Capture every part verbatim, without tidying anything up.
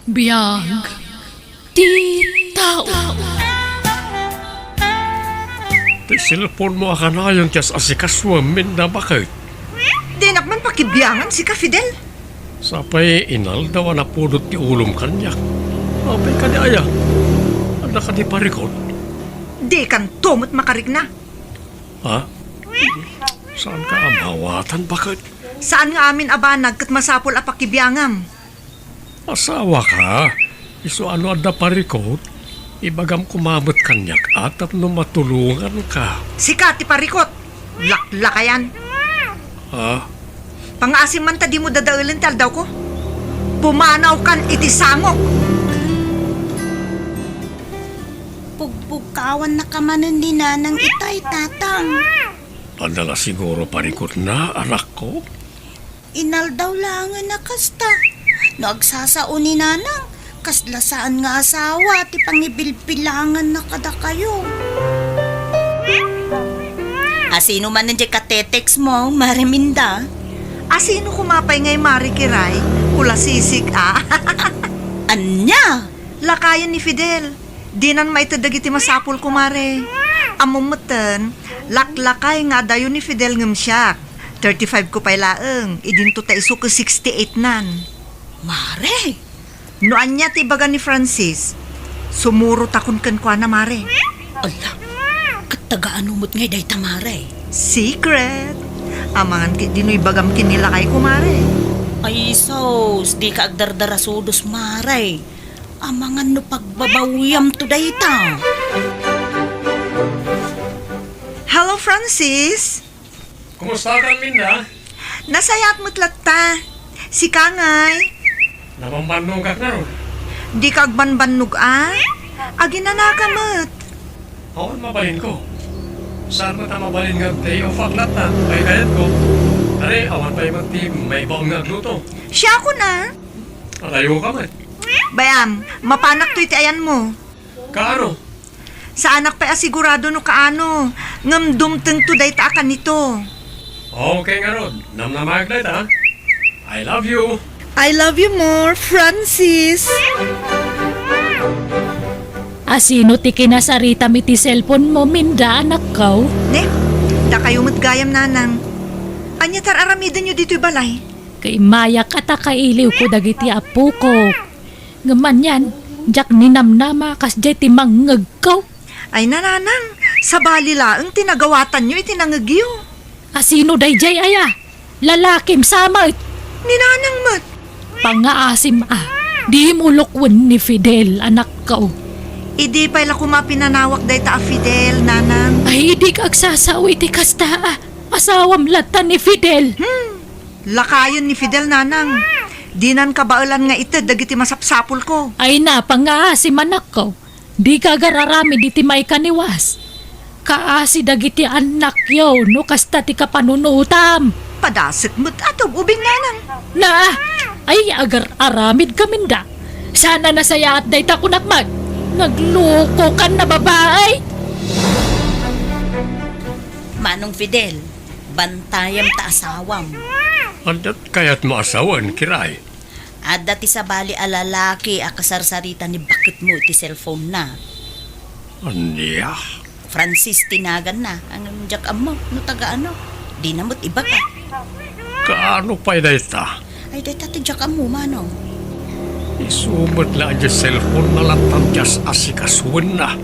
Biag ti tao. Ti cellphone-mo a kanayon ti as-asikasuem, Minda, baket? Dinak man pakibiangan sika, Fidel. Sapay inaldaw a napudot ti ulom kaniak. Apay kadi aya? Adda kadi parikut? Dikanto met makarikna. Ha? Saanka a maawatan, baket? Saan nga amin a banag ket masapul a pakibiangam. Asawaka, isu a no adda parikut, ibagam koma met kaniak a tapno matulonganka. Sika ti parikut! Laklakayan! Ha? Pangaasim man ta dimo dadaelen ti aldawko. Pumanawkan iti sangok! Pugbugkawannaka manen ni Nanang itay, Tatang. Adda la siguro parikutna, anakko? Inaldaw laengen a kasta. No agsasao ni Nanang, kasla saan nga asawa ti pangibilbilanganna kadakayo. Asino manen diay katetext-mo, Mare Minda? Asino koma pay ngay, Mare Kiray? Kulasisik a. Ania? Lakayen ni Fidel. Dinan maited dagiti masapul, kumare. Ammom metten, laklakay nga adayo ni Fidel ngem siak. Thirty-five ko pay laeng, idinto ta isu ket sixty-eight-nan. Mare! No ania ti ibaga ni Francis, sumurotakon kenkuana, Mare. Ala, ket taga-ano met ngay dayta, Mare? Secret. Amangan ketdi no ibagam ken ni lakayko, Mare. Ay sus, dika agdardarasudos, Mare. Amangan no pagbabawiamto dayta. Hello, Francis. Kumusta ka, Minda? Nasayaat met latta. Sika ngay? Nabambannogak ngarud. Dika agbanbannog a? Aginanaka met. Awan mabalinko. Saan met a mabalin nga day off-ak latta, kay kayatko. Are, awan pay met ti maibaon nga agluto. Siakon a. Alayoka met. Bayam, mapanak toy ti ayanmo. Kaano? Saanak pay a sigurado no kaano, ngem dumtengto dayta a kanito. Okay ngarud, namnamaek dayta. I love you. I love you more, Francis. Asino ti kinasaritam iti cellphone-mo, Minda, anakko? Ne, dakayo met gayam, Nanang. Ania ti ar-aramidenyo ditoy balay? Kaimayak a ta kailiwko dagiti appoko. Ngem anian, diak ninamnama kasdiay ti mangngegko. Ay, Nanang, sabali laeng ti nagawatanyo iti nangngegyo. Asino daydiay aya? Lalakim sa met. Ni Nanang met. Pangngaasim a, dimo lukwen ni Fidel, anakko. Idi pay la koma pinanawak dayta a Fidel, Nanang. Ay, dika agsasao iti kasta a. Asawam latta ni Fidel. Hmm. Lakayen ni Fidel, Nanang. Dinan kabaelan nga ited dagiti masapsapulko. Ay, napangngaasim, anakko. Dika agar-aramid iti maikaniwas. Kaasi dagiti annakyo no kasta ti kapanunotam. Padasek met a tub-ubing, Nanang. Na, ay, agar-aramidka, Minda. Saan a nasayaat dayta, kunak met. Naglokokan a babai. Manong Fidel, bantayam ta asawam. Adda kayatmo a sawen, Kiray? Adda ti sabali a lalaki a kasarsarita ni baketmo iti cellphone-na. Ania? Francis ti naganna, ngem diak ammo no taga ano. Dina met ibaga. Kaano pay dayta? Ay, dayta ti diak ammo, Manong. Isu met la a diay cellphone-na latta ti as-asikasuenna.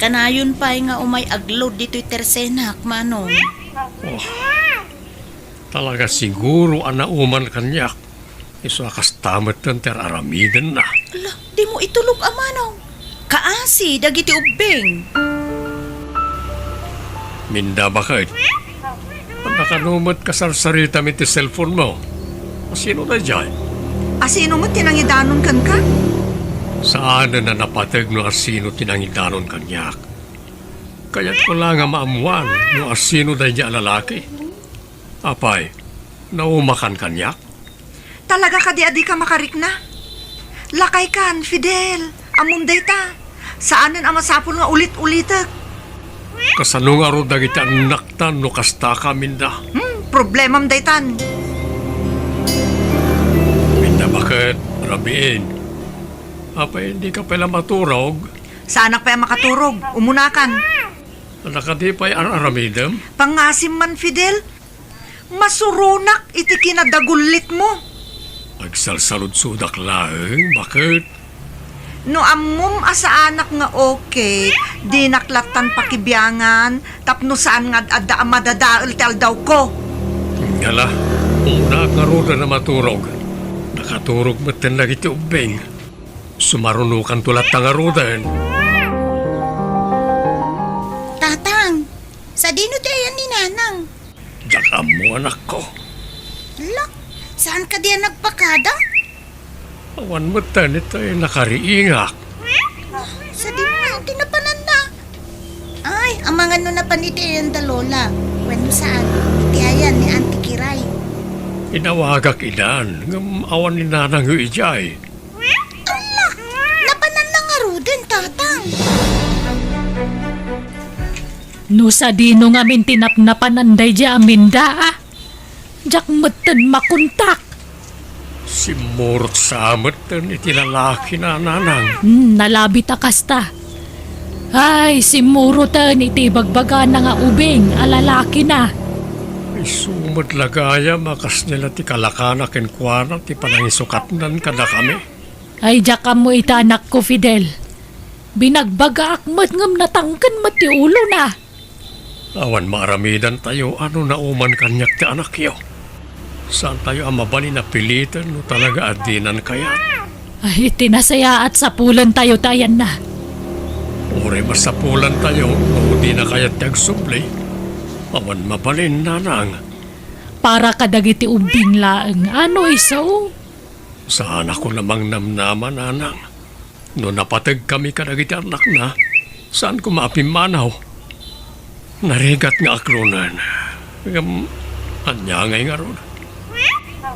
Kanayon pay nga umay agload ditoy tersenak, Manong. Oh. Talaga siguro a nauman kaniak. Isu a kasta metten ti ar-aramidenna. Ala, dimo itulok a, Manong. Kaasi dagiti ubbing. Minda, baket? Ania kano met kasarsaritam iti cellphone-mo? Asino daydiay? Asino met ti nangidanon kenka? Saanen a napateg no asino ti nangidanon kaniak. Kayatko la nga maammuan no asino daydiay a lalaki. Apay, naumakan kaniak? Talaga kadi a dika makarikna? Lakaykan, Fidel. Ammom dayta. Saanen a masapul nga ulit-ulitek. Kasano ngarud dagiti annakta no kastaka, Minda? Hmm, problemam daytan. Minda, baket, rabiin. Apay, dika pay la maturog? Saanak pay a makaturog. Umunakan. Adda kadi pay ar-aramidem? Pangasim man, Fidel. Masuronak iti kinadagullitmo. Agsalsaludsodak laeng, baket. No ammom a saanak nga okay, dinak lattan pakibiangan tapno saan nga ad-adda a madadael ti aldawko. Ngala, unaak ngaruden a maturog. Nakaturog metten dagiti ubbing. Sumarunokanto latta ngaruden. Tatang, sadino ti ayan ni Nanang? Diak ammo, anakko. Hala, saan kadi a nagpakada? Awan metten iti nakariingak. Sadino nga ti napananna? Ay, amangan no napan iti ayan da Lola. Wenno saan, iti ayan ni Auntie Kiray. Inawagak idan, ngem awan ni Nanangyo idiay. Ala, napananna ngaruden, Tatang. No sadino ngamin ti napnapanan daydi aminda, a? Diak metten makontak. Simmurot sa metten iti lalaki na, Nanang. Hmm, nalabit a kasta. Ay, simmuroten iti ibagbagana nga ubing a lalaki na. Isu met la gayam a kasdiay la ti kalakana kenkuana ti panangisukatnan kadakami. Ay, diak ammo ita, anakko, Fidel. Binagbagaak met ngem natangken met ti ulona. Awan maaramidantayo a no nauman kaniak ti anakyo. Saantayo a mabalin a piliten no talaga a dinan kayat. Ay, iti nasayaat, sapulentayo ti ayanna. Uray masapulantayo no dina kayat ti agsubli. Awan mabalin, Nanang. Para kadagiti ubbing laeng, ano isu? Saanakon a mangnamnama, Nanang. No napategkami kadagiti annakna, saan koma a pimmanaw. Narigat nga aklonen. Ngem, ania ngay ngarud?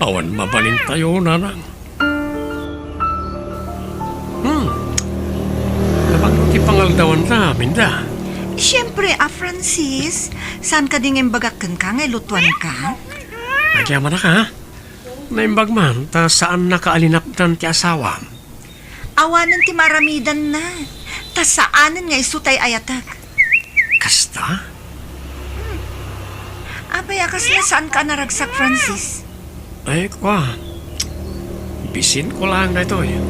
Awan mabalintayo, Nanang. Hmm. Napagno ti pangaldawanta, Minda? Siempre, a Francis, saan kadi nga imbagak kenka nga ilutuanka? Agyamanak, ha? Naimbag man, ta saannaka a linapdan ti asawam. Awanen ti maaramidanna, ta saanen nga isu tay ayatek. Kasta? Apay a kasla saanka a naragsak, Francis? Ay, kua. Bisinko laeng daytoy.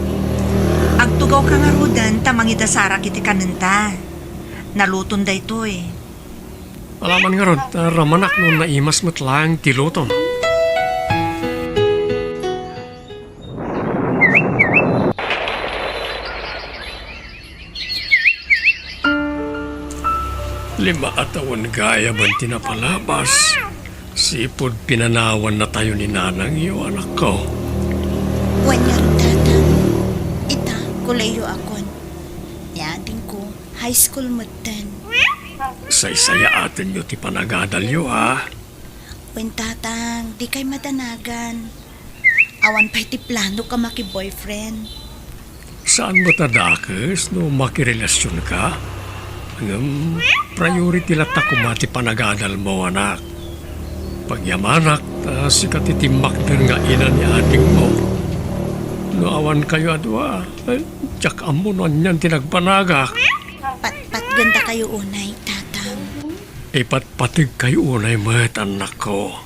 Agtugawka ngaruden ta mangidasarak iti kanenta. Naluton daytoy. Alaman ngarud, ta ramanak no naimas met laeng ti luton. Lima a tawen gayam ti napalabas, sipud pinanawannatayo ni nanangyo, anakko. Wen ngarud, Tatang. Ita, kolehio akon. Ni adingko, high school metten. Saysayaatenyo ti panagadalyo, a? Wen, Tatang, dikay madanagan. Awan pay ti planok a maki-boyfriend. Saan met a dakes no makirelasionka? Ngem priority latta koma ti panagadalmo, anak. Pagyamanak, ta sika ti timmakder nga ina ni adingmo. No awankayo a dua, ay, diak ammo no anian ti nagbanagak. Patpatgendakayo unay, Tatang. Ipatpategkayo unay met, annakko.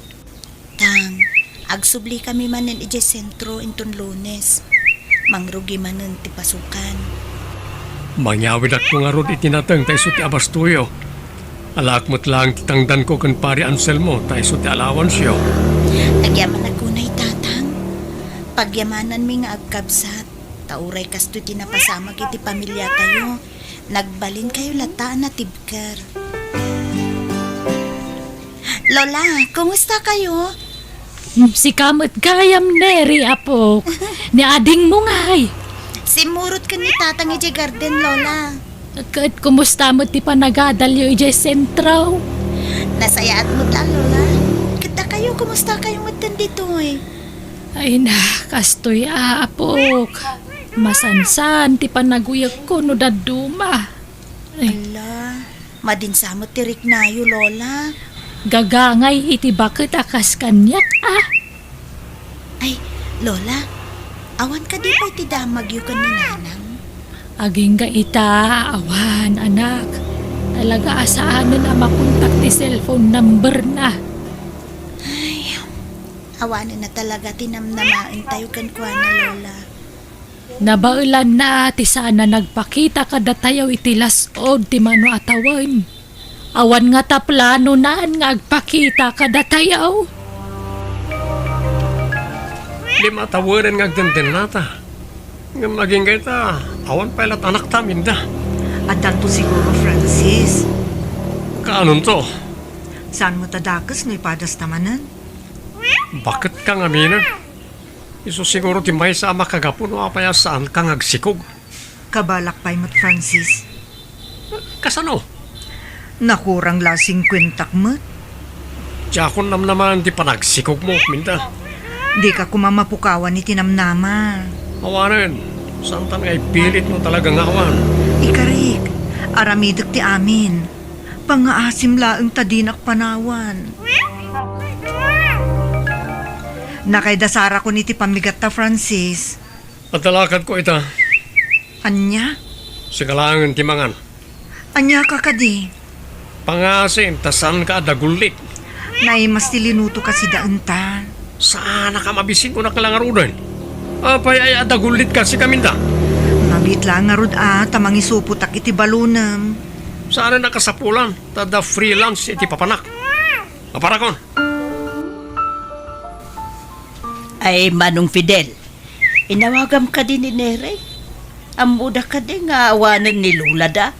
Tang, agsublikami manen idiay sentro inton Lunes. Mangrugi manen ti pasukan. Mangyawidakto ngarud iti nateng ta isu ti abastoyo. Alaak met laeng ti tangdanko ken Pari Anselmo ta isu ti allowanceo. Agyamanak unay, Tatang. Pagyamananmi nga agkabsat, ta uray kastoy ti napasamak iti pamiliatayo, nagbalinkayo latta a natibker. Lola, kumusta kayo? Hmm, sika met gayam, Neri, apok. Ni adingmo ngay? Simmurot ken ni Tatang idiay garden, Lola. Ket kumusta met ti panagadalyo idiay sentro? Nasayaat met la, Lola. Ket dakayo, kumusta kayo met ditoy? Ay na, kastoy, apok. Masansan ti panaguyegko no dadduma. Ay. Ala, madinsa met ti riknayo, Lola. Gagangay iti baket a kas kaniak, a. Ay, Lola, awan kadi pay ti damagyo ken ni Nanang? Agingga ita, awan, anak. Talaga a saanen a makontak ti cellphone number na. Ay, awanen na talaga ti namnamaentayo kenkuana, Lola. Nabaelanna ti saan a nagpakita kadatayo iti las-ud ti mano a tawen. Awan ngata planonan nga agpakita kadatayo. Di mataweden nga agdendennata. Ngem agingga ita, awan pay la't anakta, Minda. Addanto siguro, Francis. Kaanonto? Saan met a dakes no ipadasta manen? Baket ka ngaminen. Isu siguro ti maysa a makagapu no apay a saanka nga agsikog. Kabalak pay met, Francis. Kasano? Nakurang la singkuentak met. Diakon namnamaen ti panagsikogmo, Minda. Dika koma mapukawan iti namnama. Awanen, saantan nga ipilit no talaga nga awan. Ikarik, aramidek ti amin. Pangngaasim laeng ta dinak panawan. Nakayda sarakon iti pammigatta, Francis. Adda lakadko ita. Ania? Sika laengen ti mangan. Ania ka kadi? Pangngaasim ta saanka a dagullit. Naimas ti linutoka sida enta. Saanak a mabisin, kunak la ngaruden. Apay aya a dagullitka, sika, Minda? Mabiit la ngarud a ta mangisupotak iti balonem. Saanen a kasapulan ta adda freelance iti papanak. Aparakon. Ay, Manong Fidel, inawagam kadi ni Neri? Ammoda kadi nga awanen ni Lolada?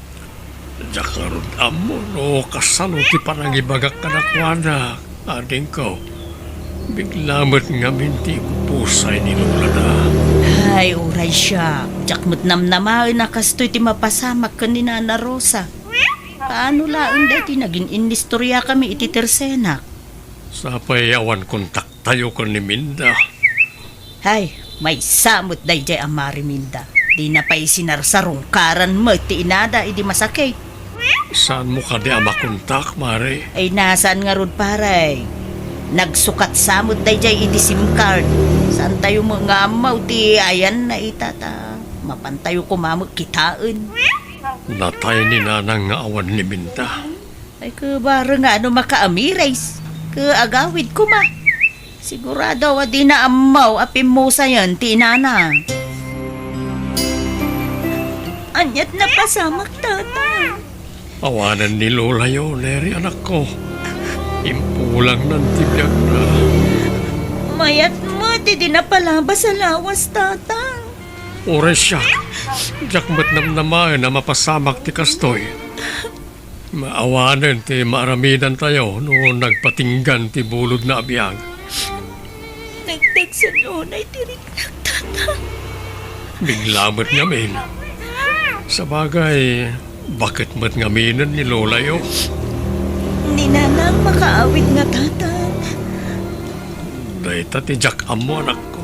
Diak ngarud ammo no kasano ti panangibagak kadakuada, adingko. Bigla met ngamin ti ipupusay ni Lolada. Ay, uray siak, diak met namnamaen a kastoy ti mapasamak ken ni Nana Rosa. Paano laeng daytoy nagin-inistoriakami iti tersenak? Sapay awan kontaktayo ken ni Minda. Hay, maysa met daydiay a Mari Minda. Dina pay sinarsarungkaran met ti inada idi masakit. Saanmo kadi a makontak, Mari? Ay, nasaan ngarud, pare? Nagsukat sa met daydiay iti SIM card. Saantayo met nga ammo ti ayanna ita ta mapantayo koma met kitaen. Natay ni Nanang nga awan ni Minda. Ay, ket bareng nga no makaamires, ket agawid koma. Sigurado a dina ammo a pimmusayen ti inana. Ania't napasamak, Tata? Awanen ni Lolayo, Neri, anakko. Impulangnan ti biagna. Mayat met idi napalabas a lawas, Tata. Uray siak, diak met namnamaen a mapasamak ti kastoy. Maawanen ti maaramidantayo no nagpatinggan ti bulodna a biag. Nagdagsen unay ti riknak, Tata. Bigla met ngamin. Sabagay, baket met ngaminen ni Lolayo. Ni Nanang makaawid nga, Tata. Dayta ti diak ammo, anakko.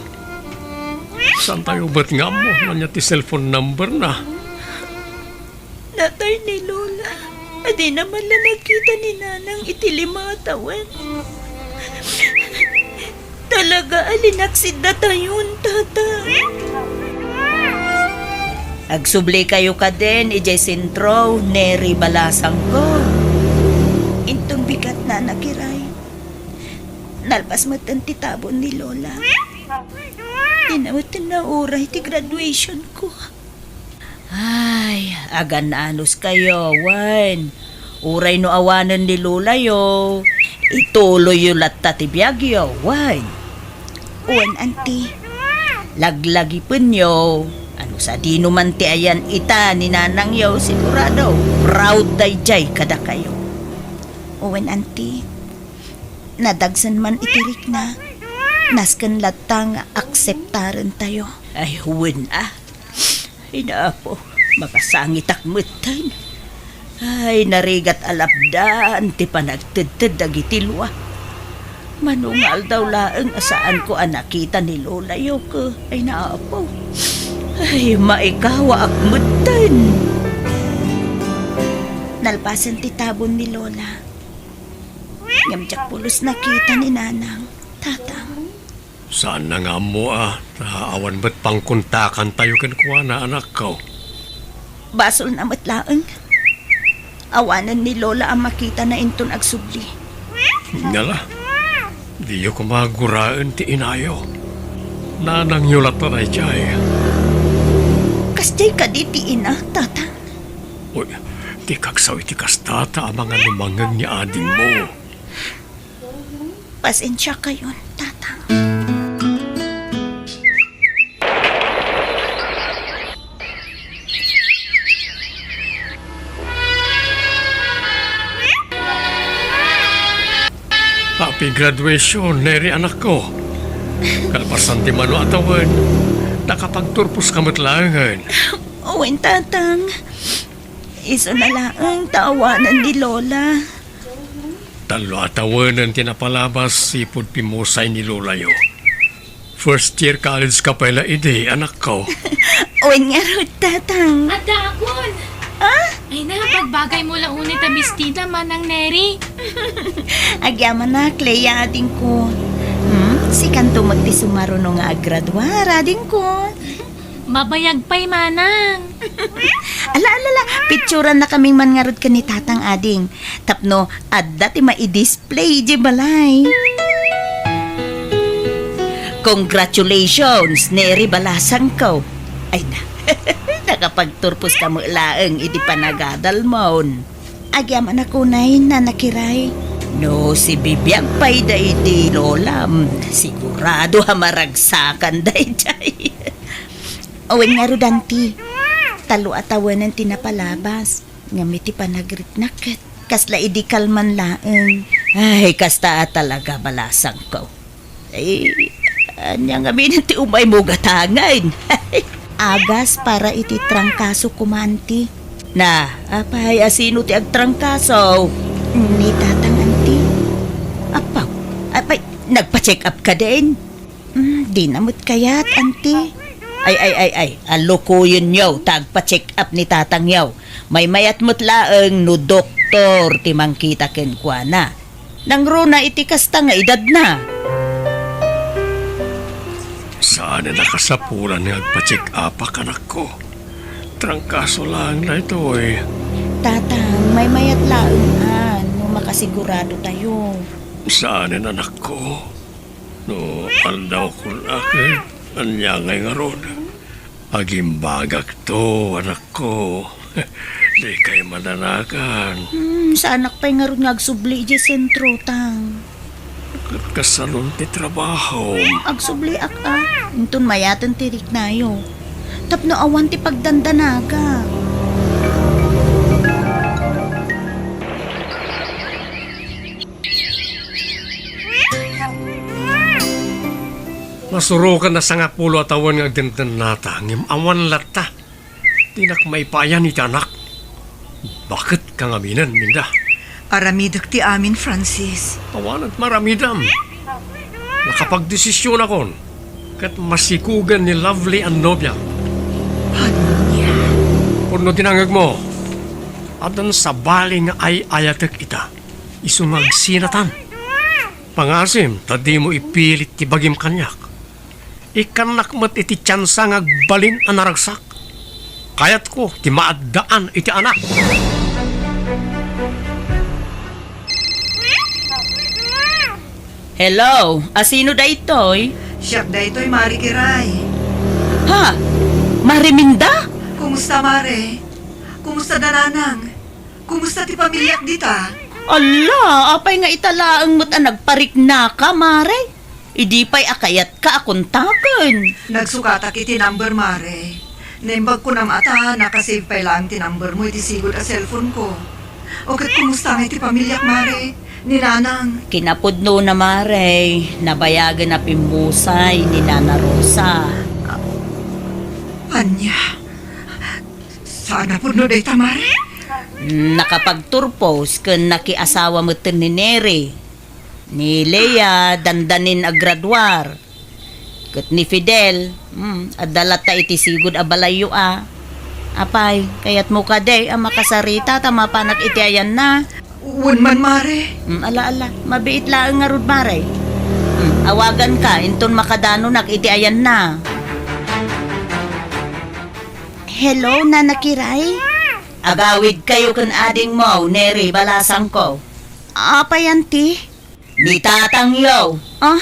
Saantayo met nga ammo no ania ti cellphone numberna. Natay ni Lola a dina man la nakita ni Nanang iti lima a tawen. Talaga a linaksid datayon, Tata. Agsublikayo kadin idiay sentro, Neri, balasangko. Inton bigat, Nanang, iray. Nalpas metten ti tabon ni Lola. Dina metten nauray ti graduation ko. Ay, agan-anos kayo, wen. Uray no awanen ni Lolayo, ituloyyo latta ti biagyo, wen. Wen, Auntie. Laglagipenyo, ano sadino man ti ayan ita ni Nanangyo, sigurado, proud daydiay kadakayo. Wen, Auntie. Nadagsen man iti rikna, nasken latta nga akseptarentayo. Ay, wen a. Ay, Apo, makasangitak metten. Ay, narigat a lapdan ti panagtedted dagiti lua. Mano nga aldaw laeng a saanko a nakita ni Lolayo ket, ay, Apo. Ay, maikawaak metten. Nalpasen ti tabon ni Lola. Ngem diak pulos nakita ni Nanang, Tatang. Saanna nga ammo a, ta awan met pangkontakantayo kenkuana, anakko. Basolna met laeng. Awanen ni Lola a makitana inton agsubli. Ngala, diyo koma guraen ti inayo. Nanangyo latta daydiay. Kasdiay kadi ti ina, Tatang? Uy, dikak sao iti kasta ta amangan no mangngeg ni adingmo. Pasensiakayon, Tatang. Happy graduation, Neri, anakko. Kalpasan ti mano a tawen, nakapagturposka met laengen. Wen, Tatang. Isuna laeng ta awanen ni Lola. Tallo a tawenen ti napalabas ipud pimmusay ni Lolayo. First year college ka pay la idi, anakko. Wen ngarud, Tatang. Addaakon! Ah? Ay na, pagbagaymo la unay ta bestida, Manang Neri. Agyamanak, Lea, adingko. Hmm, sikanto met ti sumaruno nga aggraduar, adingko. Mabayag pay, Manang. Ala, ala, ala. Picturannakaming man ngarud ken ni Tatang, ading. Tapno adda ti maidis- play idiay balay. Congratulations, Neri balasangko. Ay na, nakapagturposka met laeng idi panagadalmon. Agyamanak unay, Nana Kiray. No sibibiag pay daydi Lolam, sigurado a maragsakan daydiay. Wen ngarud, Auntie, tallo a tawenen ti napalabas. Ngem iti panagriknak ket kasla idi kalman laeng. Ay, kasta a talaga, balasangko. Ay, ania ngamin ti umaymo gatangen? Agas para iti trangkaso koma, Auntie. Na, apay, asino ti agtrangkaso? Ni Tatang, Auntie. Apaw, apay, nagpa-check up ka din? Mm, dina met kayat, Auntie. Ay, ay, ay, ay, alukoyenyo ta agpa-check up ni tatangyo. Maymayat met laeng no doktor ti mangkita kenkuana. Nangruna iti kasta nga edadna. Saanen a kasapulan nga agpa-check upak, anakko. Trangkaso laeng daytoy. Tatang, maymayat laeng a no makasigurado tayo. Saanen, anakko. No aldawkon a ket ania ngay ngarud? Agimbagakto, anakko. Dikay madanagan. Hmm, saanak pay ngarud nga agsubli idiay sentro, Tang. Ket kasalon ti trabahom. Agsubliak a. Inton mayaten ti riknayo. Tapno awan ti pagdandanaga. Nasuroken a sangapulo a tawen nga agdendennata, ngem awan latta. Dinak maipayan iti anak. Baket ka ngaminen, Minda. Aramidek ti amin, Francis. Awanen maramidam. Nakapagdesisionakon ket masikugen ni Lovely a nobia. Ania? Pudno ti nangngegmo. Addan sabali nga ay-ayatek ita. Isu nga agsinatan. Pangasim ta dimo ipilit ti bagim kaniak. Ikkannak met iti tiansa nga agbalin a naragsak. Kayatko ti maaddaan iti anak. Hello, asino daytoy? Siak daytoy, Mari Kiray. Ha? Mari Minda? Kumusta, Mare? Kumusta da Nanang? Kumusta ti pamiliak dita? Ala, apay nga ita laeng met a nagpariknaka, Mare? Idi pay a kayatka a kontaken. Nagsukatak iti number, Mare. Naimbag ko nam ata, nakasave pay laeng ti number mo iti sigud a cellphone ko. O ket kumusta nga iti pamiliak, Mare? Ni Nanang? Kinapudnona, Mare, nabayagen a pimmusay ni Nana Rosa. Ania? Saan a pudno dayta, Mare? Nakapagturpos ken nakiasawa metten ni Neri. Ni Lea, dandanin agraduar. Ket ni Fidel, hmm, adda latta iti sigud a balayyo a. Apay, kayatmo kadi a makasarita ta mapanak iti ayanna? Wen man, Mare. Hmm, ala, ala. Mabiit laeng ngarud, Mare. Hmm, awaganka inton makadanonak iti ayanna. Hello, Nana Kiray? Agawidkayo ken adingmo, Neri, balasangko. Apay, Auntie? Ni tatangyo. Ah,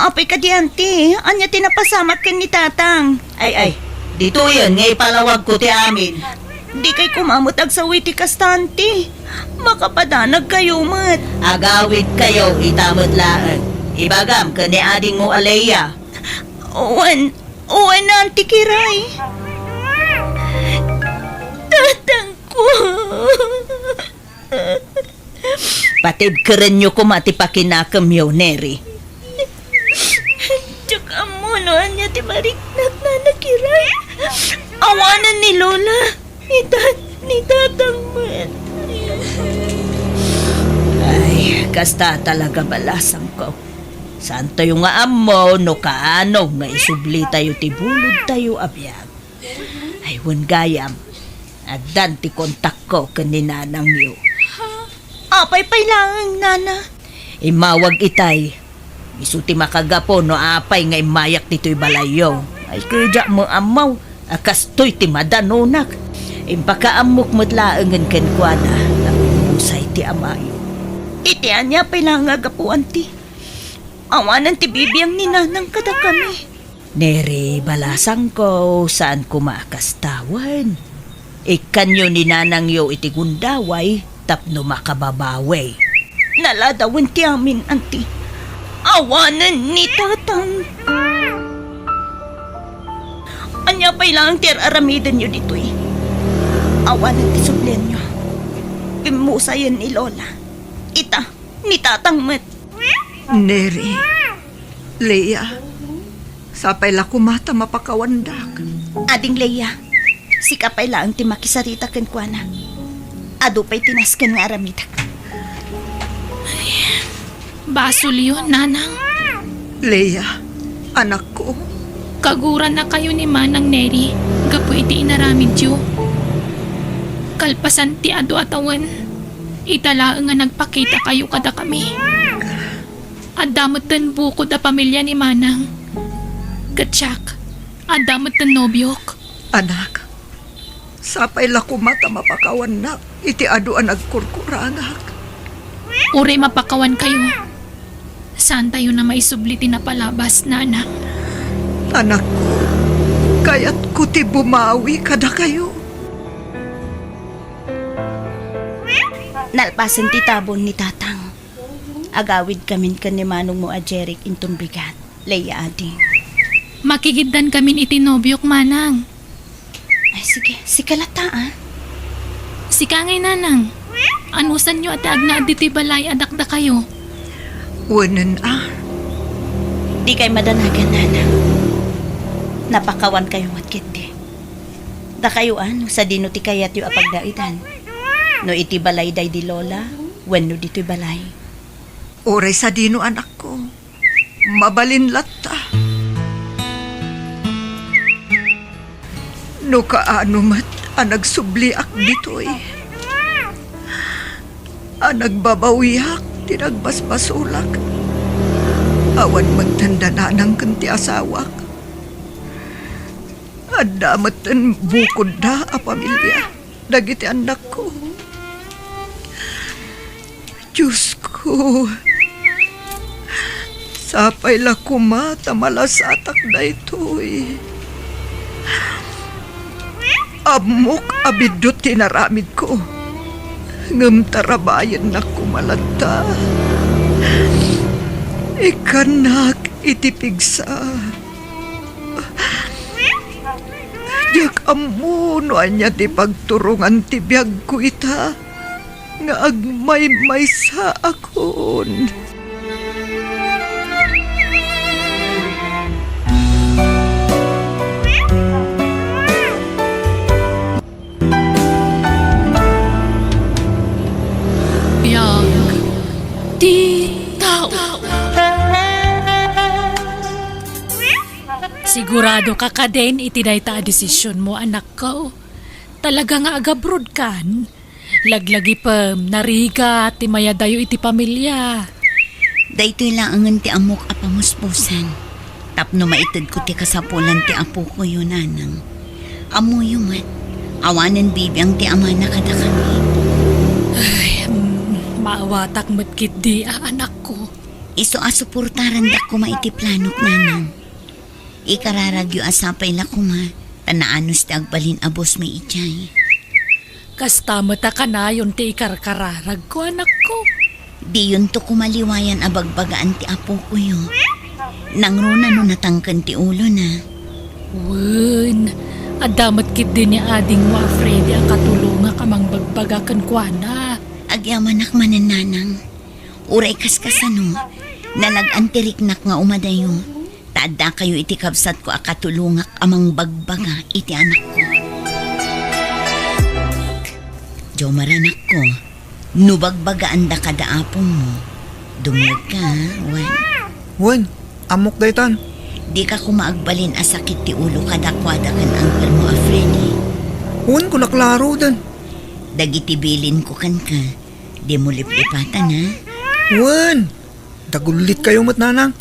apay kadi, Auntie? Ania ti napasamak ken ni Tatang? Ay, ay, ditoyen nga ipalawagko ti amin. Dikay koma met agsaw iti kasta, Auntie. Makapadanagkayo met. Agawidkayo ita met laeng. Ibagam ken ni adingmo a Leia. Wen, wen, Auntie Kiray. Tatangko. Patibkerenyo koma ti pakinakemyo, Neri. Diak ammo no ania ti mariknak, Nana Kiray. Awanen ni Lola. Ita, ni Tatang met. Ay, kasta talaga, balasangko. Saantayo nga ammo no kaano nga isublitayo ti bulodtayo a biag. Ay, wen gayam, addan ti kontakko ken ni nanangyo. Apay pay laeng, Nana? Immawag itay. Isu ti makagapu no apay nga immayak ditoy balayyo. Ay, kadiak met ammo a kastoy ti madanonak. Impakaammok met laengen kenkuana a immusay ti amayo. Iti ania pay laeng a gapu, Auntie? Awanen ti bibiang ni Nanang kadakami. Neri, balasangko, saan koma a kasta wen. Ikkanyo ni nanangyo iti gundaway tapno makababawi. Naladawen ti amin, Auntie. Awanen ni Tatang. Ania pay laeng ti ar-aramidenyo ditoy? Awanen ti sublianyo. Immusayen ni Lola. Ita, ni Tatang met. Neri, Leia, sapay la koma ta mapakawandak. Ading Leia, sika pay laeng ti makisarita kenkuana. Adu pay ti nasken nga aramidek. Basolyo, Nanang. Leia, anakko. Kagurannakayo ni Manang Neri gapu iti inaramidyo. Kalpasan ti adu a tawen, ita laeng a nagpakitakayo kadakami. Adda metten bukod a pamilia ni Manang. Ket siak, adda metten nobiok. Anak, sapay la koma ta mapakawannak iti adu a nagkurkurangak. Uray mapakawankayo, saantayon a maisubli ti napalabas, Nanang. Anakko, kayatko ti bumawi kadakayo. Nalpasen ti tabon ni Tatang. Agawidkamin ken ni manongmo a Jeric inton bigat, Leia adi. Makigiddankamin iti nobiok, Manang. Ay, sige, sika latta, a. Sika ngay, Nanang. Anusanyo a ti agnaed ditoy balay a dakdakayo? Wenen, a. Dikay madanagan, Nanang. Napakawankayo met ketdi. Dakayo, a, no sadino ti kayatyo a pagnaedan. No iti balay daydi Lola, wenno ditoy balay. Uray sadino, anakko, mabalin latta. No kaano met a nagsubliak ditoy, a nagbabawiak ti nagbasbasolak, awan metten da nanang ken ti asawak. Adda metten bukodda a pamilia dagiti annakko. Diosko, sapay la koma ta malasatak daytoy. Ammok a biddut ti inaramidko, ngem tarabayennak koma latta. Ikkannak iti pigsa. Diak ammo no ania ti pagturongan ti biagko ita nga agmaymaysaakon. Biag ti tao. Sigurado ka kadin iti dayta a desisionmo, anakko? Talaga nga agabrodkan? Laglagipem, narigat ti mayadayo iti pamilia. Daytoy laengen ti ammok a pamuspusan tapno maitedko ti kasapulan ti apokoyo, nanang. Ammoyo met, awanen bibiang ti amana kadakami. Ay, mm, maawatak met ketdi a, anakko. Isu a suportarandak koma iti planok, nanang. Ikararagyo a sapay la koma, ta naanus ti agbalin a bosmi idiay. Kasta met a kanayon ti ikarkararagko, anakko. Diyonto koma liwayan a bagbagaan ti apokoyo. Nangruna no natangken ti ulona. Wen, adda met ketdi ni adingmo a Freddy a katulongak a mangbagbaga kenkuana. Agyamanak manen, nanang. Uray kaskasano, nalag-an ti riknak nga umadayo. Ta addakayo iti kabsatko a katulongak a mangbagbaga iti anakko. Jomar, anakko, no bagbagaanda kada apongmo, dumngegka, ha, wen? Wen, ammok daytan. Dika koma agbalin a sakit ti ulo kadakuada ken angkelmo a Freddy. Wen, kunak la ngaruden. Dagiti bilinko kenka, dimo liplipatan, ha? Wen, dagullit kayo met, nanang.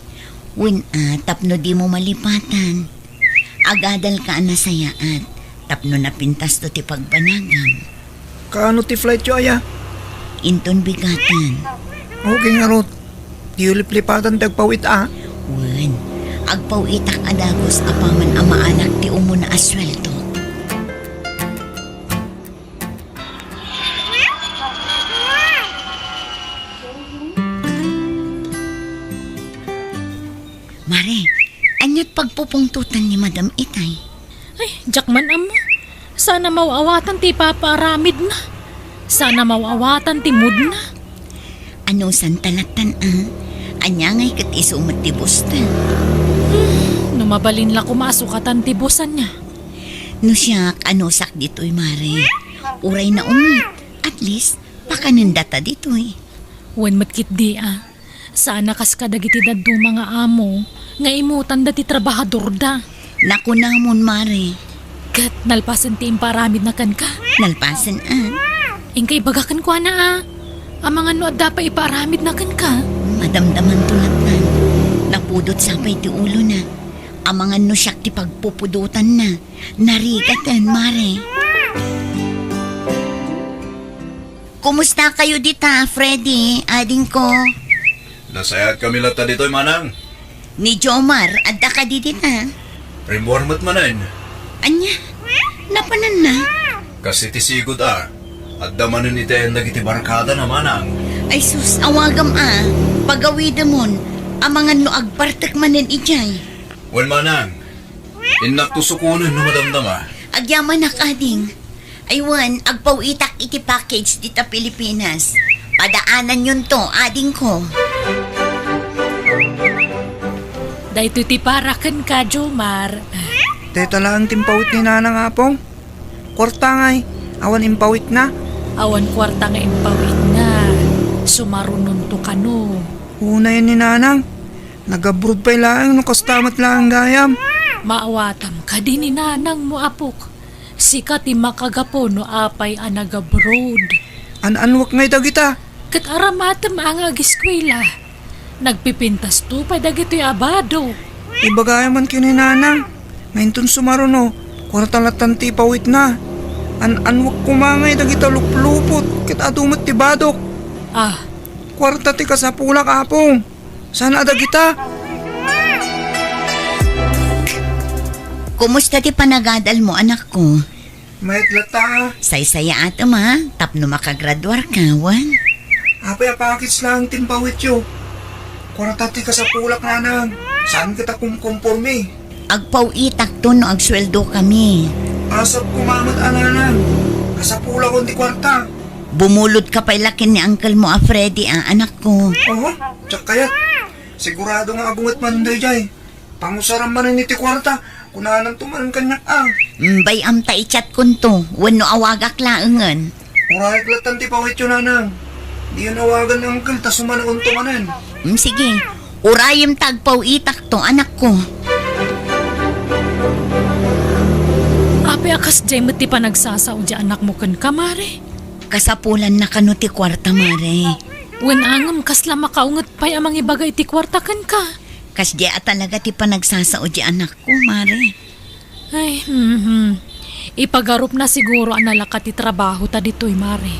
Wen a, tapno dimo malipatan. Agadalka a nasayaat, tapno napintasto ti pagbanagam. Kaano ti flightyo aya? Inton bigaten. Okay ngarud. Diyo liplipatan ti agpaw-it a? Wen, agpaw-itak a dagus apaman a maanak ti umuna a sueldo. Mare, ania't pagpupungtotan ni Madam itay? Ay, diak man ammo. Saan a maw-awatan ti ipapaaramidna. Saan a maw-awatan ti moodna. Anusanta lattan a? Ania ngay ket isu met ti bosta? Hmm, no mabalin la koma a sukatan ti bosanna. No siak, anusak ditoy, Mare. Uray naungit, at least, pakanendata ditoy. Wen met ketdi a. Saan a kas kadagiti dadduma nga amo nga imutanda ti trabahadorda. Nakunamon, Mare. Ket nalpasen ti impaaramidna kenka? Nalpasen a. Inka ibaga kenkuana a. Amangan no adda pay ipaaramidna kenka? Madamdamanto lattan. Napudot sapay ti ulona. Amangan no siak ti pagpupudotanna. Narigaten, Mare. Kumusta kayo dita, Freddy, adingko? Nasayaat kami latta ditoy, manang. Ni Jomar, adda kadi dita? Rimmuar met manen. Ania? Napananna? Kas iti sigud a, adda manen iti ayan dagiti barkadana, manang. Ay sus, awagam a, pagawidemon, amangan no agpartek manen idiay. Wen, manang, innakto sukonen no madamdama. Agyamanak, ading. Ay wen, agpaw-itak iti package dita Pilipinas. Padaananyonto, adingko. Daytoy ti para kenka, Jomar. Dayta laeng ti impawit ni Nanang, Apong. Kuarta ngay, awan impawitna? Awan kuarta nga impawitna. Sumarunonto kano. Unayen ni Nanang. Nag-abroad pay laeng no kasta met laeng gayam. Maawatam kadi ni nanangmo, apok. Sika ti makagapu no apay a nag-abroad. An-anwek ngay dagita. Ket aramatem a nga ageskuela. Nagpipintasto pay dagitoy a bado. Ibagayam man ken ni nanang, nga inton sumaruno, kuarta lattan ti ipawitna. An-anwek koma ngay dagita luplupot ket adu met ti badok. Ah. Kuarta ti kasapulak, apong. Saan a dagita? Kumusta ti panagadalmo, anakko? Mayat latta. Saysayaatem a, tapno makagraduarka, wen? Apay a package laeng ti impawityo? Kuarta ti kasapulak, nanang. Saan kita kumkompormi? Agpaw-itakto no agsueldokami. Asap koma met a, nanang. Kasapulakon ti kuarta. Bumulodka pay la ken ni uncle mo a Freddy a, anakko. Oho, diak kayat. Sigurado nga adu met man daydiay. Pangusaram manen iti kuarta, kunananto manen kaniak a. Mm, bay-am ta i-chatkonto, wenno awagak laengen. Urayek lattan ti pawityo, nanang. Diyon awagan ni uncle ta sumanaonto manen. Mm, sige. Urayem ta agpaw-itakto, anakko. Apay a kasdiay met ti panagsasao di anakmo kenka, Mare? Kasapulanna kano ti kuarta, Mare? Wen a ngem kasla makaunget pay a mangibaga iti kuarta kenka? Kasdiay a talaga ti panagsasao di anakko, Mare. Ay, mhm. Ipagarupna siguro a nalaka ti trabaho ta ditoy, Mare.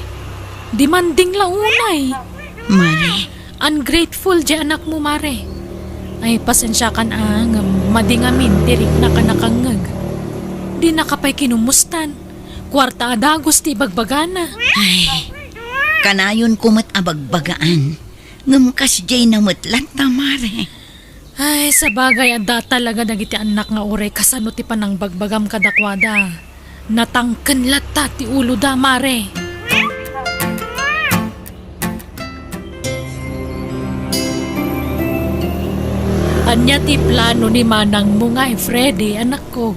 Demanding la unay. Mare. Ungrateful diay anakmo, Mare. Ay, pasensiakan a, ngem madi ngamin ti riknak a nakangngeg. Dinaka pay kinumustan. Kuarta a dagus ti ibagbagana. Ay, kanayonko met a bagbagaan. Ngem kasdiayna met latta, Mare. Ay, sabagay, adda talaga dagiti annak nga uray kasano ti panangbagbagam kadakuada. Natangken latta ti uloda, Mare. Ania ti plano ni manangmo ngay, Freddy, anakko?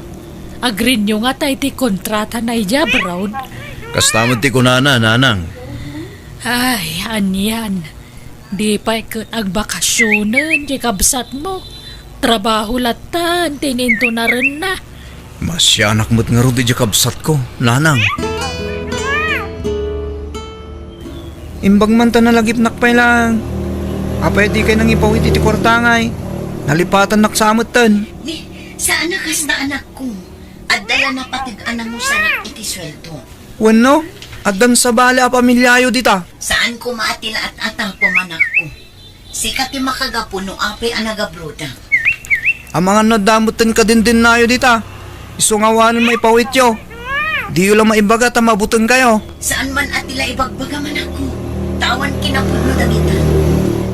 Agreed-yo ngata iti kontratana idiay abroad? Kasta met ti kunana, Nanang. Ay, anian. Di pay ket agbakasionen ti kabsatmo. Trabaho latta ti inintunarenna. Masianak met ngarud idiay kabsatko, Nanang. Imbag man ta nalagipnak pay laeng. Apay dikay nangipawit iti kuarta ngay? Nalipatannak sa metten. Ni, saan a kasta, anakko. Adda la napateg a nangusarak iti sueldo. Wenno, addan sabali a pamiliayo dita. Saan koma a ti la at-atapo, anakko. Sika ti makagapu no apay a nagabroda. Amangan no adda metten kadindinnayo dita. Isu nga awanen maipawityo. Diyo la maibaga ta mabutengkayo. Saan man a ti la ibagbaga, anakko. Ta awan kinapudno dagita.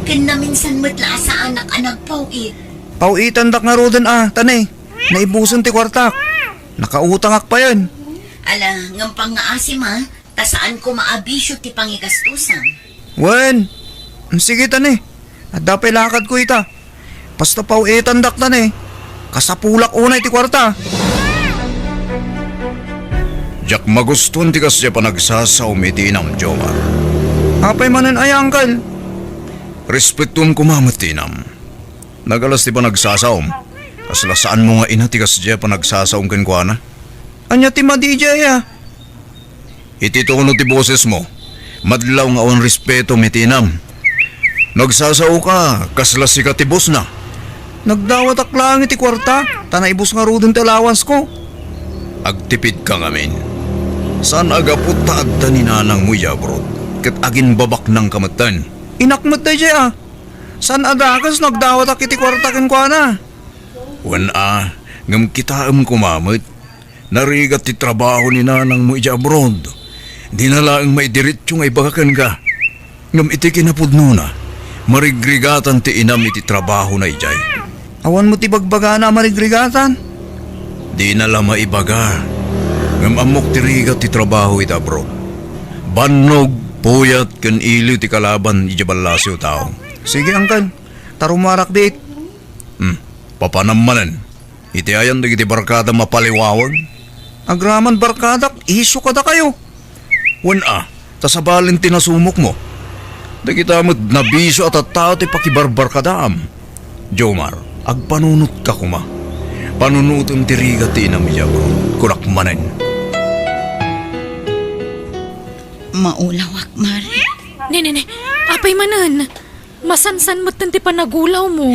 Ken naminsan met la a saanak a nagpaw-it. Paw-itandak ngaruden a, ta ne, naibusen ti kuartak. Nakautangak payen. Ala, ngem pangngaasima, ta saan koma a bisio ti pangigastusam. Wen, sige ta ne. Adda pay lakadko ita. Basta paw-itandak ta ne. Kasapulak unay ti kuarta. Diak magustuan ti kasdiay panagsasaom iti inam, Jomar. Apay manen aya, Uncle? Respetuem koma met ti inam. Nagalas ti panagsasaom. Kasla saanmo nga ina ti kasdiay a panagsasaom kenkuana. Ania ti madi idiay, a? Iti tono ti bosesmo, madlaw nga awan respetom iti inam. Nagsasaoka, kasla sika ti bosna. Nagdawatak laeng iti kuarta, ta naibus ngaruden ti allowanceko. Agtipidka ngamin. Saan a gapu ta adda ni nanangmo idiay abroad, ket aginbabaknangka metten. Inak met daydiay, a. Saan a dakes no agdawatak iti kuarta kenkuana? Wen a, ngem kitaem koma met, narigat ti trabaho ni nanangmo idiay abroad. Dina laeng maidiretso nga ibaga kenka. Ngem iti kinapudnona, marigrigatan ti inam iti trabahona idiay. Awan met ibagbagana a marigrigatan? Dina la maibaga. Ngem ammok ti rigat ti trabaho iti abroad. Bannog, puyat, ken iliw ti kalaban idiay ballasiw a tao. Sige, Uncle. Ta rumarak biit. Hmm, papanam manen. Iti ayan dagiti barkadam a paliwawen? Agraman barkadak, isyu kadakayo. Wen a, ta sabalen ti nasumokmo. Dagita met nabisio a tattao ti pakibarbarkadaam. Jomar, agpanunotka koma. Panunotem ti rigat ti inam idiay abroad, kunak manen. Maulawak, Mare. Ne, ne, ne. Apay manen? Masansan metten ti panagulawmo.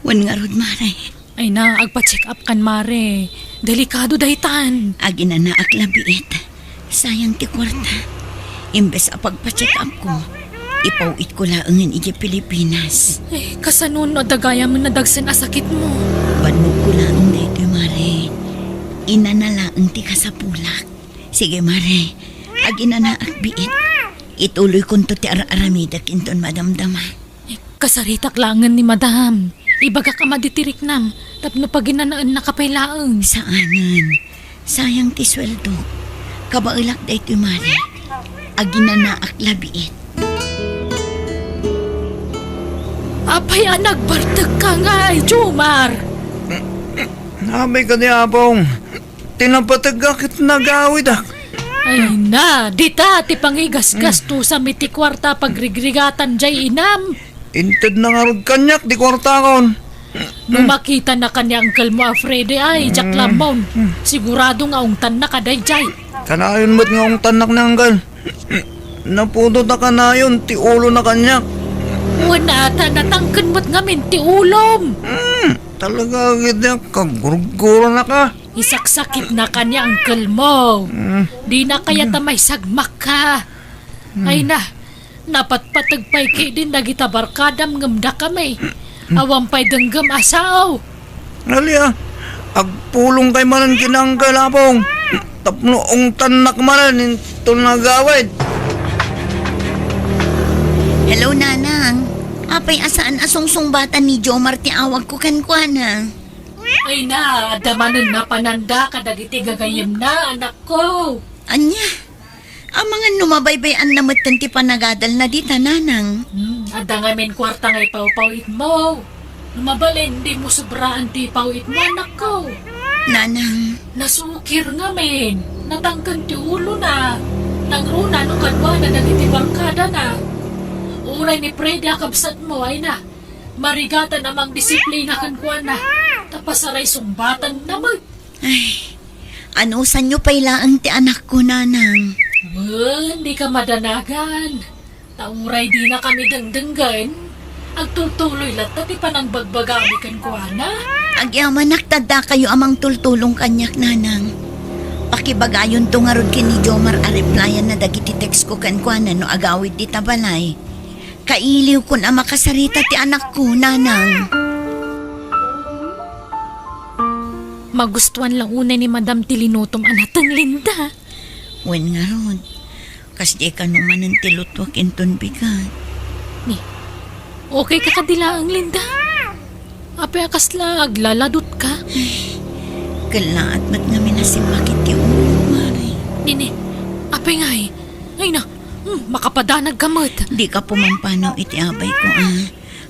Wen ngarud, Mare. Ay na, agpa-check up kan, Mare. Delikado daytan. Aginanaak la biit. Sayang ti kuarta. Imbes a pagpa-check upko, ipaw-itko laengen idiay Pilipinas. Ay, kasano no adda gayam nadagsen a sakitmo? Bannogko laeng daytoy, Mare. Inana laeng ti kasapulak. Sige, Mare. Aginanaak biit. Ituloykonto ti ar-aramidek inton madamdama. Kasaritak laengen ni Madam. Ibagak a madi ti riknam tapno paginanaennaka pay laeng. Saanen. Sayang ti sueldo. Kabaelak daytoy, Mare. Aginanaak la biit. Apay a nagbartekka ngay, Jomar? Apay kadi, Apong. Ti napategak ket nagawidak. Ay na, dita ti pangigasgastusam iti kuarta a pagrigrigatam diay inam. Intedna ngarud kaniak ti kuartakon. No makitana ken ni unclemo a Freddy ay, diak la ammo. Sigurado nga ungtannaka daydiay. Kanayon met nga ungtannak ni uncle. Napudot a kanayon ti ulona kaniak. Wen a, ta natangken met ngamin ti ulom. Hmm, talaga, agidyak, kagurguranaka. Isaksakit na kaniang kelmo. Mm. Di na kayat a maisagmakka. Mm. Ay na, napatpateg pay ketdin dagita barkadam ngem dakami. Mm. Awan pay denggem a sao. Alia, agpulong kay manen ken Uncle Apong. Tapno ungtannak manen inton agawid. Hello, Nanang. Apay a saan a sungsungbatan ni Jomar ti awagko kenkuana? Ay na, adda manen napananda kadagiti gagayyemna, anakko. Ania? Amangan no mabaybay-anna metten ti panagadalna dita, Nanang. Hmm, adda ngamin kuarta nga ipawpaw-itmo. No mabalin, dimo sobraan ti ipaw-itmo, anakko. Nanang. Nasukir ngamin. Natangken ti ulona. Nangruna no kaduana dagiti barkadana. Uray ni Freddy a kabsatmo, ay na. Marigatan a mangdisiplina kenkuana, ta pasaraysungbatan na met. Ay, anusanyo pay laeng ti anakko, Nanang? Wen, dika madanagan. Ta uray dinakami dengdenggen, agtultuloy latta ti panangbagbagami kenkuana. Agyamanak ta addakayo a mangtultulong kaniak, Nanang. Pakibagayonto ngarud ken ni Jomar a replyan na dagiti text ko kenkuana no agawid dita balay. Kailiwkon a makasarita ti anakko, Nanang. Magustuan la unay ni Madam ti linutom a nateng, Linda. Wen ngarud, kasdiay kano manen ti lutuak inton bigat. Ni, okay ka kadi laeng, Linda? Apay a kasla aglaladutka? Ay, kellaat met ngamin a simmakit ti ulok, Mare. Nini, apay ngay? Ay na, hmm, makapadanag ka met. Dika pumampanaw iti abayko, a.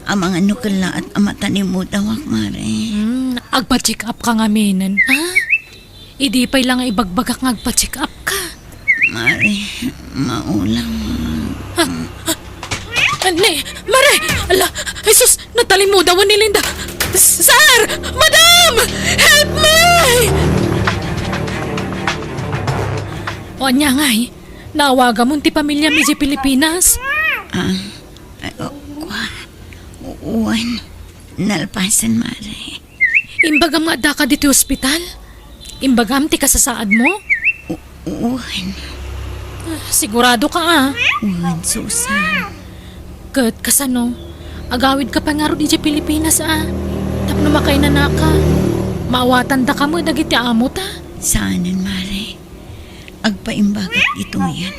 Amangan no kellaat a matalemmudawak, Mare. Hmm, agpa-check up ka ngaminen, a? Idi pay la nga ibagbagak nga agpa-check up ka. Mare, maulawak. Ah, ah, ah, ne, Mare! Ala, ay sus, natalimmudawan ni Linda. Sir! Madam! Help me! O, ania ngay? Naawagamon ti pamiliam idiay Pilipinas? Ah, ay, o, kua. Wen, nalpasen, Mare. Imbagam nga addaka ditoy ospital? Imbagam ti kasasaadmo? U-, wen. Ah, sigurado ka, a? Wen, Susan. Ket kasano? Agawid ka pay ngarud idiay Pilipinas, a? Tapno makainanaka. Maawatandaka met dagiti amota. Saanen, Mare. Agpaimbagak ditoyen.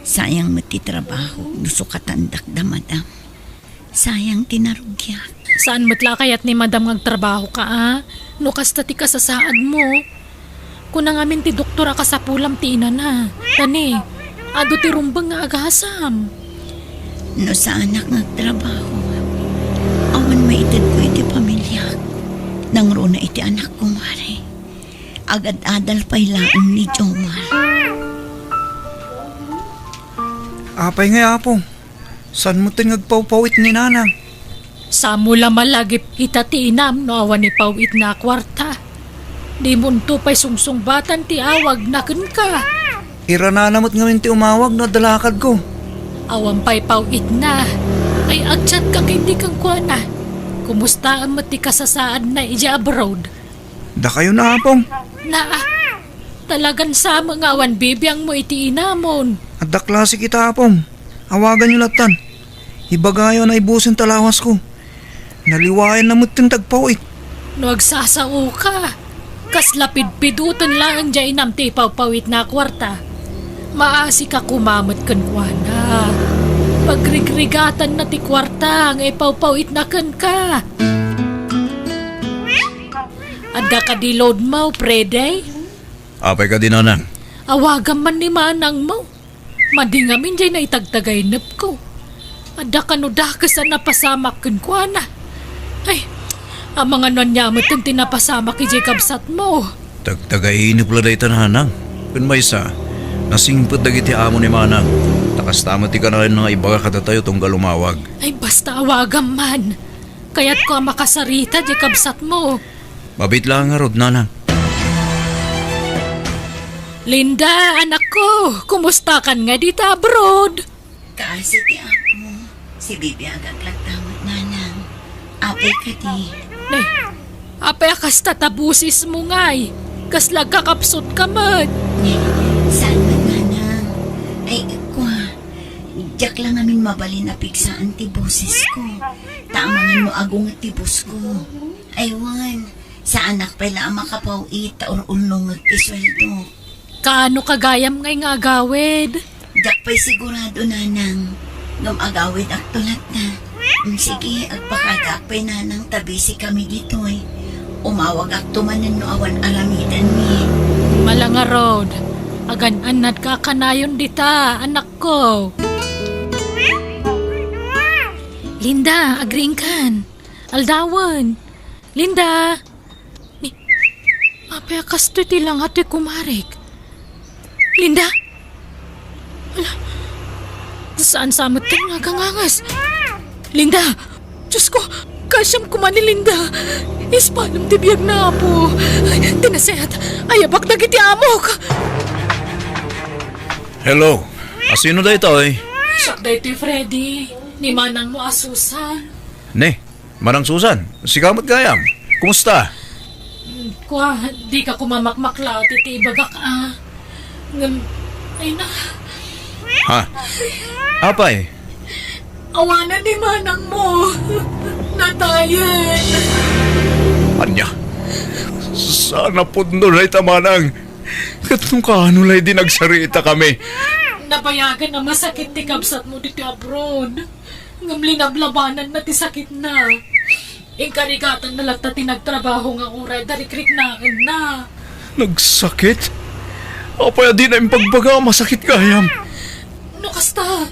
Sayang met ti trabaho no sukatandak da Madam. Sayang ti narugiak. Saan met la a kayat ni Madam nga agtrabaho ka, a? No kasta ti kasasaadmo. Kuna ngamin ti doktor a kasapulam ti inana. Tani, adu ti rumbeng nga agasam. No saanak nga agtrabaho, awan maitedko iti pamiliak. Nangruna iti anakko, Mare. Agad-adal pay laeng ni Jomar. Apay ngay, Apo? Saan mo ten nga agpawpawit ni Nanang? Samo la malagip ita ti inam no awan ipaw-itna a kuarta. Dimonto pay sungsungbatan ti awagna kenka. Iranana met ngamin ti umawag no adda lakadko. Awan pay paw-itna. Ay, agchat ka ketdi kenkuana. Kumustaem met ti kasasaadna idiay abroad? Dakayo na, Apong. Naa, talagan samo nga awan bibiangmo iti inamon. Adda klase kita, Apong. Awaganyo lattan. Ibagayo a naibusen ta lawasko. Naliwayanna metten ti agpaw-it. No agsasaoka, kasla pidpiduten laeng diay inam ti ipawpaw-itna a kuarta. Maasika koma met kenkuana. Pagrigrigatanna ti kuarta nga ipawpaw-itna kenka. Adda kadi loadmo, Freddy? Apay kadi, Nanang? Awagam man ni manangmo. Madi ngamin diay naitagtagainepko. Adda kano dakes a napasamak kenkuana. Ay, amangan no ania metten ti napasamak idiay kabsatmo. Tagtagainep la dayta, Nanang. Ken maysa, nasingpet dagiti amo ni Manang. Ta kasta met ti kanayon nga ibaga kadatayo tunggal umawag. Ay, basta awagam man. Kayatko a makasarita diay kabsatmo. Mabiit laeng ngarud, Nanang. Linda, anakko, kumustakan nga dita abroad? Kaasi ti Apo, sibibiagak latta met, Nanang. Apay kadi? Ne, apay a kasta ta bosesmo ngay? Kasla agkakapsutka met. Saan man, nanang? Ay, kua, diak la ngamin mabalin a pigsaan ti bosesko. Ta amangan no agunget ti bosko. Ay, wen, saanak pay la a makapaw-it ta ur-ulnongek ti sueldo. Kaano ka gayam ngay nga agawid? Diak pay sigurado, nanang, ngem agawidakto latta. Mm, sige, agpakadaak pay, nanang, ta busy kami ditoy. Umawagakto manen no awan aramidenmi. Mala ngarud, agan-annadka a kanayon dita, anakko. Linda, agriingkan. Aldawen. Linda! Ni, apay a kastoy ti langa ti kumarek? Linda! Ala, saan sa met nga agangangas? Linda! Diyos ko, kaasiam koma ni Linda. Ispalem ti biag na, Apo. Ay, ti naset, ayabak dagiti amok. Hello. Asino daytoy? Siak daytoy, Freddy. Ni manangmo a Susan. Ne, Manang Susan, sika met gayam. Kumusta? Kua, dika koma makmaklaw iti ibagak a. Ngem, ay na. Ha? Apay? Awanen ni manangmo. Natayen. Ania? Saan a pudno dayta, manang. Ket no kaano la idi nagsaritakami? Nabayagan a masakit ti kabsatmo ditoy abroad. Ngem linablabananna ti sakitna. Inkarigatanna latta ti nagtrabaho nga uray darikriknaenna. Nagsakit? Apay a dina impagbaga a masakit gayam? No kasta,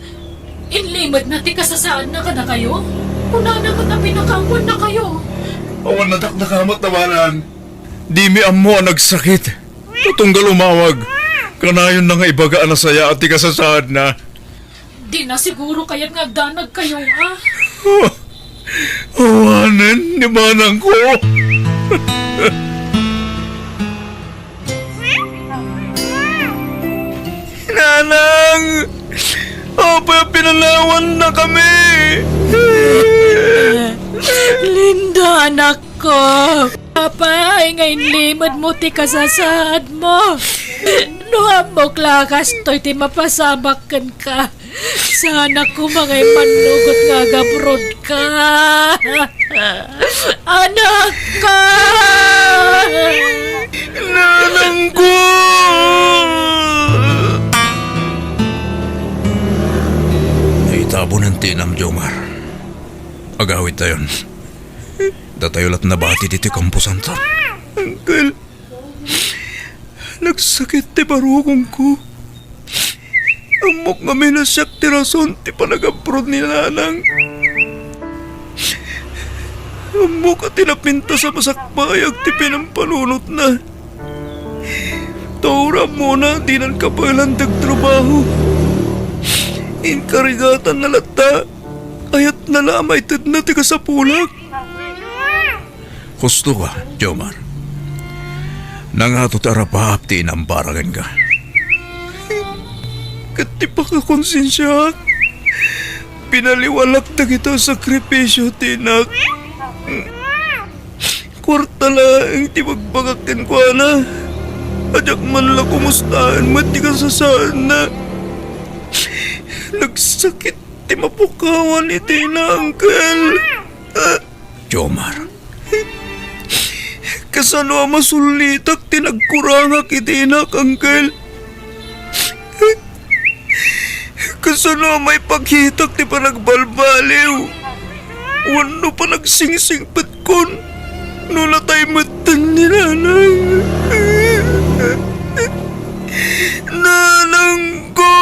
inlimedna ti kasasaadna kadakayo? Kunana met a pinakaawannakayo. Awan nadakdakamat, manang. Dimi ammo a nagsakit. Tunggal umawag, kanayonna nga ibaga a nasayaat ti kasasaadna. Dina siguro kayat nga agdanagkayo, a? Awanen ni manangko. Nanang! Apay a pinanawannakami? Linda, anakko. Apay nga inlimedmo ti kasasaadmo? No ammok la a kastoy ti mapasamak kenka, saanak koma nga immannugot nga agabrodka. Anakko! Nanangko! Naitabonan ti inam, Jomar. Agawidtayon. Datayo la't nabati ditoy kamposanto. Uncle, nagsakit ti barukongko. Ammok ngamin a siak ti rason ti panag-abroad ni Nanang. Ammok a ti napintas a masakbayag ti pinampanunotna. Ta uray ammona, dinan kabaelan ti agtrabaho. Inkarigatanna latta, kayatna la a maitedna ti kasapulak. Husto ka, Jomar. Nangato ti arapaap ti inam para kenka. Ket ti pakakonsensiaak, pinaliwalak dagita a sakripisio ti inak. Kuarta laeng ti ibagbagak kenkuana. A diak man la kumustaen met ti kasasaadna. Nagsakit ti mapukawan iti ina, Uncle. Jomar. Kasano a masullitak ti nagkurangak iti inak, Uncle? Kasano a maipakitak ti panagbalbaliw wenno panagsingsipetkon no natay metten ni Nanang? Nanangko!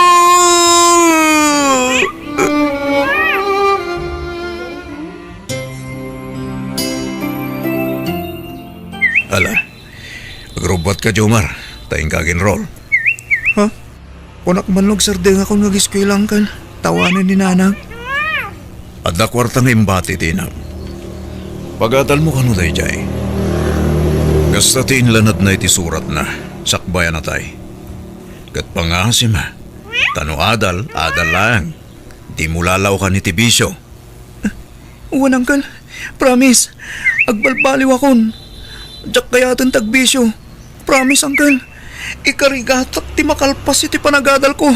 Ala, agrubbuatka, Jomar, ta inka ag-enroll. Ha? Kunak man no agsardengakon nga ageskuela, Uncle, ta awanen ni Nanang. Adda kuarta nga imbati ti inam. Pag-adalmo kano daydiay. Kasta ti inlanadna iti suratna, sakbay a natay. Ket pangasim, ta no adal, adal laeng. Dimo lalaokan iti bisio. Wen, Uncle. Promise. Agbalbaliwakon. Diak kayaten ti agbisio. Promise, Uncle. Ikarigatak ti makalpas iti panagadalko.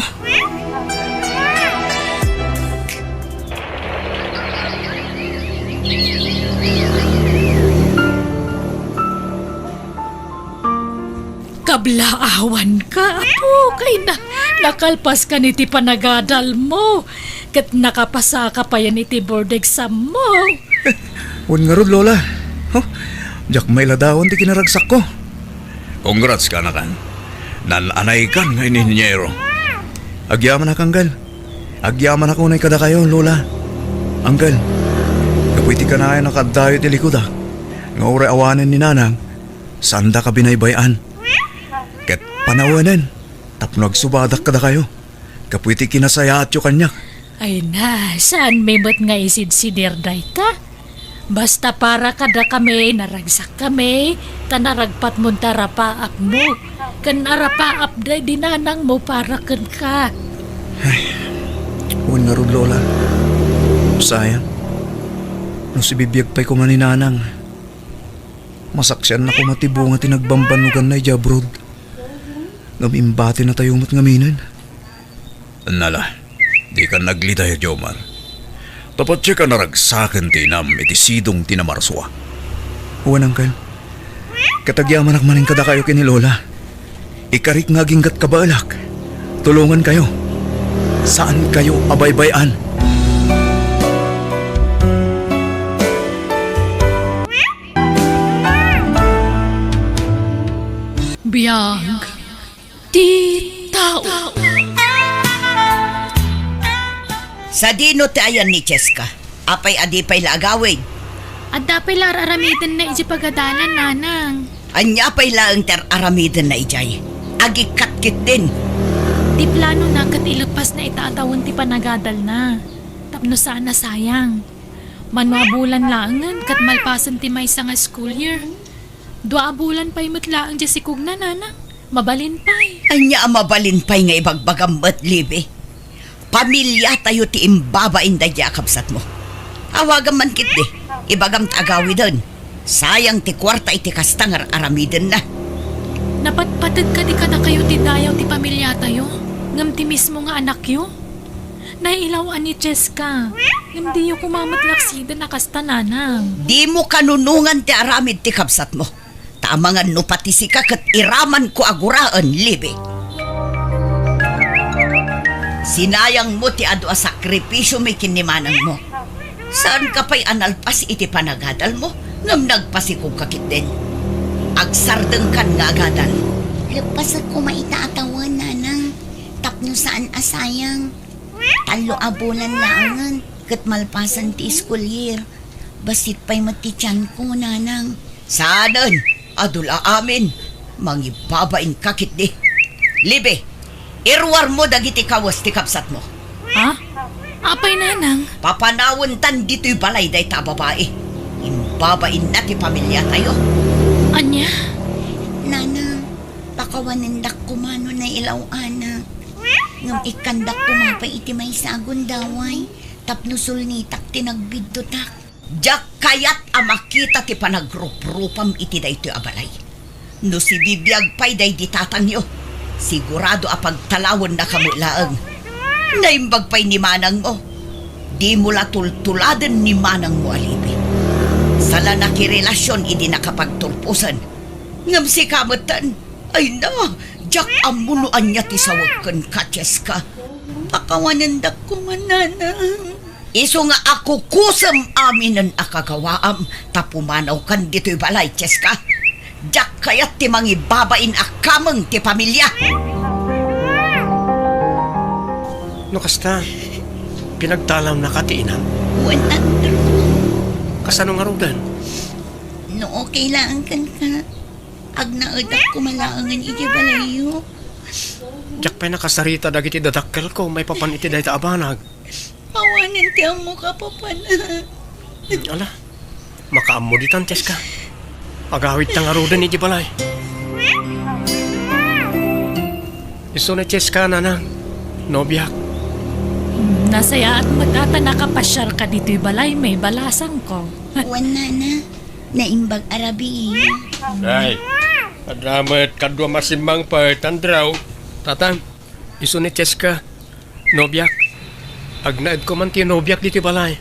Kablaawanka, apo, kay na, nakalpaskan iti panagadalmo, ket nakapasaka payen iti board exammo. Wen ngarud, Lola. Huh? Diak mailadawan ti kinaragsakko. Congrats, kanakan. Naan-anaykan nga inhinyero. Agyamanak, Uncle. Agyamanak unay kadakayo, Lola. Uncle, gapu iti kanayon a kaaddayo ti likuda, nga uray awanen ni Nanang, saandaka binaybay-an. Ket panawanen, tapno agsubadak kadakayo, gapu iti kinasayaatyo kaniak. Ay na, saanmi met nga isidsidir dayta? Basta para kadakami, naragsakkami, ta naragpatmon ta arapaapmo, ken arapaap daydi nanangmo para kenka. Ay, wen ngarud, Lola. Sayang. No sibibiag pay koma ni Nanang, masaksianna koma ti bunga ti nagbambannoganna idiay abroad. Ngem imbatinatayo met ngaminen. Nala, dikan naglitay, Jomar. Ta patien a naragsaken ti inam iti sidong ti namarsua. Wen, Uncle. Ket agyamanak manen kadakayo ken ni Lola. Ikarik nga aginggat kabaelak. Tulongankayo. Saankayo a baybay-an. Biag ti tao. Sadino ti ayan ni Cheska? Apay a di pay la agawid? Adda pay la ar-aramidenna idiay pagadalan, Nanang. Ania pay laeng ti ar-aramidenna idiay? Agikkat ketdin. Ti planona ket ileppasna ita a tawen ti panagadalna, tapno saan a sayang. Mano a bulan laengen ket malpasen ti maysa nga school year. Dua a bulan pay met laeng diay sikogna, Nanang. Mabalin pay. Ania a mabalin pay nga ibagbagam met, Libby? Pamiliatayo ti imbabain daydiay a kabsatmo. Awagam man ketdi, ibagam ta agawiden. Sayang ti kuarta iti kasta nga ar-aramidenna. Napatpateg kadi kadakayo ti dayaw ti pamiliatayo, ngem ti mismo nga anakyo? Nailaw-an ni Cheska, ngem diyo koma met laksiden a kasta, Nanang. Dimo kanunongan ti aramid ti kabsatmo. Ta amangan no pati sika ket iramanko a guraen, Libby. Sinayangmo ti adu a sakripisiomi ken ni manangmo. Saanka pay a nalpas iti panagadalmo, ngem nagpasikogka ketdin. Agsardengkan nga agadal. Leppasek koma ita a tawen, Nanang, tapno saan a sayang. Tallo a bulan laengen ket malpasen ti school year. Bassit pay met ti tianko, Nanang. Saanen, adu la amin. Mangibabainka ketdi. Libby, iruarmo dagiti kawes ti kabsatmo. Ha? Apay, Nanang? Papanawentan ditoy balay dayta a babai. Imbabainna ti pamiliatayo. Ania? Nanang, pakawanendak koma no nailaw-anak. Ngem ikkandak koma pay iti maysa a gundaway tapno sulnitak ti nagbiddutak. Diak kayat a makita ti panagruprupam iti daytoy a balay. No sibibiag pay daydi tatangyo, sigurado a pagtalawennaka met laeng. Naimbag pay ni manangmo. Dimo la tultuladen ni manangmo a Libby. Sala nakirelasion idi nakapagturposen. Ngem sika metten, ay na, diak ammo no ania ti sawek kenka, Cheska. Pakawanendak koma, Nanang. Isu nga akukusem aminen a kagawaam ta pumanawkan ditoy balay, Cheska. Diak kayat ti mangibabain a kameng ti pamilia. No kasta, pinagtalawnaka ti inam? Wen, Andrew. Kasano ngaruden? No okay laeng kenka, agnaedak koma laengen iti balayyo. Diak pay nakasarita dagiti dadakkelko maipapan iti dayta a banag. Awanen ti ammoka, Papa. Hmm, ala, makaammo ditan, Cheska. Agawidta ngaruden iti balay. Isu ni Cheska, Nanang, nobiak. Hmm, nasayaat met a ta nakapasiarka ditoy balay, may balasangko. Wen, Nana, naimbag a rabii. Ay, Adda met kaduam a simmangpet, Andrew. Tatang, isu ni Cheska, nobiak. Agnaedko man ti nobiak ditoy balay.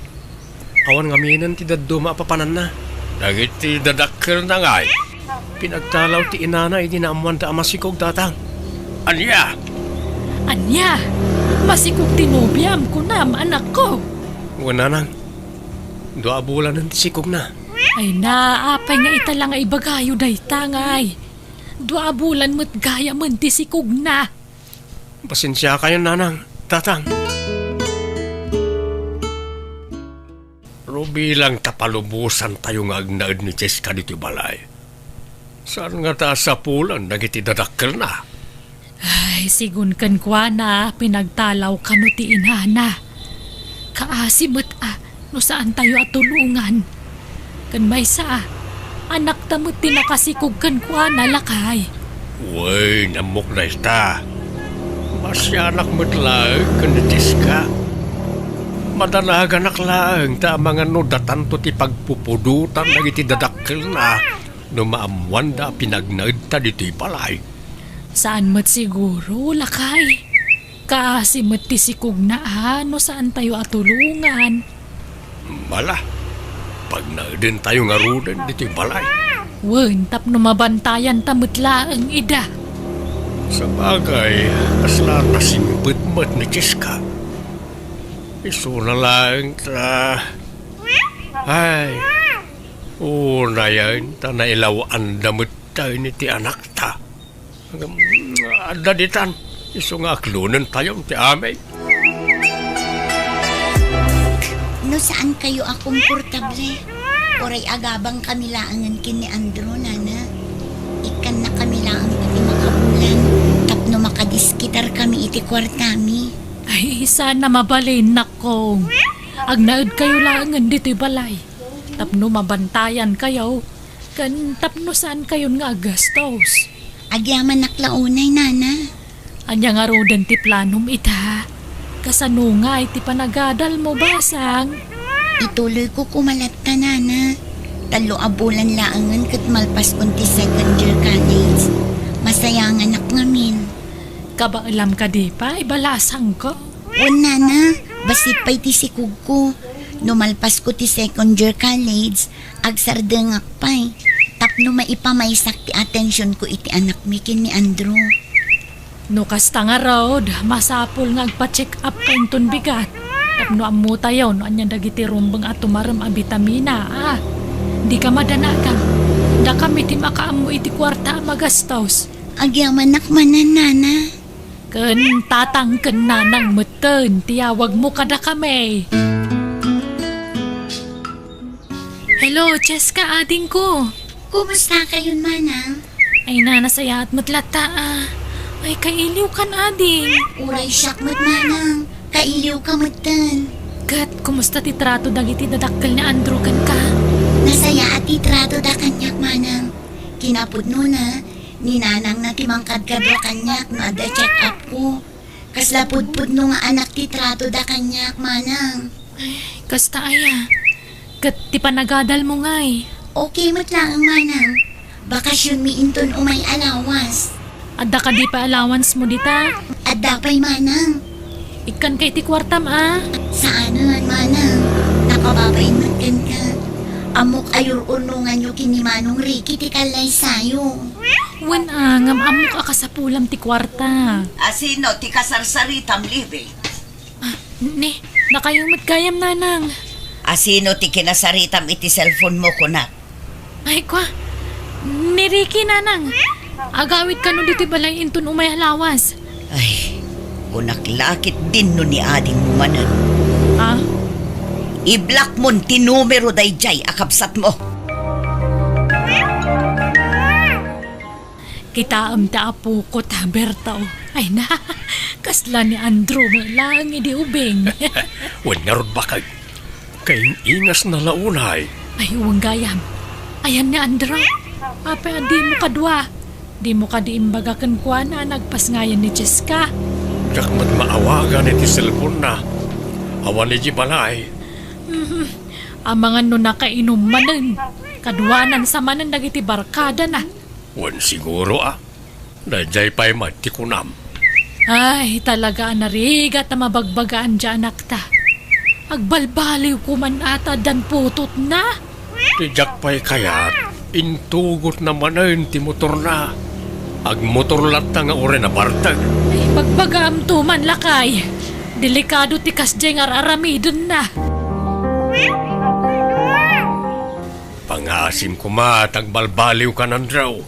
Awan ngaminen ti dadduma a papananna. Dagiti dadakkelna ngay? Pinagtalaw ti inana idi naammoanda a masikog, Tatang. Ania? Ania? Masikog ti nobiam, kunam, anakko? Wen, Nanang. Dua a bulanen ti sikogna. Ay na, apay nga ita la nga ibagayo dayta ngay? Dua a bulan met gayamen ti sikogna. Pasensiakayon, Nanang, Tatang. Rubilang ta palubosantayo nga agnaed ni Cheska ditoy balay. Saan ngata a sapulan dagiti dadakkelna? Ay, sigun kenkuana, pinagtalaw kano ti inana. Kaasi met a, no saantayo a tulongan. Ken maysa a, anakta met ti nakasikog kenkuana, lakay. Wen, ammok dayta. Masianak met laeng ken ni Cheska. Madanaganak laeng ta amangan no datanto ti pagpupudotan dagiti dadakkelna no maammoanda a pinagnaedta ditoy balay. Saan met siguro, lakay. Kaasi met ti sikogna a no saantayo a tulongan. Mala, pagnaedentayo ngaruden ditoy balay. Wen, tapno mabantayan ta met laeng ida. Sabagay, kasla nasingpet met ni Cheska. Isuna laeng ta. Ay, unayen ta nailaw-anda met tayo ni ti anakta. Agam-, adda ditan, isu nga aklonentayon ti amin. No saan kayo a komportable, uray agabang kami laengen ken ni Andrew, Nana. Ikkanna kami laeng iti makabulan tapno makadiskitar kami iti kuartami. Ay, saan a mabalin, nakko. Agnaed kayo laengen ditoy balay. Tapno mabantayan kayo, ken tapno saan kayon nga aggastos. Agyamanak la unay, Nana. Ania ngaruden ti planom ita? Kasano ngay ti panagadalmo, basang? Ituloyko koma latta, Nana. Tallo a bulan laengen ket malpaskon ti second year college. Masayanganak ngamin. Kabaelam kadi pay, balasangko? Wen, Nana, bassit pay ti sikogko. No malpasko ti second year college, agsardengak pay tapno maipamaysak ti atensionko iti anakmi ken ni Andrew. No kasta ngarud, masapul nga agpa-check up ka inton bigat tapno ammotayo no ania dagiti rumbeng a tumarem a bitamina, a. Dika madanagan. Dakami ti makaammo iti kuarta a magastos. Agyamanak manen, Nana. Ken tatang ken nanang metten ti awagmo kadakami. Hello, Cheska, adingko. Kumusta kayon, Manang? Ay na, nasayaat met latta, a. Ay, kailiwkan, ading. Uray siak met, Manang. Kailiwka metten. Ket, kumusta ti trato dagiti dadakkel ni Andrew kenka? Nasayaat ti tratoda kaniak, Manang. Kinapudnona, ni nanangna ti mangkadkadua kaniak no adda check-up ko. Kasla pudpudno nga anak ti tratoda kaniak, Manang. Ay, kasta aya. Ket ti panagadalmo ngay? Okay met laeng, Manang. Bakasionmi inton umay a lawas. Adda kadi pay allowance mo dita? Adda pay, Manang. Ikkanka iti kuartam, a? Saanen, Manang. Nakababain met kenka. Ammok a yur-urnonganyo ken ni Manong Ricky ti kallaysayo. Wen a, ngem ammok a kasapulam ti kuarta. Asino ti kasarsaritam, Libby? Ah, ni, nakayo met gayam, Nanang. Asino ti kinasaritam iti cellphone mo, kunak? Ay, kwa, ni Ricky, Nanang. Agawid kano ditoy balay inton umay a lawas. Ay, kunak la ket dinno ni adingmo manen. Ah? I-block mon ti numero daydiay a kabsatmo. Kitaem ti apoko ta, Berto. Ay na, kasla ni Andrew met laeng idi ubing. Wen ngarud, bakay. Kaing-ingasna la unay. Ay, wen gayam. Ayan ni Andrew. Apay a dimo kadua? Dimo kadi imbaga kenkuana a nagpasngayan ni Cheska? Diak met maawagan iti cellphone-na. Awan idiay balay. Mhm. Amangan no nakainum manen. Kaduanan sa manen dagiti barkadana. Wen siguro a. Daydiay pay met ti kunam. Ay, talaga a narigat a mabagbagaan ti anakta. Agbalbaliw koman a ta addan putotna. Ti diak pay kayat, intugotna manen ti motorna. Agmotor latta nga uray nabartek. Ay, bagbagaamto man, lakay. Delikado ti kasdiay nga ar-aramidenna. Pangaasim koma ta agbalbaliwkan, Andrew.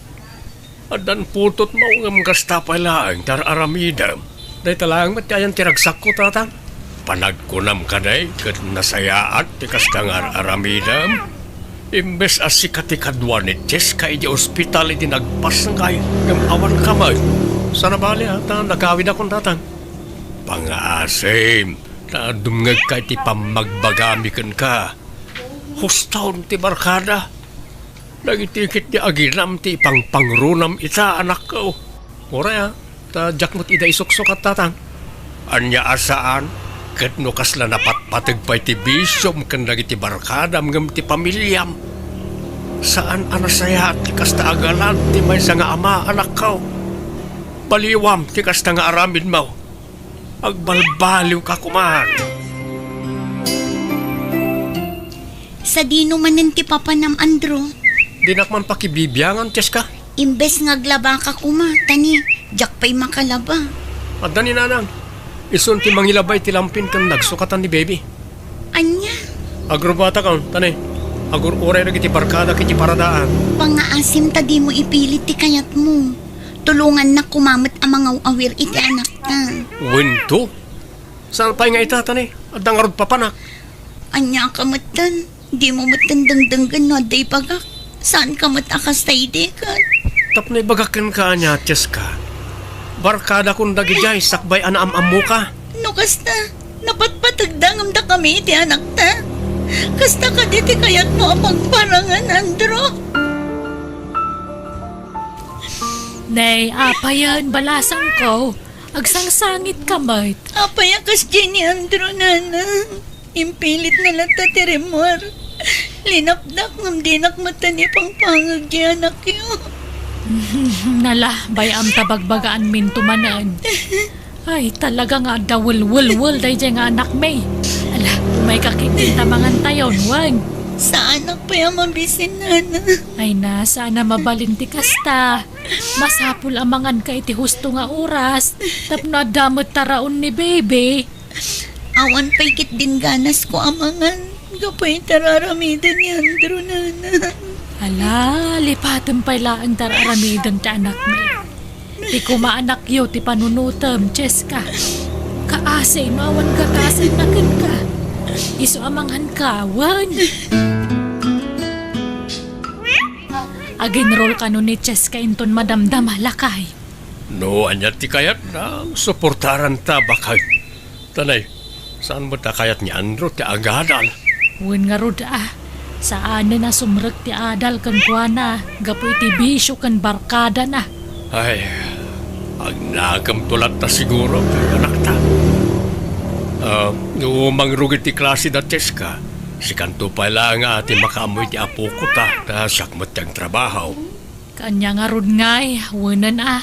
Addan putotmo ngem kasta pay laeng ti ar-aramidem. Dayta laeng met ti ayan ti ragsakko, Tatang. Panagkunam kadi ket nasayaat ti kasta nga ar-aramidem? Imbes a sika ti kadua ni Cheska idiay ospital idi nagpasngay, ngem awanka met. Saan a bale a ta nagawidakon, Tatang. Pangaasim, ta dumngegka iti pammagbagami kenka. Husto ti barkada. Dagiti ketdi aginam ti ipangpangrunam ita, anakko. Uray a, ta diak met ida isuksukat, Tatang. Ania a saan? Ket no kasla napatpateg pay ti bisiom ken dagiti barkadam ngem ti pamiliam, saan a nasayaat ti kasta a galad ti maysa nga ama, anakko. Baliwam ti kasta nga aramidmo. Agbalbaliwka koman. Sadino manen ti papanam, Andrew? Dinak man pakibibiangan, Cheska. Imbes nga aglabaka koma, ta ni, diak pay makalaba. Adda ni Nanang. Isun ti mangilaba iti lampin ken nagsukatan ni Baby. Ania? Agrubatakon, ta ni, agur-uray dagiti barkadak iti paradaan. Pangaasim ta dimo ipilit ti kayatmo. Tulongannak koma met a mangaw-awir iti anakta. Wen to? Saan pay nga ita, ta ni, adda ngarud papanak. Ania ka metten? Dimo metten dengdenggen no adda ibagak. Saanka met a kasta idi ket. Tapno ibagak kenka ania, Cheska. Barkadakon dagidiay sakbay a naam-ammoka. No kasta, napatpategda ngem dakami iti anakta. Kasta kadi ti kayatmo a pagparangan, Andrew? Nay, apayen, balasangko. Agsangsangit ka met. Apay a kasdiay ni Andrew, Nanang? Impilitna latta ti rimmuar. Linapdak ngem dinak metten ipangpangeg ti anakyo. Nala, bay-am ta bagbagaanminto manen. Ay, talaga nga adda welwelwel daydiay nga anakmi. Ala, umayka ketdin ta mangantayon, wen. Saanak pay a mabisin, Nanang. Ay na, saan a mabalin ti kasta. Masapul a manganka iti husto nga oras, tapno adda met taraon ni Baby. Awan pay ketdin ganasko a mangan gapu iti ar-aramiden ni Andrew, Nanang. Ala, lipatem pay laeng ti ar-aramiden ti anakmi. Ti koma anakyo ti panunotem, Cheska. Kaasi no awan gatasenna kenka. Isu a manganka, wen. Aginrol kano ni Cheska inton madamdama, lakay. No ania ti kayatna, suportaranta, baket. Ta ni, saan met a kayat ni Andrew ti agadal? Wen ngarud a, saanen a sumrek ti adal kenkuana gapu iti bisio ken barkadana. Ay, agnakemto latta siguro, anakta. Ah, no mangrugi ti klase da Cheska, sikanto pay laeng a ti makaammo iti apokota, ta siak met ti agtrabaho. Ania ngarud ngay, wenen a,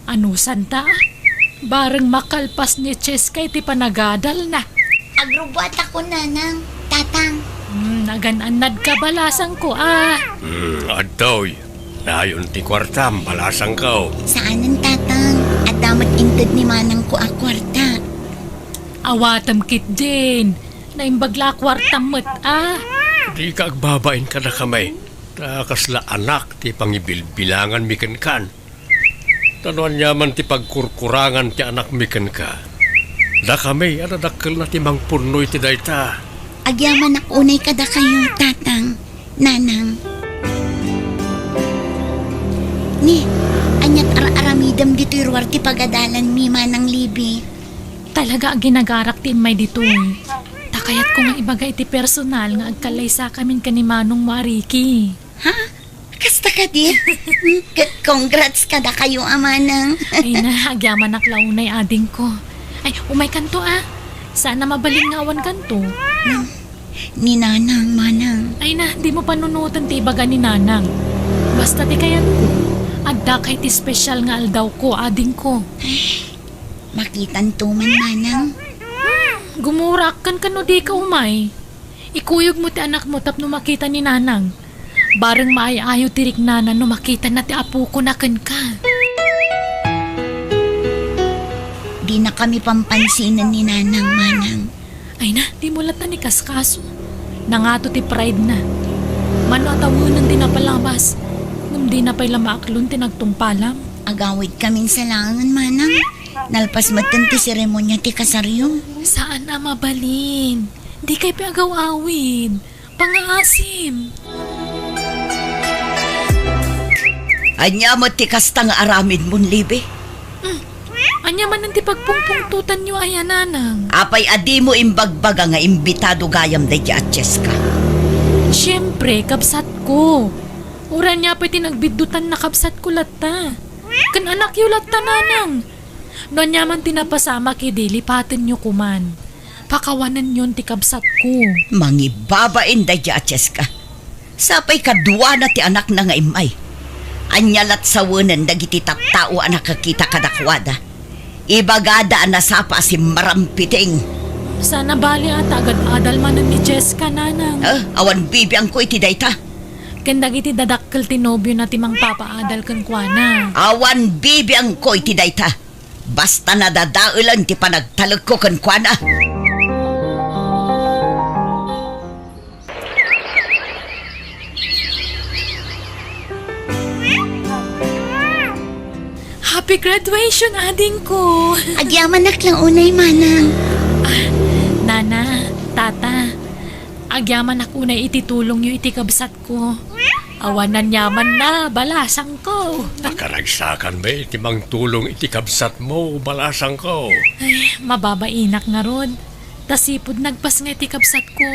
anusanta a? Bareng makalpas ni Cheska iti panagadalna. Agrubbuatako, Nanang, Tatang. Hmm, agan-annadka, balasangko a. Hmm, adtoy. Nayon ti kuartam, balasangko. Saanen, Tatang. Adda met inted ni manangko a kuarta. Awatem ketdin. Naimbag la a kuartam met a. Dika agbabain kadakami. Ta kasla anak ti pangibilbilanganmi kenkan. Ta no aniaman ti pagkurkurangan ti anakmi kenka, dakami a nadakkelna ti mangpunno iti dayta. Agyamanak unay kadakayo, Tatang, Nanang. Ni, aniat ar-aramidem ditoy ruar ti pagadalanmi, Manang Libby? Talaga a ginagarak ti immay ditoy. Ta kayatko nga ibaga iti personal nga agkallaysakamin ken ni manongmo a Ricky. Ha? Kasta kadi? Ket congrats kadakayo a manang. Ay na, agyamanak la unay adingko. Ay, umaykanto a. Saan a mabalin nga awankanto. Hmm. Ni Nanang, manang. Ay na, dimo panunoten ti ibaga ni Nanang. Basta ti kayatko, Adda kay ti special nga aldawko, adingko. Makitanto man, manang. Gumurak ken kano dika umay. Ikuyogmo ti anakmo tapno makita ni nanang. Bareng maay-ayo ti riknana no makitana ti apokona kenka. Dinakami pampansinen ni nanang, manang. Ay na, dimo latta ni kaskaso. Nangato ti pride na. Mano a tawenen ti napalabas. Ngem dina pay la maaklon ti nagtungpalam. Agawidkamin sa laengen, manang. Nalpas metten ti seremonia ti kasaryo. Saan a mabalin. Dikay pay agaw-awid. Pangaasim. Ania met ti kasta nga aramidmon, Libby? Mm. Ania manen ti pagpungpungtotanyo aya, nanang? Apay a dimo imbagbaga nga imbitado gayam daydi a Cheska? Siempre, kabsatko. Uray ania pay ti nagbiddutan na kabsatko latta. Ken anakyo latta, nanang. No ania man ti napasamak idi, lipatenyo koman. Pakawanenyon ti kabsatko. Mangibabain daydi a Cheska. Sapay kaduana ti anakna nga immay. Ania lat sawenen dagiti tattao a nakakita kadakuada? Ibagada a nasapa a simmarampiting. Saan a bali a ta agad-adal manen ni Cheska, nanang. Eh, awan bibiangko iti dayta. Ken dagiti dadakkel ti nobiona ti mangpapaadal kenkuana. Awan bibiangko iti dayta. Basta nadadaelen ti panagtalekko kenkuana. Happy graduation, adingko! Agyamanak la unay, manang. Ah, nana, tata, agyamanak unay iti tulongyo iti kabsatko. Awan aniamanna, balasangko. Nakaragsakanmi ti mangtulong iti kabsatmo, balasangko. Ay, mababainak ngarud. Ta sipud nagpasngay ti kabsatko.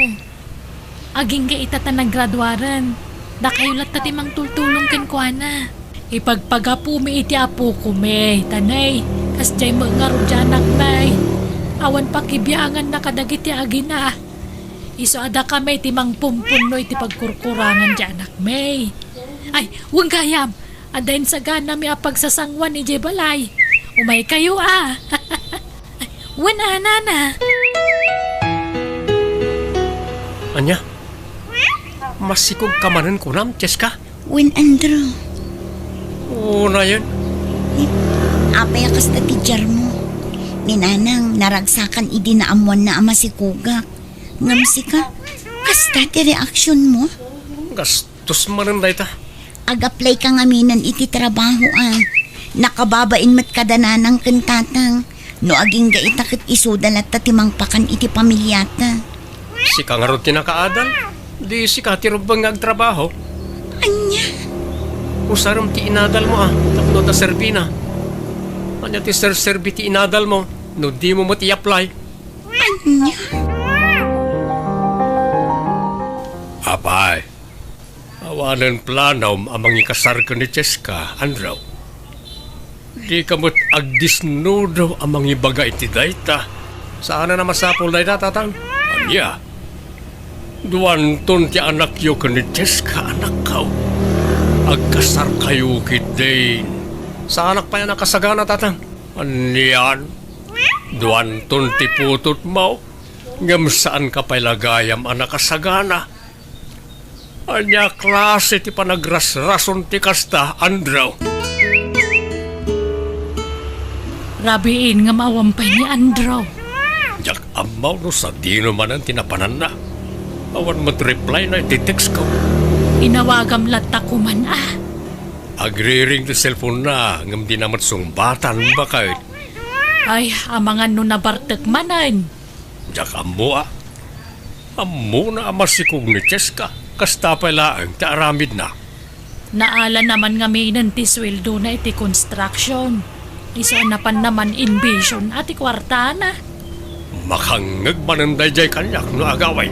Agingga ita ta naggraduaren. Dakayo latta ti mangtultulong kenkuana. Ipagpagapumi iti apokon, May, ta nay, kasdiay met ngarud ti anakmi. Awan pakibianganna kadagiti agina. Isu a dakami ti mangpumpunno iti pagkurkurangan ti anakmi. Ay, wen gayam, adda insaganami a pagsasangoan idiay balay. Umaykayo a. Wen a, nana. Ania? Masikogka manen kunam, Cheska? Wen, Andrew. Unayen. Apay a kasta ti diarmo? Ni nanang naragsakan idi naammoanna a masikogak. Ngem sika, kasta ti reaksionmo? Gastos manen dayta. Ag-applyka ngaminen iti trabaho a. Nakababain met kada nanang ken tatang. No agingga ita ket isuda latta ti mangpakan iti pamiliata. Sika ngarud ti nakaadal? Di sika ti rumbeng nga agtrabaho? Ania? Usarem ti inadalmo a, tapno adda serbina. Ania ti serserbi ti inadalmo no dimo met i-apply? Ania? Apay, awanen planom a mangikasar ken ni Cheska, Andrew? Dika met agdisnudo a mangibaga iti dayta. Saanen a masapul dayta, tatang? Ania? Duanton ti anakyo ken ni Cheska, anakko. Agkasarkayo ketdin. Saanak pay a nakasagana, tatang? Anian? Duanton ti putotmo, ngem saanka pay la gayam a nakasagana. Ania klase ti panagrasrason ti kasta, Andrew? Rabiin ngem awan pay ni Andrew. Diak ammo no sadino manen ti napananna. Awan met reply na iti text ko. Inawagam latta koman a. Agriring ti cellphone na, ngem di na met sungbatan, baket. Ay, amangan no nabartek manen. Diak ammo a. Ammona a masikog ni Cheska, kasta pay laeng ti aramidna. Naala naman ngaminen ti sueldona iti construction. Isu a napan naman invision a ti kuartana. Makangngeg manen daydiay kaniak no agawid.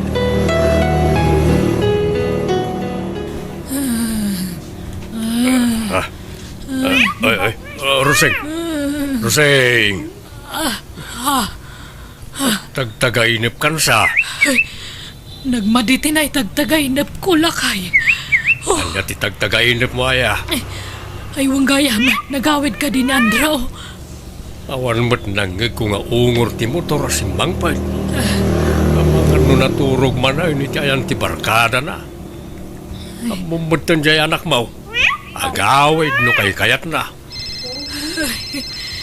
Ah, ah, ay, ay, ah, Rosing. Rosing. Ah, ah. Tagtagainepkan sa. Ay, nagmadi ti naitagtagainepko, lakay. Oh. Ania ti tagtagainepmo aya? Eh, Ay, wen gayam, nagawid kadi ni Andrew? Awan met nangngegko nga ungor ti motor a simmangpet. Amangan no naturog manen iti ayan ti barkadana. Ammom metten diay anakmo. Agawid no kaykayatna.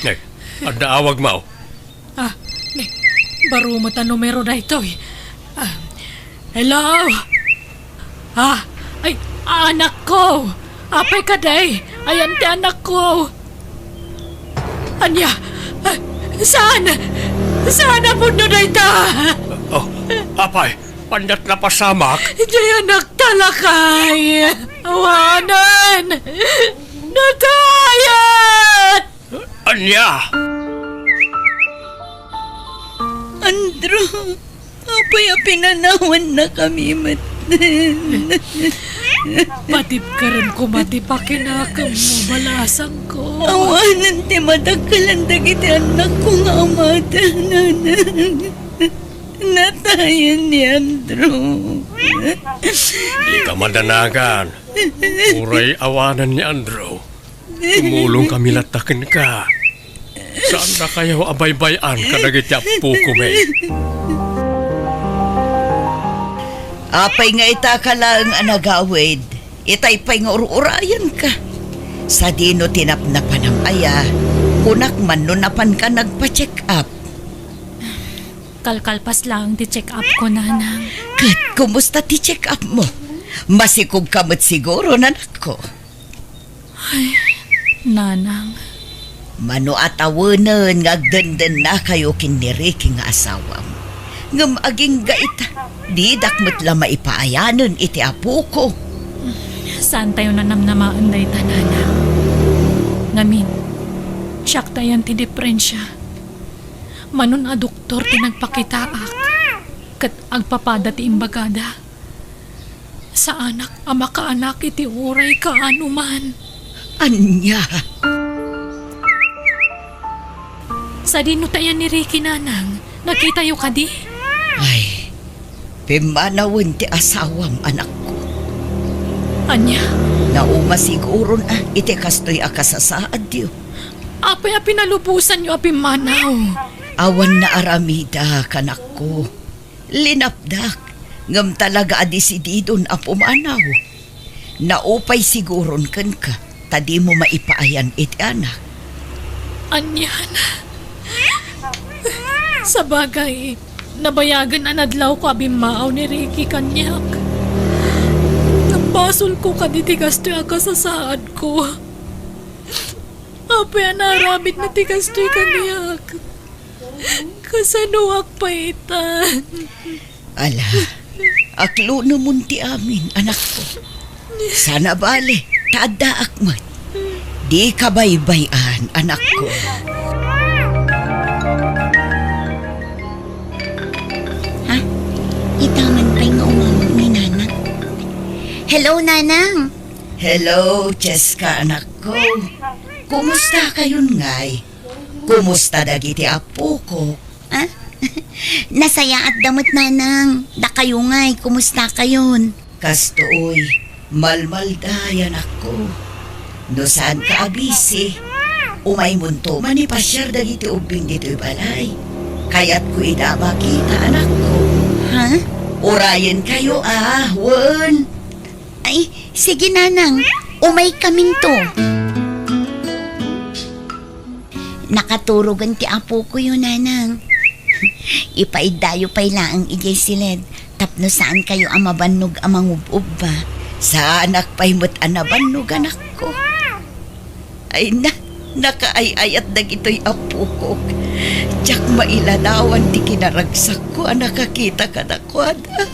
Eh, adda awagmo. Ah, ni, baro met a numero daytoy. Ah, hello? Ah, ay, anakko! Apay kadi? Ayan ti anakko! Ania? Ah, saan? Saan a pudno dayta? Oh, apay, paniat napasamak? Diay anakta lakay! Awanen! Natayat! Ania? Andrew, apay a pinanawannakami metten? Patibkaren koma ti pakinakemmo, balasangko. Awanen ti madakkelan dagiti annakko nga amada, nanang. Natayen ni Andrew. Dika madanagan. Uray awanen ni Andrew. Tumulongkami latta kenka. Saandakayo a baybay-an kadagiti appokomi. Apay nga ita ka laeng a nagawid? Itay pay nga ur-urayenka. Sadino ti napnapanam aya? Kunak man no napanka nagpa-check up. Kalkalpas laeng ti check-up ko, nanang. Ket kumusta ti check-up mo? Masikog ka met siguro, anakko. Ay, nanang. Mano a tawenen nga agdendennakayo ken ni Ricky nga asawam. Ngem agingga ita, didak met la maipaayanen iti apoko. Saantayo nanamnamaen dayta, nanang. Ngamin, siak ta ayan ti diferensia. Manon a doktor ti nagpakitaak, ket agpapada ti imbagada. Saanak a makaanak iti uray kaano man. Ania? Sadino ta ayan ni Ricky, nanang? Nakitayo kadi? Ay, pimmanawen ti asawam, anakko. Ania? Nauma siguron a iti kastoy a kasasaadyo. Apay a pinalubosanyo a pimmanaw? Awan naaramidak, anakko. Linapdak, ngem talaga a desididon a pumanaw. Naupay siguron kenka, ta dimo maipaayan iti anak. Anian? Sabagay, nabayagen a nadlawko a bimmaaw ni Ricky kaniak. Ngem basolko kadi ti kastoy a kasasaadko. Apay a naaramidna ti kastoy kaniak? Kasanoak pay ita? Ala, aklunemon ti amin, anakko. Saan a bale, ta addaak met. Dika baybay-an, anakko. Ha? Ita man pay nga umawag ni Nanang. Hello, Nanang! Hello, Cheska, anakko. Kumusta kayon ngay? Kumusta dagiti apoko? Ah? Nasayaatda met, Nanang. Dakayo ngay, kumusta kayon? Kastoy, malmalday, anakko. No saanka a bisi, umaymonto manipasiar dagiti ubbing ditoy balay. Kayatko ida a makita, anakko. Ha? Urayenkayo a, wen. Ay, sige, Nanang. Umaykaminto. Nakaturogen ti apokoyo, Nanang. Ipaiddayo pay laeng idiay siled tapno saankayo a mabannog a mangub-ubba. Saanak pay met a nabannog, anakko. Ay na, nakaay-ayat dagitoy apokok. Diak mailadawan ti kinaragsakko a nakakita kadakuada.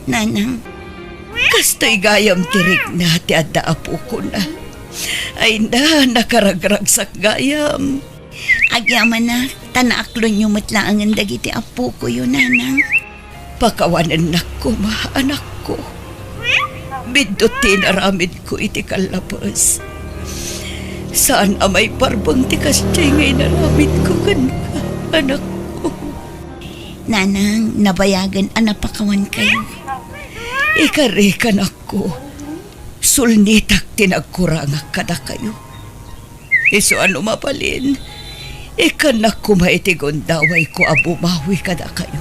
Nanang. Kastoy gayam ti rikna ti adda apokona. Ay na, nakaragragsak gayam. Agyamanak, ta naaklonyo met laengen dagiti apokoyo, Nanang. Pakawanennak koma, anakko. Biddut ti inaramidko iti kallapes. Saan a maiparbeng ti kasdiay nga inaramidko kenka, anakko. Nanang, nabayagen a napakawankayo. Ikarek, anakko. Sulnitak ti nagkurangak kadakayo. Isu a no mabalin, ikkannak koma iti gundawayko a bumawi kadakayo,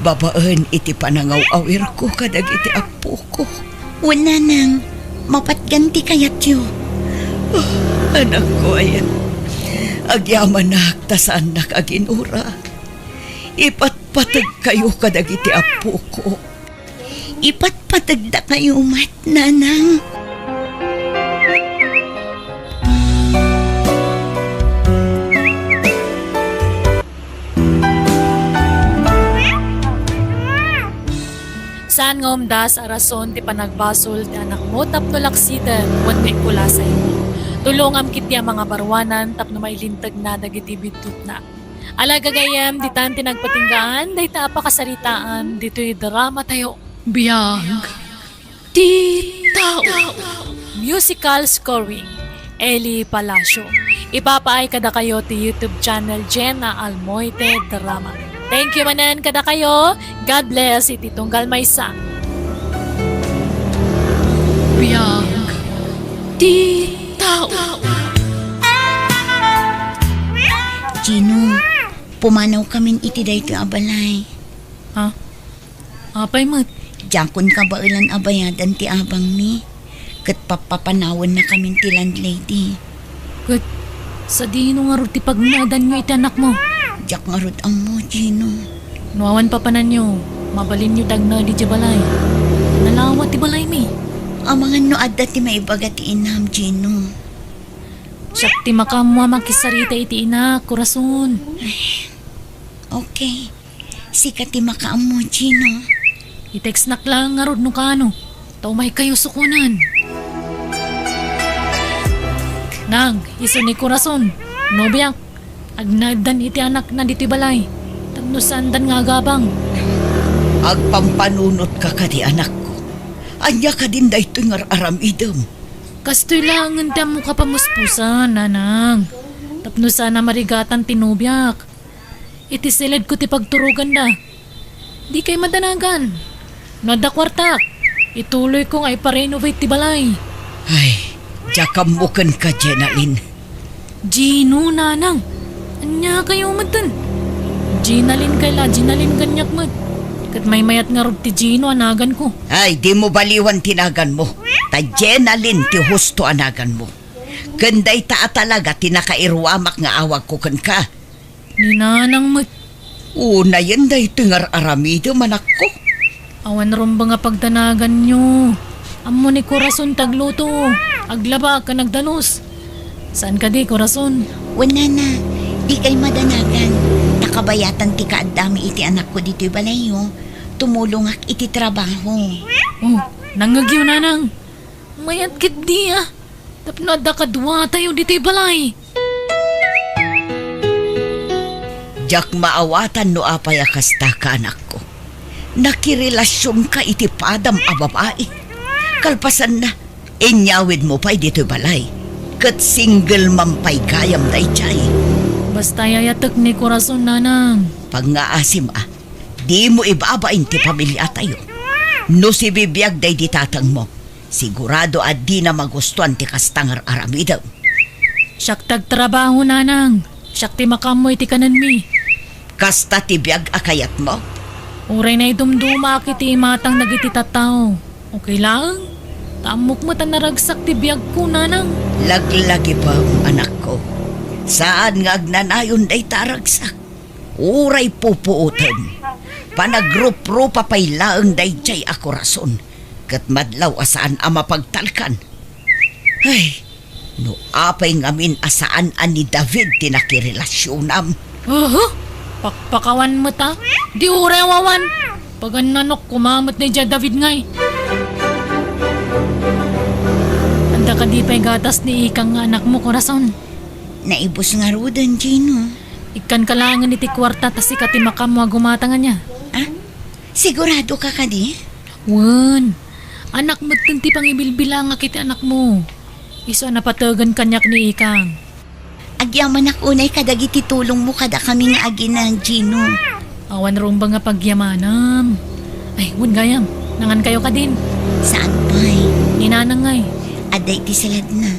babaen iti panangaw-awirko kadagiti appoko. Wen, nanang, mapatgan ti kayatyo. Oh, anakko aya, agyamanak ta saannak a ginura. Ipatpategkayo kadagiti appoko. Ipatpategdakayo met, nanang. Saan nga umdas a rason ti panagbasol ti anakmo tapno laksiten wenno ikulasaymo. Tulongam ketdi a mangabaruanan tapno mailintegna dagiti biddutna. Ala, gagayyem, ditan ti nagpatinggaan dayta a pakasaritaan ditoy dramatayo. Biag ti tao. Musical scoring, Eli Palacio. Ipapaay kadakayo ti YouTube channel Jenna Almoite Drama. Thank you manen kadakayo. God bless iti tunggal maysa. Biag ti tao. Gino, pumanawkamin iti daytoy a balay. Ha? Apay met? Diakon kabaelan a bayadan ti abangmi, ket pappapanawennakamin ti landlady. Ket sadino ngarud ti pagnaedanyo iti anakmo? Diak ngarud ammo, Gino. No awan papananyo, mabalinyo ti agnaed idiay balay. Nalawa ti balaymi. Amangan no adda ti maibaga ti inam, Gino. Siak ti makaammo a makisarita iti inak, Corazon. Okay. Sika ti makaammo, Gino. I-textnak laeng ngarud no kaano, ta umaykayo sukonen. Nang, isu ni Corazon, nobiak, agnaeddan iti anakna ditoy balay, tapno saandan nga agabang. Agpampanunotka kadi, anakko? Ania kadin daytoy nga ar-aramidem? Kastoy laengen ti ammoka pamuspusan, nanang. Tapno saan a marigatan ti nobiak. Iti siledko ti pagturoganda. Dikay madanagan. No adda kuartak, ituloyko nga ipa-renovate ti balay. Ay, diak ammo kenka, Jenalyn. Gino, nanang. Ania kayo metten? Jenalyn kay la, Jenalyn kaniak met. Ket maymayat ngarud ti Gino a naganko. Ay, dimo baliwan ti naganmo. Ta Jenalyn ti husto a naganmo. Ken dayta a talaga ti nakairuamak nga awagko kenka. Ni nanang met. Unayen daytoy nga ar-aramidem, anakko. Awan rumbeng a pagdanaganyo. Ammo ni Corazon ti agluto, aglaba, ken agdalus. Saan kadi, Corazon? Wen, nana, dikay madanagan. Ta kabayatan ti kaaddami iti anakko ditoy balayyo, tumulongak iti trabaho. Oh, nangngegyo, nanang. Mayat ketdi a. Tapno adda kaduatayo ditoy balay. Diak maawatan no apay a kasta ka, anakko. Nakirelasionka iti padam a babai. Kalpasanna, inyawidmo pay ditoy balay. Ket single man pay gayam daydiay. Basta ayatek ni Corazon, nanang. Pangngaasim a, dimo ibabain ti pamiliatayo. No sibibiag daydi tatangmo, sigurado a dina magustuan ti kasta nga ar-aramidem. Siak ti agtrabaho, nanang. Siak ti makaammo iti kanenmi. Kasta ti biag a kayatmo? Uray naidumdumaak iti imatang dagiti tattao. Okay laeng. Ta ammok met a naragsak ti biagko, nanang. Laglagipem, anakko. Saan nga agnanayon dayta a ragsak. Uray pupuotem, panagruprupa pay laeng daydiay a Corazon, ket madlaw a saan a mapagtalkan. Ay, no apay ngamin a saan a ni David ti nakirelasionam. Aha! Pakpakawan met a, di uray awan. Pagannanok koma met daydiay David ngay. Adda kadi pay gatas ni Ikang nga anakmo, Corazon? Naibus ngaruden, Gino. Ikkanka laengen iti kuarta ta sika ti makaammo a gumatang ania? Ah? Siguradoka kadi? Wen. Anak metten ti pangibilbilangak iti anakmo. Isu a napategan kaniak ni Ikang. Agyamanak unay kadagiti tulongmo kadakami nga agina, Gino. Awan rumbeng a pagyamanam. Ay, wen gayam, nangankayo kadin. Saan pay? Ni Nanang ngay. Adda iti saledna.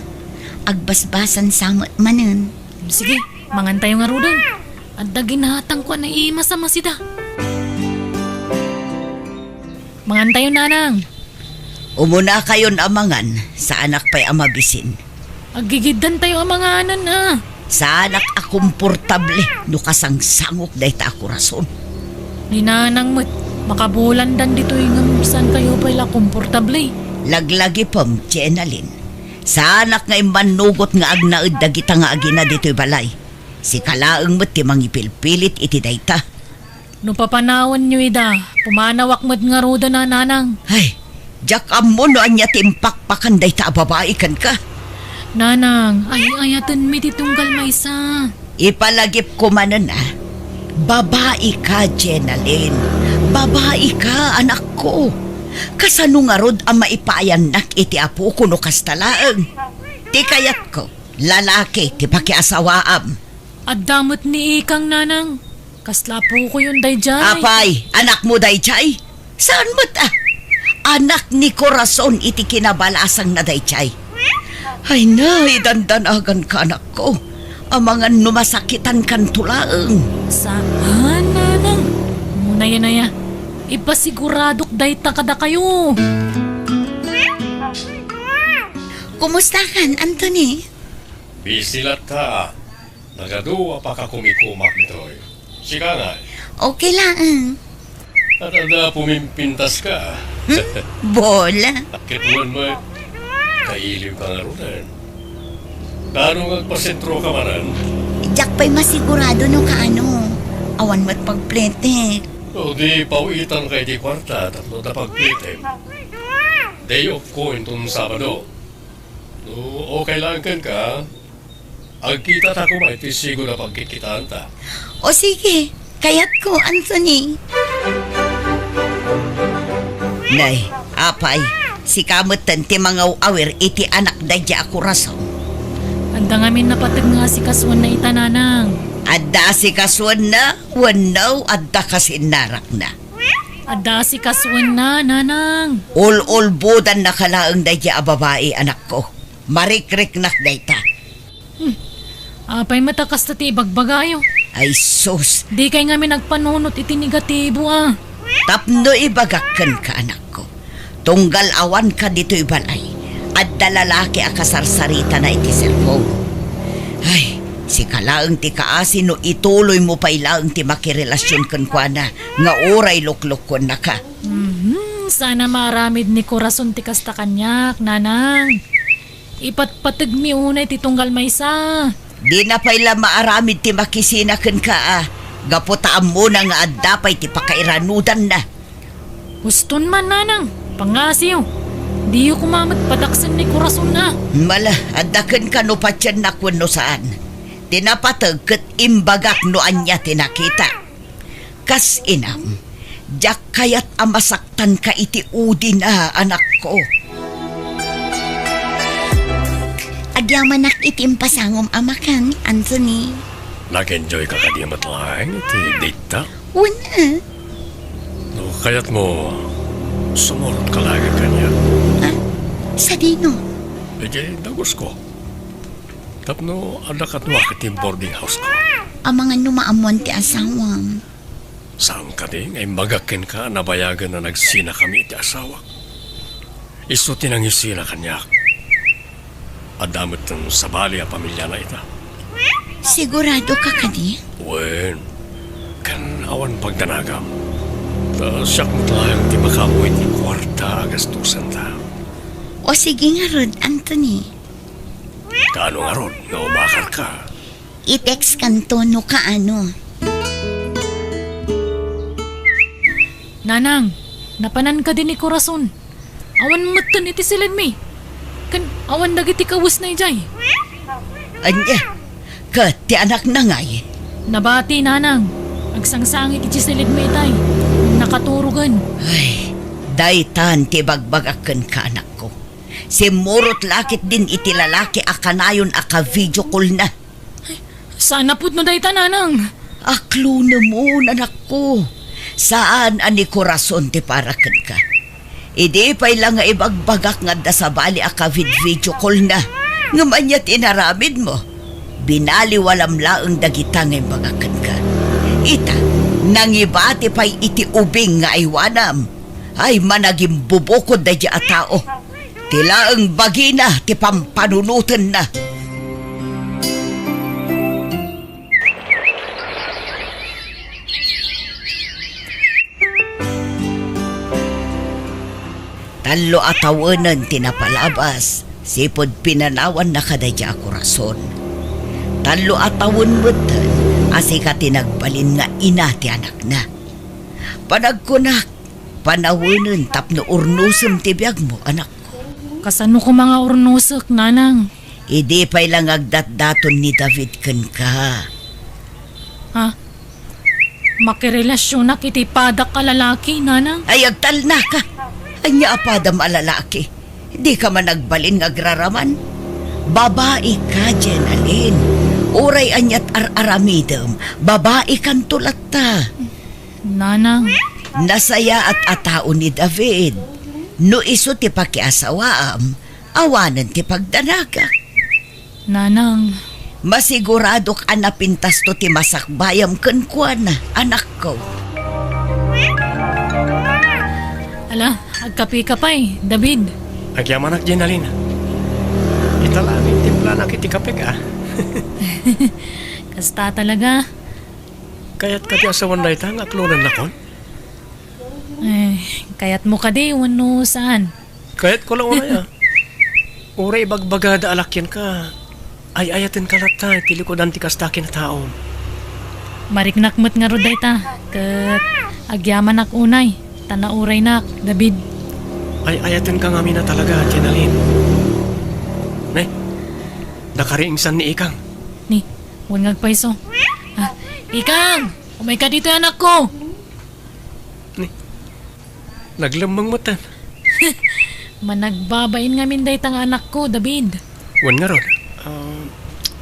Agbasbasan sa met manen. Sige, mangantayo ngaruden. Adda ginatangko a naimas a masida. Mangantayo, Nanang. Umunakayon a mangan, saanak pay a mabisin. Aggigiddantayo a manganen, a. Saanak a komportable no kasangsangok dayta a kurason. Ni Nanang met, makabulandan ditoy ngem saankayo pay la komportable. Laglagipem, Jenalyn. Saanak nga immannugot nga agnaed dagita nga agina ditoy balay. Sika laeng met ti mangipilpilit iti dayta. No papanawanyo ida, pumanawak met ngaruden a, Nanang. Ay, diak ammo no ania ti impakpakan dayta a babai kenka. Nanang, ay-ayatenmi ti tunggal maysa. Ipalagipko manen a. Babaika, Jenalyn. Babaika, anakko. Kasano ngarud a maipaayannak iti apoko no kasta laeng? Ti kayatko, lalaki ti pakiasawaam. Adda met ni ikang, Nanang. Kasla apokoyon daydiay. Apay, anakmo daydiay? Saan met a? Anak ni Corazon iti kinabalasangna daydiay. Ay na, idandanaganka, anakko. Amangan no masakitankanto laeng. Saan, Nanang? Munaya-naya. Ipasiguradok dayta kadakayo. Kumustakan, Anthony? Busy latta. Nagadu a pakakumikumak ditoy. Sika ngay? Okay laeng. At adda pumimpintaska. Hmm? Bola. Ket wen met, kailiwka ngaruden. Kaano nga agpasentroka manen? Diak pay masigurado no kaano. Awan met pagpletek. O di, pawitanka iti kuarta tapno adda pagpletek. Day off ko inton Sabado. No okay laeng kenka, agkitata koma iti sigud a pagkitkitaanta. O sige, kayatko, Anthony. Nay, apay, sika metten ti mangaw-awir iti anak daydiay a Corazon. Adda ngamin napateg nga asikasuenna ita, Nanang. Adda asikasuenna wenno adda kasinnarakna? Adda asikasuenna, Nanang. Ul-ulbodannaka laeng daydiay a babai, anakko. Marikriknak dayta. Hmm. Apay met a kasta ti ibagbagayo? Ay sus! Dikay ngamin agpanunot iti negatibo a. Tapno ibagak kenka, anakko. Tunggal awanka ditoy balay, adda lalaki a kasarsaritana iti cellphone. Ay, sika laeng ti kaasi no ituloymo pay laeng ti makirelasion kenkuana nga uray luklukkuennaka. Mhm, saan a maaramid ni Corazon ti kasta kaniak, Nanang. Ipatpategmi unay ti tunggal maysa. Dina pay la maaramid ti makisina kenka a, gapu ta ammona nga adda pay ti pakairanudanna. Uston man, Nanang, pangngasiyo. Diyo koma met padaksen ni Corazon a. Mala, adda kenka no patiennak wenno saan. Ti napateg ket imbagak no ania ti nakita. Kas inam, diak kayat a masaktanka iti udina, anakko. Agyamanak iti impasangom a makan, Anthony. Nag-enjoy ka kadi met laeng iti date ta? Wen a. No kayatmo, sumurot ka laeng kaniak. Ah, sadino? Idiay dagusko. Tapno adda kano iti boarding house ko. Amangan no maammoan ti asawam. Saan kadi nga imbagak kenka a nabayagen a nagsinakami iti asawak? Isu ti nangisina kaniak. Adda metten sabali a pamiliana ita. Sigurado ka kadi? Wen, ken awan pagdanagam. Ta siak met laeng ti makaammo iti kuarta a gastusenta. O sige ngarud, Anthony. Kaano ngarud nga umakarka? I-text kanto no kaano. Nanang, napanan kadi ni Corazon? Awan metten iti siledmi. Ken awan dagiti kawesna idiay. Ania? Ket ti anakna ngay? Nabati, Nanang. Agsangsangit iti siledmi itay. Nakaturogen. Ay, daytan ti bagbagak kenka, anakko. Simmurot la ketdin iti lalaki a kanayon a ka-video call-na. Ay, saan a pudno dayta, Nanang? Aklonemon, anakko. Saan a ni Corazon ti para kenka. Idi pay la nga ibagbagak nga adda sabali a ka-vid-video call na, ngem ania ti inaramidmo? Binaliwalam laeng dagita nga imbagak kenka. Ita, nangibati pay iti ubing nga aywanam. Ay, managimbubukod daydi a tao. Ti laeng bagina ti pampanunotenna. Tallo a tawenen ti napalabas, sipud pinanawanna kadaydi a korason. Tallo a tawen metten a sika ti nagbalin nga ina ti anakna. Panagkunak, panawenen tapno urnosem ti biagmo, anakko. Kasano koma nga urnosek, nanang? Idi pay la nga agdatdaton ni David kenka. Ha? Makirelasionak iti padak a lalaki, nanang? Ay, agtalnaka! Ania a padam a lalaki? Dika man agbalin nga agraraman? Babaika, Jenalyn. Uray aniat ar-aramidem, babaikanto latta. Nanang. Nasayaat a tao ni David. No isu ti pakiasawaam, awanen ti pagdanagak. Nanang. Masiguradok a napintasto ti masakbayam kenkuana, anakko. Ala, agkapeka pay, David. Agyamanak, Jenalyn. Ita laeng timplanak iti kapek, a. Kasta talaga. Kayat kadi a sawen dayta nga aklonennakon? Eh, kayatmo kadi wenno saan? Kayatko la unay, a. Uray ibagbagada a lakianka, ay-ayatenka latta iti likudan ti kasta a kinataom. Mariknak met ngarud dayta, ket agyamanak unay, ta nauraynak, David. Ay-ayatenka ngamin a talaga, Jenalyn. Ne, nakariingsan ni Ikang. Ni, wen nga agpayso. Ah, Ikang! Umayka ditoy, anakko! Ni, naglemmeng metten. Managbabain ngamin dayta nga anakko, David. Wen ngarud, ah,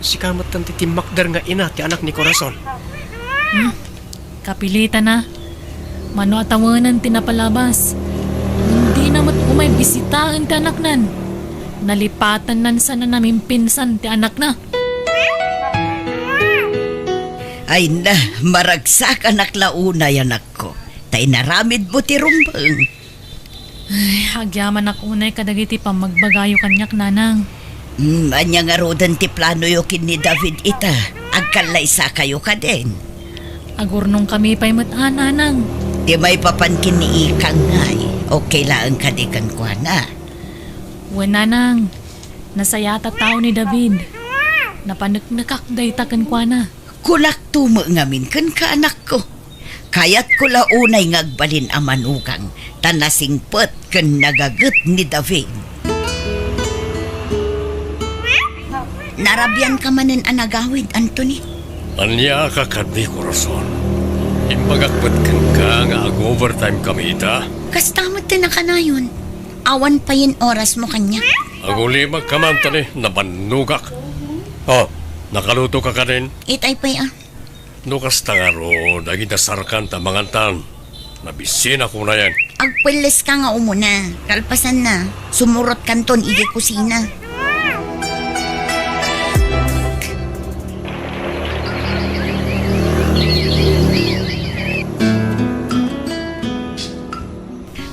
sika metten ti timmakder nga ina ti anak ni Corazon. Hmm? Kapilitan a. Mano a tawenen ti napalabas. Dina met umay bisitaen ti anaknan. Nalipatannan sana namimpinsan ti anakna. Ay na, maragsakanak la unay, anakko, ta inaramidmo ti rumbeng. Ay, agyamanak unay kadagiti pammagbagayo kaniak, nanang. Hmm, ania ngaruden ti planoyo ken ni David ita? Agkallaysakayo kadin? Agurnongkami pay met a, nanang. Ti maipapan ken ni Ikang ngay, okay laeng kadi kenkuana? Wen, nanang. Nasayaat a tao ni David. Napaneknekak dayta kenkuana. Kunakto met ngamin kenka, anakko. Kayatko la unay nga agbalin a manugang, ta nasingpet ken nagaget ni David. Narabianka manen a nagawid, Anthony? Ania ka kadi, Corazon? Imbagak met kenka nga ag-overtime kami ita. Kasta met ti nakanayon. Awan payen orasmo kaniak. Agulimakka man, Anthony, nabannogak. Oh, nakalutoka kadin? Itay pay a. No kasta ngarud, agidasarkan ta mangantan. Nabisinak unayen. Agpelleska nga umuna. Kalpasanna, sumurotkanton idiay kusina.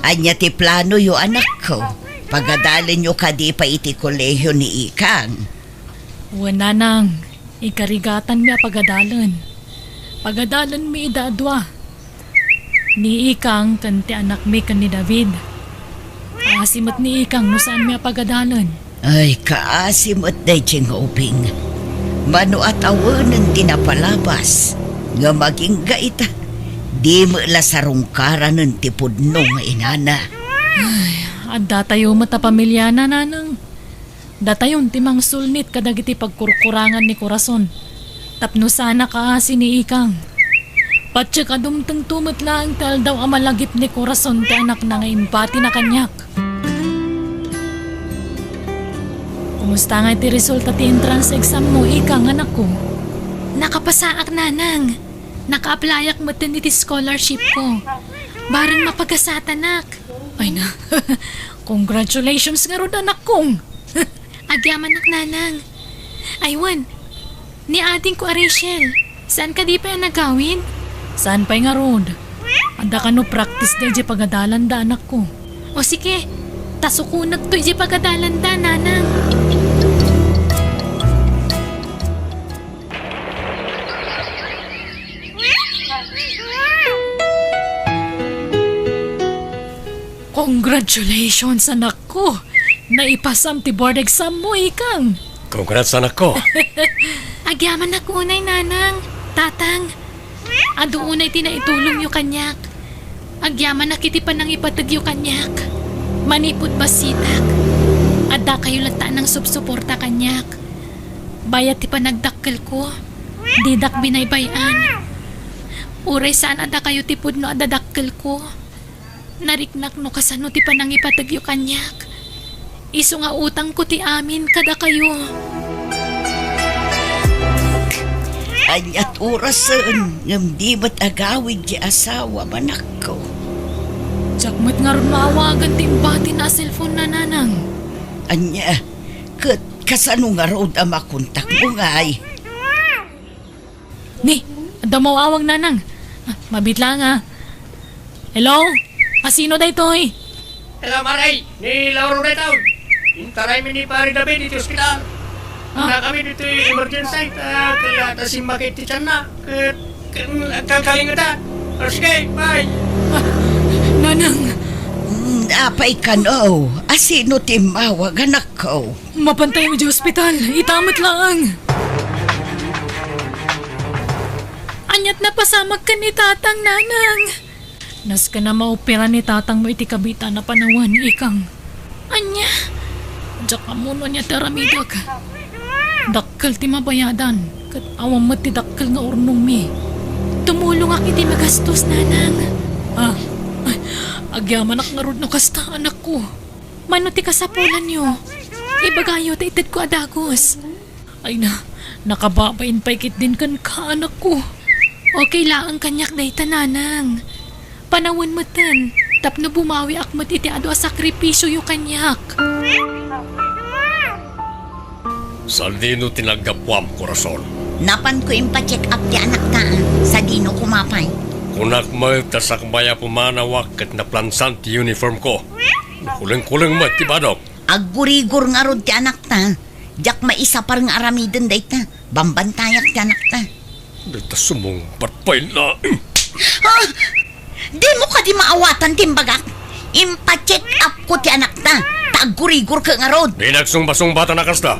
Ania ti planoyo, anakko? Pagadalenyo kadi pay iti kolehio ni Ikang? Wen, nanang, ikarigatanmi a pagadalen. Pagadalenmi ida a dua. Ni Ikang ken ti anakmi ken ni David. Kaasi met ni Ikang no saanmi a pagadalen. Ay, kaasi met daydi nga ubing. Mano a tawenen ti napalabas, ngem agingga ita, di met la sarungkaranen ti pudno nga inana. Ay, addatayo met a pamiliana, nanang. Datayon ti mangsulnit kadagiti pagkurkurangan ni Corazon tapno saan a kaasi ni Ikang. Patiek a dumtengto met laeng ti aldaw a malagip ni Corazon ti anakna nga impatina kaniak. Kumusta ngay ti resulta ti entrance exam mo, Ikang, anakko? Nakapasaak, nanang. Naka-applyak metten iti scholarship ko. Bareng mapagasatanak. Ay na, congratulations ngarud, anakko. Agyamanak, nanang. Ay wen, ni adingko a Rachel, saan kadi pay a nagawid? Saan pay ngarud? Adda kano practice da idiay pagadalanda, anakko. O sige, ta sukonekto idiay pagadalanda, nanang. Congratulations, anakko! Naipasam ti board exam mo, ikang! Congrats, anakko! Agyamanak unay, nanang, tatang. Adu unay ti naitulongyo kaniak. Agyamanak iti panangipategyo kaniak. Manipud bassitak, addakayo latta a nangsupsuporta kaniak. Bayat ti panagdakkelko, didak binaybay-an. Uray saan a dakayo ti pudno a dadakkelko, nariknak no kasano ti panangipategyo kaniak. Isu nga utangko ti amin kadakayo. Aniat orasen ngem di met agawid ti asawam, anakko? Diak met ngarud maawagan ti imbatina a cellphone na, nanang. Ania, ket kasano ngarud a makontakmo ngay? Ni, adda maawag, nanang. Ah, mabit lang, ah. Hello? Asino daytoy? Hello, Maray. Ni Lauro daytoy. Intaraymi ni Pare David iti ospital. Ah. Nakami ditoy emergency. Ta, kaya ta simmakit ti tiyanna. Ket, ket, agkalkalingetan. O, sige, bye. Ah, nanang. Mm, apay kano? Asino ti immawag, anakko? Mapantayo idiay ospital. Ita met laeng. Aniat napasamak ken ni tatang, nanang? Nasken a maopera ni tatangmo iti kabitana a panawen, ikang. Ania? Diak ammo no ania ti aramidek. Dakkel ti mabayadan, ket awan met ti dakkel nga urnongmi. Tumulongak iti magastos, nanang. Ah, ay, agyamanak ngarud no kasta, anakko. Mano ti kasapulanyo? Ibagayo ta itedko a dagus. Ay na, nakababain pay ketdin kenka, anakko. Okay laeng kaniak dayta, nanang. Panawen metten, tapno bumawiak met iti adu a sakripisioyo kaniak. Sadino ti naggapuam, korason? Napanko impacheck up ti anakta, sadino koma pay? Kunak met ta sakbay a pumanawak ket naplansan ti uniformko. Kulengkuleng met ti badok. Aggurigor ngarud ti anakta. Diak maisapar nga aramiden dayta. Bambantayak ti anakta. Dayta sumungbat pay laeng. Ah! Dimo kadi maawatan ti imbagak? Impacheck up ko ti anakta, ta aggurigor ket ngarud. Di nagsungbasungbatan a kasta.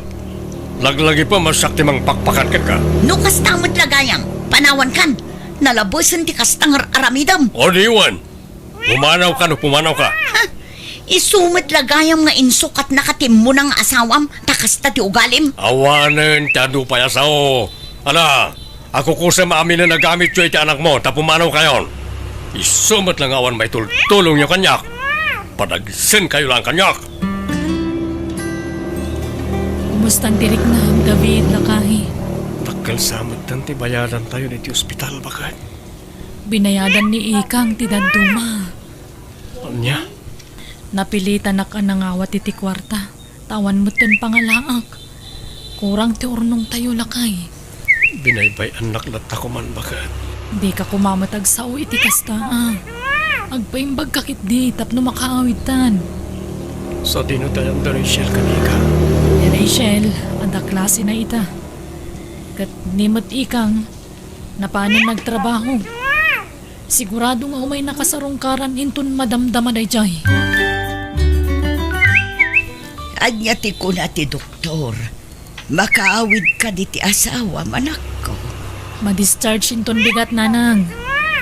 Laglagipen a siak ti mangpakpakan kenka. No kasta met la gayam, panawankan. Nalabesen ti kasta nga ar-aramidem. O di wen, pumanawka no pumanawka. Ha? Isu met la gayam nga insukatnaka ti immuna nga asawam, ta kasta ti ugalim? Awanen ti adu pay a sao. Ala, akukusem aminen a gamityo iti anakmo ta pumanawkayon. Isu met la nga awan maitultulongyo kaniak. Padagsenkayo laeng kaniak. Kumustan ti riknam, David, lakay? Dakkel sa metten ti bayadantayo iti ospital, baket. Binayadan ni ikang ti dadduma. Ania? Napilitanak a nangawat iti kuarta, ta awan metten pangalaak. Kurang ti urnongtayo, lakay. Binaybay-annak latta koman, baket. Dika koma met agsao iti kasta, a. Agpaimbagka ketdi tapno makaawidtan. Sadino ti ayan da Rachel kadika? Ni Rachel, adda klasena ita. Ket ni met ikang, napanen nagtrabaho. Sigurado nga umay nakasarungkaran inton madamdama daydiay. Ania ti kuna ti doktor? Makaawid kadi ti asawam, anakko? Ma-discharge inton bigat, nanang.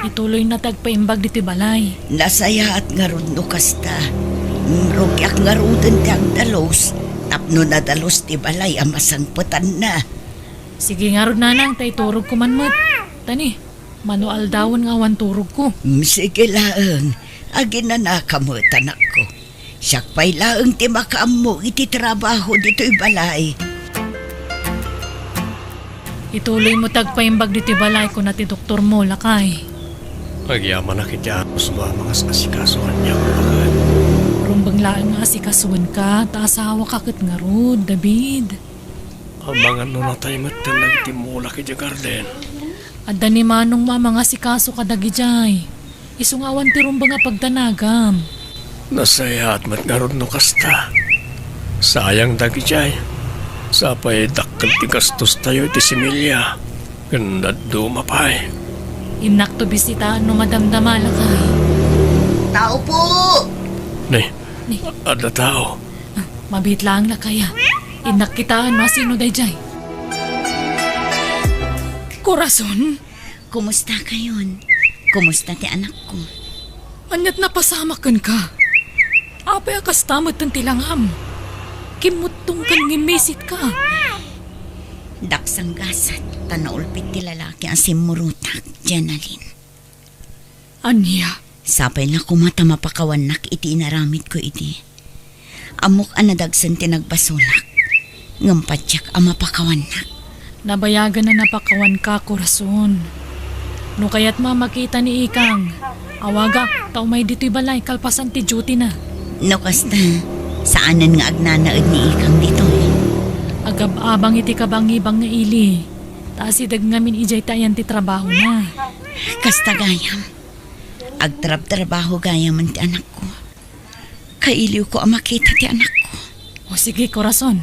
Ituloyna ti agpaimbag ditoy balay. Nasayaat ngarud no kasta. Rugiak ngaruden ti agdalus, tapno nadalus ti balay a masangpetanna. Sige ngarud, nanang, ta iturogko man met. Tani, mano aldawen nga awan turogko. Mm, sige laeng. Aginanaka met, anakko. Siak pay laeng ti makaammo iti trabaho ditoy balay. Ituloymo ti agpaimbag ditoy balay, kuna ti doktormo, lakay. Agyamanak iti Aposmo a mangas-asikaso kaniak, baket. Beng laeng nga asikasuenka, ta asawaka ket ngarud, David. Amangan no natay metten dagiti mulak idiay garden. Adda ni manongmo a mangasikaso kadagidiay. Isu nga awan ti rumbeng a pagdanagam. Nasayaat met ngarud no kasta. Sayang dagidiay. Sapay dakkel ti gastostayo iti similya. Ken dadduma pay. Innakto bisitaan no madamdama, lakay. Tao po! Ni, Ni. Adda tao. Ah, mabiit laeng, lakay, a. Innak kitaan no asino daydiay. Corazon? Kumusta kayon? Kumusta ti anakko? Ania't napasamak kenka? Apay a kasta metten ti langam? Kimmuttongkan ngem misitka. Daksang gasat, ta naulpit ti lalaki a simmurotak, Jenalyn. Ania? Sapay la koma ta mapakawannak iti inaramidko idi. Ammok a nadagsen ti nagbasolak, ngem patiek a mapakawannak. Nabayagen a napakawanka, Corazon. No kayatmo a makita ni Ikang, awagak ta umay ditoy balay kalpasan ti duty-na. No kasta, saanen nga agnanaed ni Ikang ditoy. Agab-abang iti kabangibang nga ili, ta asideg ngamin idiay ti ayan ti trabahona. Kasta gayam. Agtrabtrabaho gayamen ti anakko. Kailiwko a makita ti anakko. O sige, Corazon.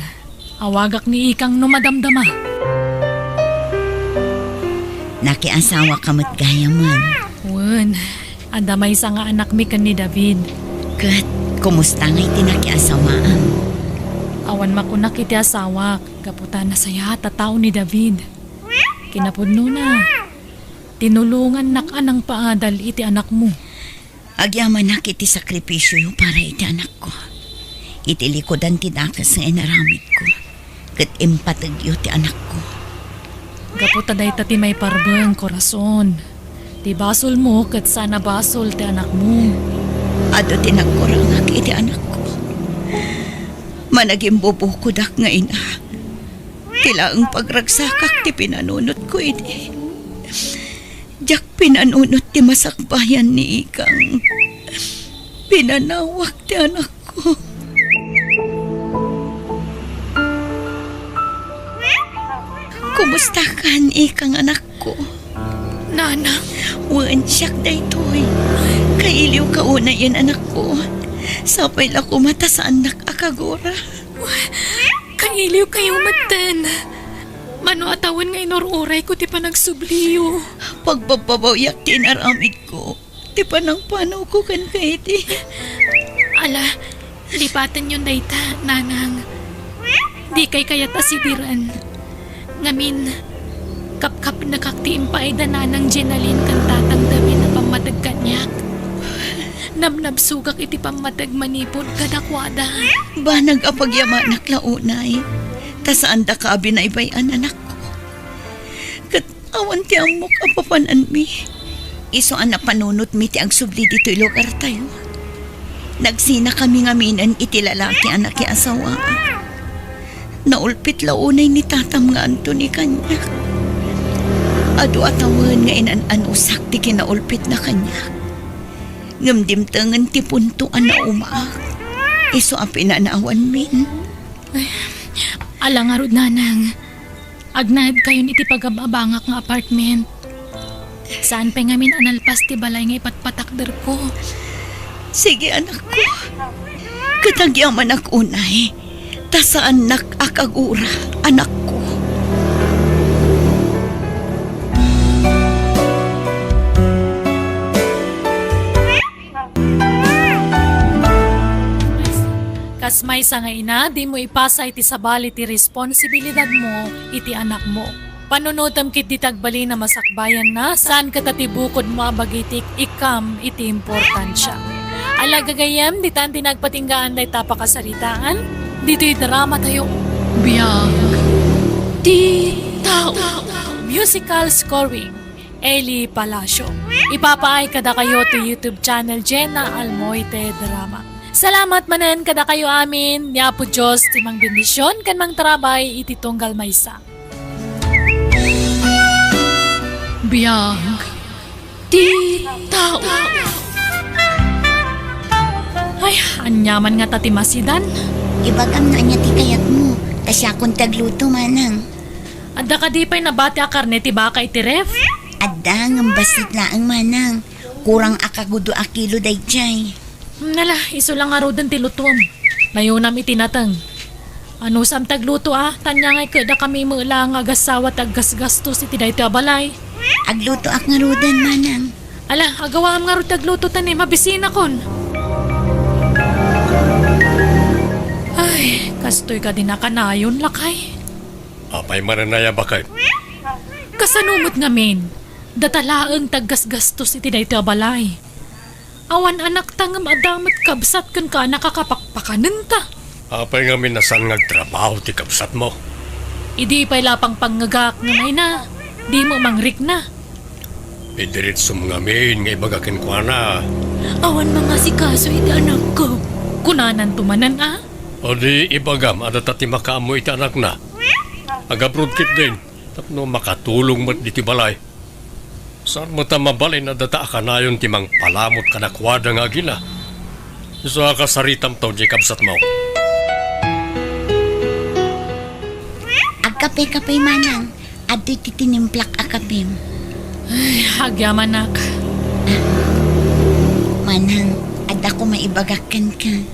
Awagak ni Ikang no madamdama. Nakiasawaka met gayamen. Wen, adda maysa nga anakmi ken ni David. Ket, kumusta ngay ti nakiasawaam? Awan makunak iti asawak, gapu ta nasayaat a tao ni David. Kinapudnona, tinulongannak a nangpaadal iti anakmo. Agyamanak iti sakripisioyo para iti anakko. Iti likudan ti dakes nga inaramidko, ket impategyo ti anakko. Gapu ta dayta ti maiparbeng, Corazon. Ti basolmo ket saan a basol ti anakmo. Adu ti nagkurangak iti anakko. Managimbubukodak nga ina. Ti laeng pagragsakak ti pinanunotko idi. Diak pinanunot ti masakbayan ni Ikang. Pinanawak ti anakko. Kumustakan, Ikang, anakko? Nanang? Wen, siak daytoy. Kailiwka unayen, anakko. Sapay la koma ta saannak a kagura. Kailiwkayo metten. Mano a tawen nga inur-urayko ti panagsubliyo. Pagbabbabawiak ti inaramidko, ti panangpanawko kenka idi. Ala, lipatenyon dayta, Nanang. Dikay kayat a sidiren. Ngamin, kapkapnekak ti impaay da Nanang Jenalyn ken Tatang David a pammateg kaniak. Nabnabsogak iti pammateg manipud kadakuada. Banag a pagyamanak la unay, ta saandaka a binaybay-an, anakko. Ket awan ti ammok a papananmi. Isu a napanunotmi ti agsubli ditoy lugartayo. Nagsinakami ngaminen iti lalaki a nakiasawaak. Naulpit la unay ni tatam nga Anthony kaniak. Adu a tawen nga inan-anusak ti kinaulpitna kaniak. Ngem dimtengen ti punto a naumaak. Isu a pinanawanmin. Ala ngarud, Nanang. Agnaedkayon iti pagab-abangak nga apartment. Saan pay ngamin a nalpas ti balay nga ipatpatakderko. Sige, anakko. Ket agyamanak unay, ta saannak a kagura, anakko. Kas maysa nga ina, dimo ipasa iti sabali ti responsibilidadmo iti anakmo. Panunotem ketdi ti agbalin a masakbayanna, saan ket a ti bukodmo a bagiti ikkam iti importansia. Ala gagayyem, ditan ti nagpatinggaan dayta a pakasaritaan, ditoy dramatayo. Biag ti tao. Musical scoring. Eli Palacio. Ipapaay kadakayo ti YouTube channel Jenna Almoite Drama. Salamat manen kadakayo amin. Ni Apo Dios ti mangbendision ken mangtarabay iti tunggal maysa. Biag ti tao. Ay, ania man ngata ti masidan? Ibagam no ania ti kayatmo. Ta siakon ti agluto, manang. Adda kadi pay nabati a karne ti baka iti ref? Adda, ngem bassit laeng, manang. Kurang a kagudo a kilo daydiay. Hmm, nala, isu la ngaruden ti lutuem. Nayonam iti nateng. Anusam ti agluto a, ta ania ngay ket dakami met laeng nga agassawa ti aggasgastos iti daytoy a balay. Aglutoak ngaruden, manang. Ala, agawaam ngarud ti agluto ta ni mabisinakon. Ay, kastoy kadi a kanayon, lakay. Apay manen aya, baket? Kasano met ngamin? Data laeng ti aggasgastos iti daytoy a balay. Awan anakta ngem adda met kabsat ken kaanak a kapakpakanenta. Apay ngamin a saan nga agtrabaho ti kabsatmo? Idi pay la pangpangngegak ngem ayna, dimo mangrikna. Idiretsom ngamin nga ibaga kenkuana. Awan mangasikaso iti anakko. Kunananto manen a? O di ibagam a data ti makaammo iti anakna. Agabroad ketdin tapno makatulong met ditoy balay. Saan met a mabalin a data a kanayon ti mangpalamut kadakuada nga agina? Isu a kasaritamto diay kabsatmo. Agkape-kape, manang. Adtoy ti tinimplak a kapem. Ay, agyamanak. Manang, adda koma ibagak kenka.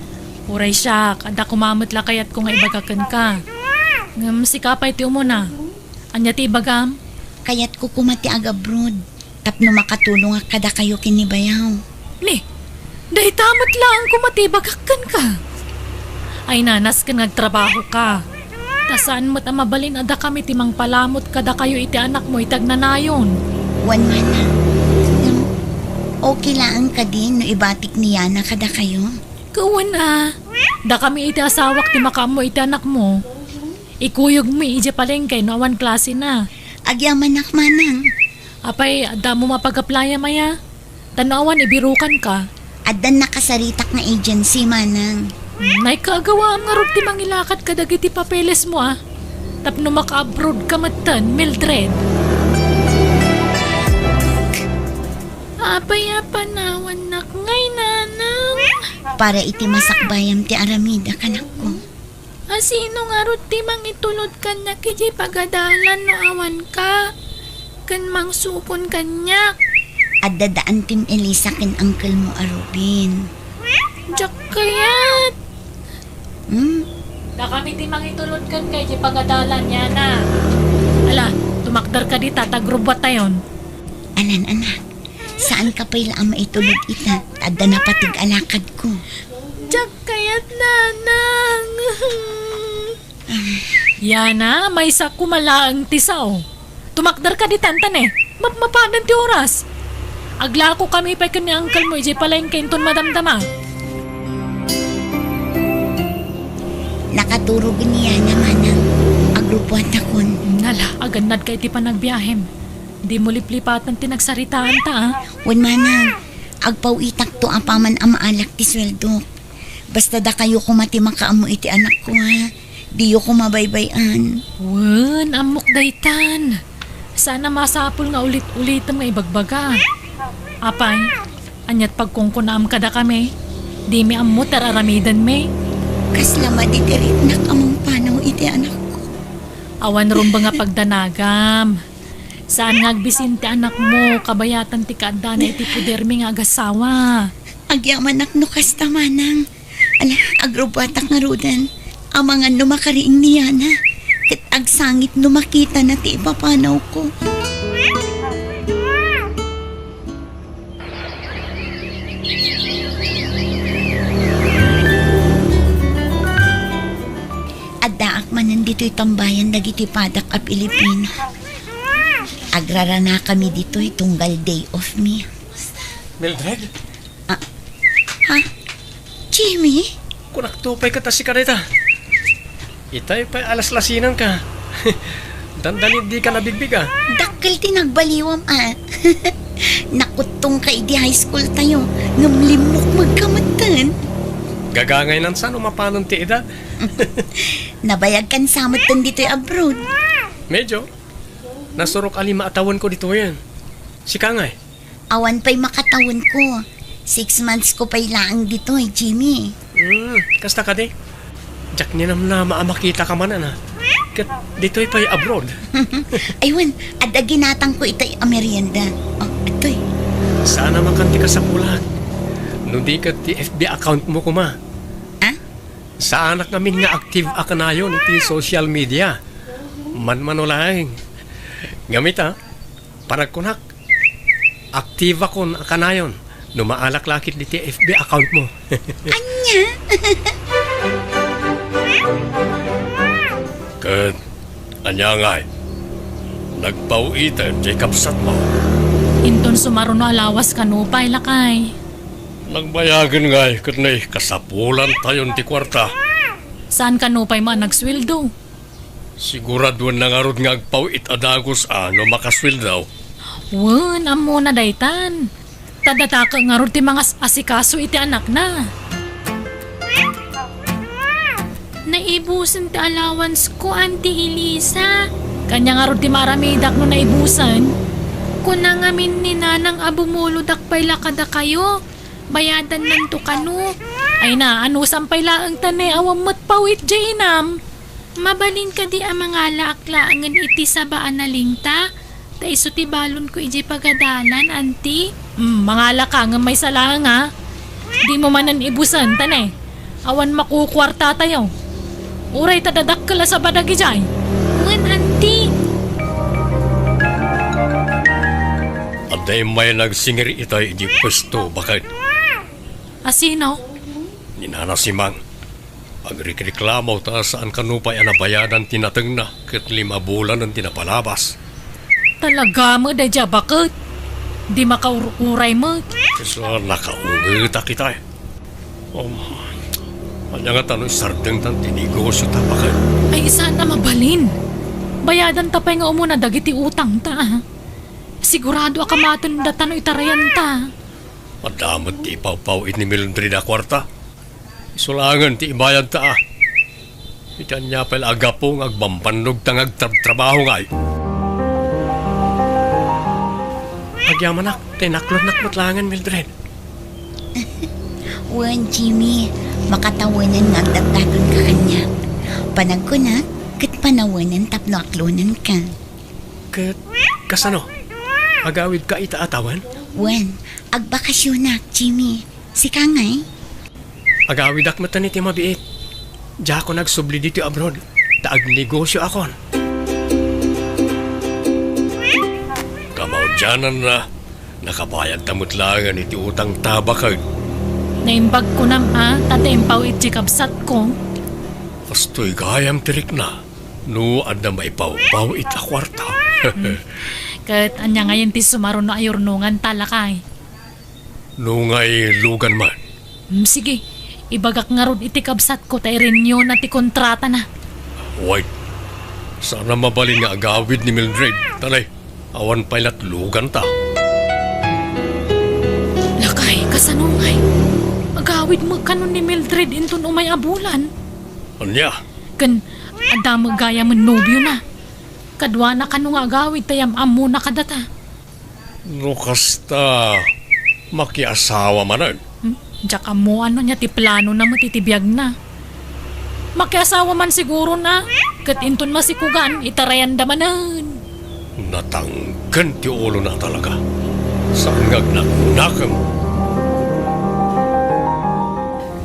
Uray siak, adda koma met la kayatko nga ibagak kenka. Ngem sika pay ti umuna. Ania ti ibagam? Kayatko koma ti agabroad tapno makatulongak kadakayo ken ni bayaw. Ni, dayta met laeng koma ti ibagak kenka. Ay, nanas ken nga agtrabahoka. Ta saan met a mabalin a dakami ti mangpalamut kadakayo iti anakmo iti agnanayon. Wen, manang. Ngem, okay laeng kadi no ibatik ni Yana kadakayo? Ket wen a. Dakami iti asawak ti makaammo iti anakmo. Ikuyogmi idiay palengke no awan klasena. Agyamanak, manang. Apay, adda mo mapagaplayam aya? Ta no awan, ibirukanka. Addan nakasaritak nga agency, manang. Hmm, naikagawaam ngarud ti mangilakad kadagiti papelesmo a. Tapno maka-abroad ka metten, Mildred. Apay a panawannak ngay, nanang? Para iti masakbayam ti aramid a kanakko. A sino ngarud ti mangitulod kaniak idiay pagadalan no awanka? Ken mangsukon kaniak? Adda daan tim Elisa ken angkelmo a Ruben. Diak kayat. Hmm? Dakami ti mangitulod kenka idiay pagadalan, Yana. Ala, tumakder ka dita, ta agrubbuattayon. Alan, anak. Saanka pay la a maitulod ita, ta adda napateg a lakadko. Diak kayat, nanang. Yana, maysa koma laeng ti sao. Tumakder ka ditan, ta ne, mapmapanen ti oras. Aglako kami pay ken ni uncle mo idiay palengke inton madamdama. Nakaturog ni Yana, manang. Agrubbuatakon. Nala, agannad ka iti panagbiahem. Dimo liplipatan ti nagsaritaanta, a. Wen, manang, agpaw-itakto apaman a maalak ti sueldok. Basta dakayo koma ti makaammo iti anakko, a. Diyo koma baybay-an. Wen, ammok daytan. Saan a masapul nga ulit-ulitem nga ibagbaga. Apay, aniat pagkunkunaam kadakami? Dimi ammo ti ar-aramidenmi. Kasla madiridinak a mangpanaw iti anakko. Awan rumbeng a pagdanagam. Saan nga agbisin ti anakmo, kabayatan ti kaaddana iti podermi nga agassawa. Agyamanak no kasta, manang. Ala, agrubbuatak ngaruden. Amangan no makariing ni Yana. Ket agsangit no makitana ti ipapanawko. Addaak manen ditoy tambayan dagiti padak a Pilipino. Agraranakami ditoy tunggal day off mi. Mildred? Ah, ha? Jimmy? Kunakto pay ket a sika dayta. Itay pay a laslasinanka. Dandani dika nabigbiga. Dakkel ti nagbaliwam, a. Nakuttongka idi high school tayo, ngem limmukmegka metten. Gagangaynan saan a mapanen ti edad. Nabayagkan sa metten ditoy abroad. Medyo. Nasurok a lima a tawenko ditoyen. Sika ngay? Awan pay makatawenko. Six months ko pay laeng ditoy, Jimmy. Hmm, kasta kadi? Diak ninamnama a makitaka manen, a. Ket ditoy pay abroad. Ay, wen, adda ginatangko itay a merienda. O, adtoy. Saan a makan ti kasapulan. No di ket ti F B account mo koma. Ha? Saanak ngamin nga active a kanayon iti social media. Manmano laeng. Ngem ita, panagkunak, active akon a kanayon no maalak la ket diti F B account mo. Ania? Ket ania ngay? Nagpaw-iten ti kabsatmo? Inton sumaruno a lawas kano pay, lakay. Nagbayagen ngay ket nay kasapulantayon ti kuarta. Saan kano pay man nagsueldo? Siguraduenna ngarud nga agpaw-it a dagus a no makasueldo. Wen, ammona daytan. Ta dataek ngarud ti mangas-asikaso iti anakna. Naibusen ti allowance ko, Auntie Elisa. Kania ngarud ti maaramidak no naibusen? Kuna ngamin ni Nanang a bumulodak pay la kadakayo. Bayadannanto kano. Ay na, anusam pay laeng ta ne, awan met paw-it diay inam. Mabalin kadi a mangalaak laengen iti saba a nalinta? Ta isu ti balonko idiay pagadalan, Auntie. Hmm, mangalaka ngem maysa laeng, a. Dimo manen ibusen ta ne, awan makukuartatayo. Uray ta dadakkel a saba dagidiay. Wen, Auntie. Adda immay nagsingir itay idiay puesto, baket. A sino? Ni Nana Simang. Agrikreklamo ta saan kano pay a nabayadan ti natengna ket lima bulanen ti napalabas. Talaga met daydiay a baket. Di makaur-uray met. Isu a nakaungetak itay. Um, ania ngata no isardengtan ti negosio ta, baket? Ay, saan a mabalin. Bayadanta pay nga umuna dagiti utangta, a. Sigurado a kamatendata no itarayanta. Adda met ti ipawpaw-it ni Mildred a kuarta. Isu laengen ti ibayadta, a. Iti ania pay la a gapu nga agbambannogta nga agtrabtrabaho ngay? Agyamanak, ta inaklonnak met laengen, Mildred. Wen, Jimmy, makatawenen nga agdatdatonka kaniak. Panagkunak, ket panawenen tapno aklonenka. Ket kasano? Agawidka ita a tawen? Wen, agbakasionak, Jimmy. Sika ngay? Agawidak metten iti mabiit. Diakon agsubli ditoy abroad, ta agnegosioakon. Kamaudiananna, nakabayadta met laengen iti utangta, baket. Naimbag kunam a, ta adda impaw-it ti kabsatko. Kastoy gayam ti rikna. No adda maipawpaw-it a kuarta. Ket ania ngayen ti sumaruno a yurnonganta, lakay? No ngay lugan man. Mm, sige, ibagak ngarud iti kabsatko ta i-renew-na ti kontratana. Wait. Saan a mabalin nga agawid ni Mildred. Talay. Awan pay lat luganta. Lakay, kasano ngay? Agawid met kano ni Mildred inton umay a bulan? Ania? Ken adda met gayamen nobiona. Kaduana kano nga agawid ta yam-ammona kadata. No kasta, makiasawa manen. Hmm? Diak ammo no ania ti planona met iti biagna. Makiasawa man sigurona, ket inton masikugan, itarayanda manen. Natangken ti ulona talaga. Saan nga agnaknakem?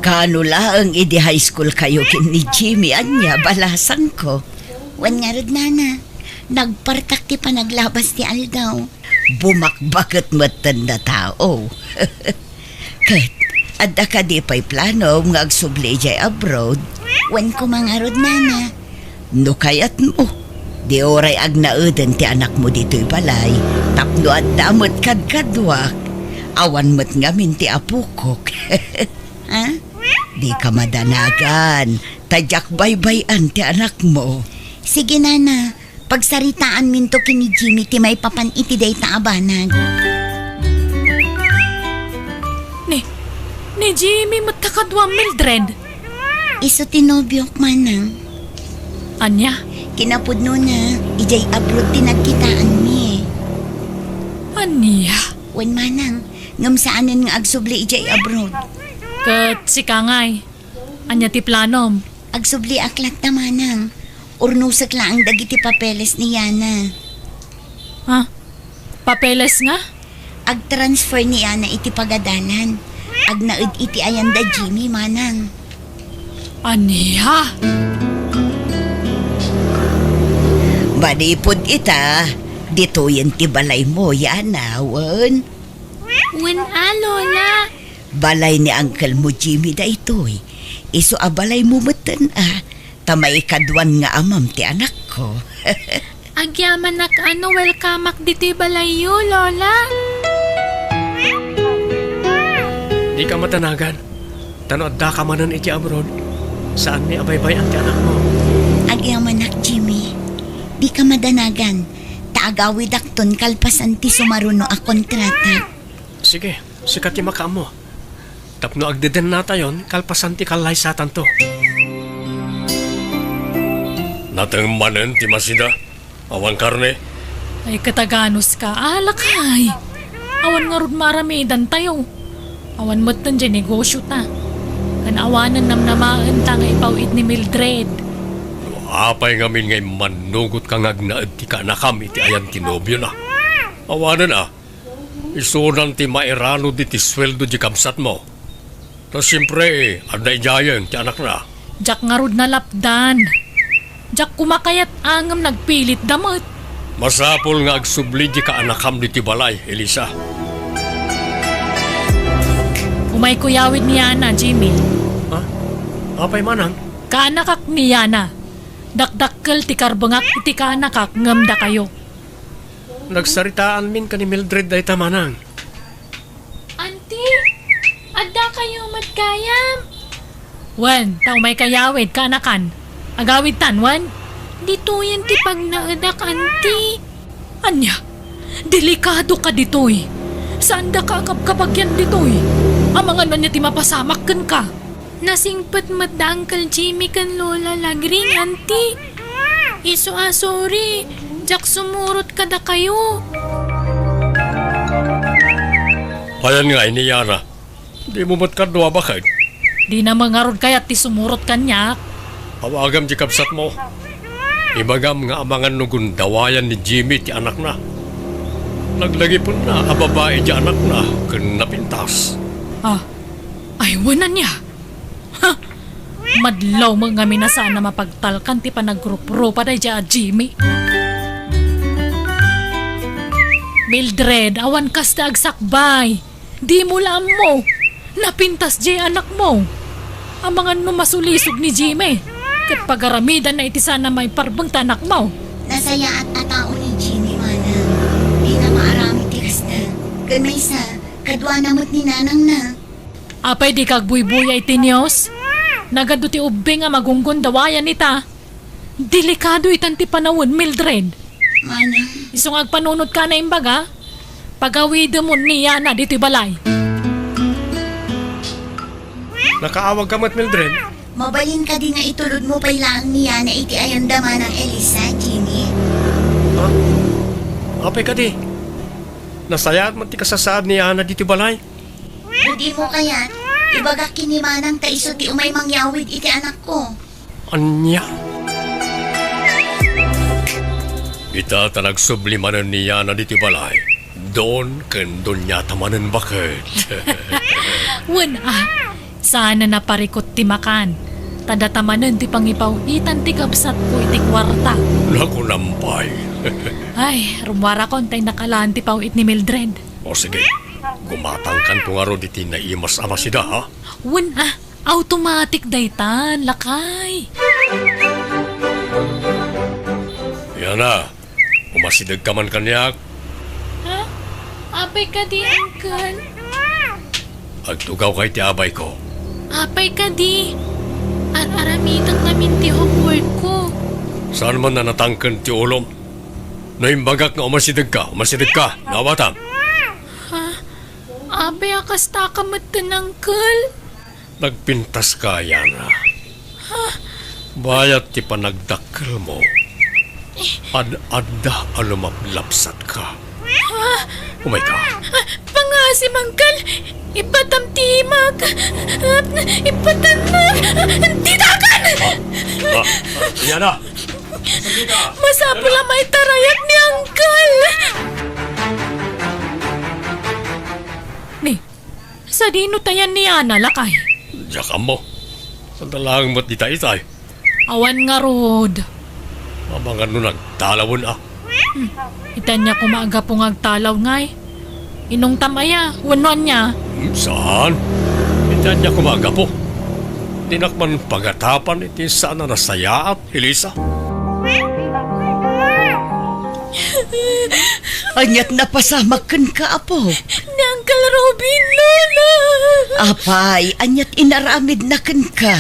Kaano laeng idi high school kayo ken ni Jimmy, ania, balasangko? Wen ngarud, nana, nagpartak ti panaglabas ti aldaw. Bumakbaket metten a tao. Ket, adda kadi pay planom nga agsubli idiay abroad? Wen koma ngarud, nana. No kayatmo, di uray agnaeden ti anakmo ditoy balay, tapno adda met kadkaduak, awan met ngamin ti apokok. Ha? Dika madanagan, ta diak baybay-an ti anakmo. Sige, nana. Pagsaritaanminto ken ni Jimmy ti maipapan iti dayta a banag. Ni, ni Jimmy met ta kadua, Mildred? Isu ti nobiok, manang. Ania? Kinapudnona, idiay abroad ti nagkitaanmi. Ania? Wen, manang, Ngem saanen nga agsubli idiay abroad. Ket sika ngay, ania ti planom? Agsubliak latta, manang. Urnosek laeng dagiti papeles ni Yana. Ha? Papeles nga? Agtransfer ni Yana iti pagadalan. Agnaed iti ayanda Jimmy, manang. Ania? Manipud ita, ditoyen ti balaymo, Yana, wen? Wen a, Lola. Balay ni uncle mo Jimmy daytoy. Isu a balaymo metten a, ta maikaduan nga amam ti anakko. Agyamanak a no welcomeak ditoy balayyo, Lola. Dika madanagan. Ta no addaka manen iti abroad, saanmi a baybay-an ti anakmo. Agyamanak, Jimmy. Dika madanagan. Ta agawidakton kalpasan ti sumaruno a kontrata. Sige, sika ti makaammo. Tapno agdedennatayon, kalpasan ti kallaysatanto. Nateng manen ti masida. Awan karne? Ay, kataganos ka, alakay. Awan ngarud maaramidantayo. Awan metten diay negosiota. Ken awanen namnamaenta nga ipaw-it ni Mildred. No apay ngamin nga immannugotka nga agnaed ti kaanakam iti ayan ti nobiona? Awanen a, isunan ti mairanod iti sueldo di kabsatmo. Ta siempre, adda idiayen ti anakna. Diak ngarud nalapdan. Diak koma kayat a ngem nagpilitda met. Masapul nga agsubli di kaanakam ditoy balay, Elisa. Umayko yawid ni Yana, Jimmy. Ha? Apay manang? Kaanakak ni Yana. Dakdakkel ti karbengak iti kaanakak ngem dakayo. Nagsaritaanmin ken ni Mildred dayta, manang. Auntie, addakayo met gayam? Wen, ta umayka yawid, kaanakan. Agawidtan, wen? Ditoyen ti pagnaedak, Auntie. Ania? Delikadoka ditoy. Saandaka a kabkabagian ditoy. Amangan ania ti mapasamak kenka? Nasingpet met da Uncle Jimmy ken Lola Lagring, Auntie. Isu a sorry, diak sumurot kadakayo. Ayan nga ini, Yana. Dimo met kadua, baket? Dina met ngarud kayat ti sumurot kaniak. Awagam ti kabsatmo. Ibagam nga amangan no gundawayan ni Jimmy ti anakna. Naglagipenna a babai ti anakna ken napintas. Ah, ay, wen ania? Ha? Madlaw met ngamin a saan a mapagtalkan ti panagruprupa daydiay a Jimmy. Mildred, awan kasta agsakbay. Dimo la ammo. Napintas diay anakmo. Amangan no masulisog ni Jimmy. Ket pagaramidanna iti saan a maiparbeng ti anakmo. Nasayaat a tao ni Jimmy, manang. Dina maaramid ti kasta. Ken maysa, kaduana met ni nanangna. Apay dika agbuybuya iti news? Nagadu ti ubbing a magunggundawayan ita. Delikado itan ti panawen, Mildred. Manang. Isu nga agpanunotka a naimbaga, pagawidemon ni Yana ditoy balay. Nakaawagka met, Mildred? Mabalin kadi nga itulodmo pay laeng ni Yana iti ayanda, Manang Elisa, Jimmy? Ha? Apay kadi? Nasayaat met ti kasasaad ni Yana ditoy balay? No dimo kayat, ibagak ken ni Manang ta isu ti umay mangyawid iti anakko. Ania? Ita ta nagsubli manen ni Yana ditoy balay, don ken doniata manen, baket. Wen a, saan a naparikut ti makan. Ta data manen ti pangipaw-itan ti kabsatko iti kuarta. Nakunam pay. Ay, rummuarakon ta innak a laeng ti paw-it ni Mildred. O sige, gumatangkanto ngarud iti naimas a masida, ha? Wen a, automatic daytan, lakay. Yana, umasidegka man kaniak. Ha? Apay kadi, Uncle? Agtugawka iti abayko. Apay kadi? Ar-aramidek ngamin ti homeworkko. Saan man a natangken ti ulom? No imbagak nga umasidegka, umasidegka. Naawatam? Ha? Apay a kastaka metten, Uncle? Nagpintaska, Yana. Ha? Bayat ti panagdakkelmo, ad-adda a lumaplapsatka. Ha? Umayka. Pangaasim, Uncle! Ipatam ti imak! Ipatam na! Didakan! Ah, ah, ah, Yana! Masapul a maitarayak ni Uncle! Ni, sadino tayan ni Yana, lakay? Diak ammo. Saan laeng met dita itay? Awan ngarud. Amangan no nagtalawen a. Hmm. Iti ania koma a gapu nga agtalaw ngay? Inungtam aya, wenno ania? Hmm, saan? Iti ania koma a gapu? Dinak man pagatapan iti saan a nasayaat, Elisa. Aniat napasamak kenka, apo? Ni Uncle Robin, Lola! Apay, aniat inaramidna kenka?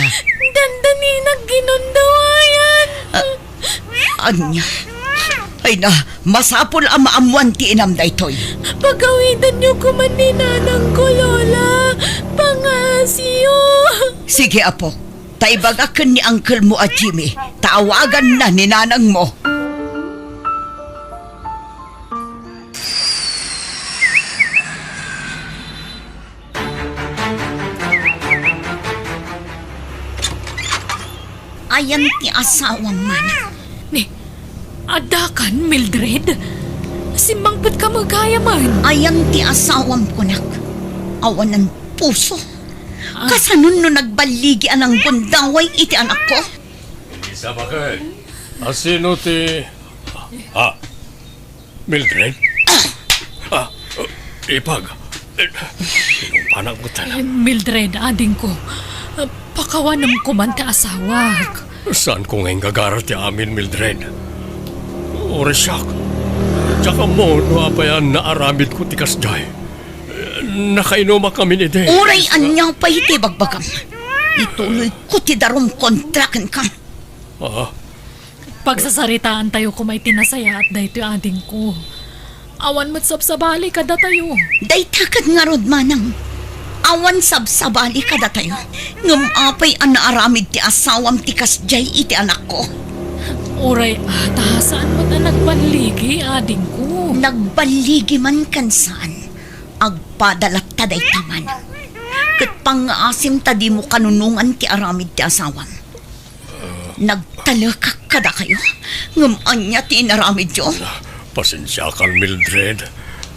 Dandaninak ginundawayan. Ah, ania? Ay na, masapul a maammuan ti inam daytoy. Pagawidanyo koman ni nanangko, Lola. Pangaasiyo. Sige, apo. Ta ibagak ken ni uncle mo a Jimmy, ta awaganna ni nanang mo. Ayan ti asawam, manang. Ni, adda kan, Mildred? Simmangpetka met gayam. Ayan ti asawam, kunak. Awanan puso. Ah. Kasano no nagballigi a nanggundaway iti anakko? Isa baket. Asino ti, ah, Mildred? Ah, ipag. Inumpanak mo tanan. Mildred, adingko. Pakawanem koman ti asawak. Saanko nga inggagara ti amin, Mildred. Uray siak. Diak ammo no apay a naaramidko ti kasdiay. Nakainumak amin idi. Uray ania pay ti bagbagam. Ituloyko ti darum kontra kenka. Ah. Pagsasaritaantayo koma iti nasayaat daytoy, adingko. Awan met sabsabali kadatayo. Dayta ket ngarud, manang. Awan sabsabali kadatayo. Ngem apay a naaramid ti asawam ti kasdiay iti anakko? Uray ata, saan met a nagballigi, adingko. Nagballigi man ken saan, agpada latta dayta, manang. Ket pangngaasim ta dimo kanunongan ti aramid ti asawam. Nagtalekak kadakayo, ngem ania ti inaramidyo? Pasensiakan, Mildred.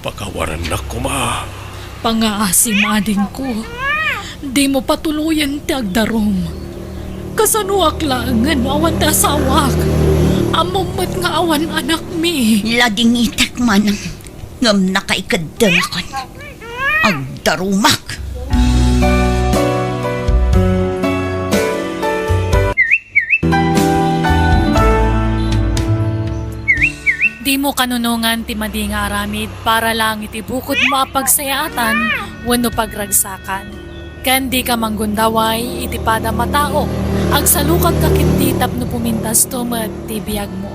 Pakawarannak koma. Pangngaasim, adingko. Dimo patuloyen ti agdarum. Kasanoak laengen no awan ti asawak? Ammom met nga awan anakmi. Ladingitek, manang. Ngem nakaikeddengakon. Agdarumak. Dimo kanunongan ti madi nga aramid para lang iti bukodmo a pagsayaatan wenno pagragsakan. Ken dika manggundaway iti padam a tao. Agsalukagka ketdi tapno pumintasto met ti biagmo.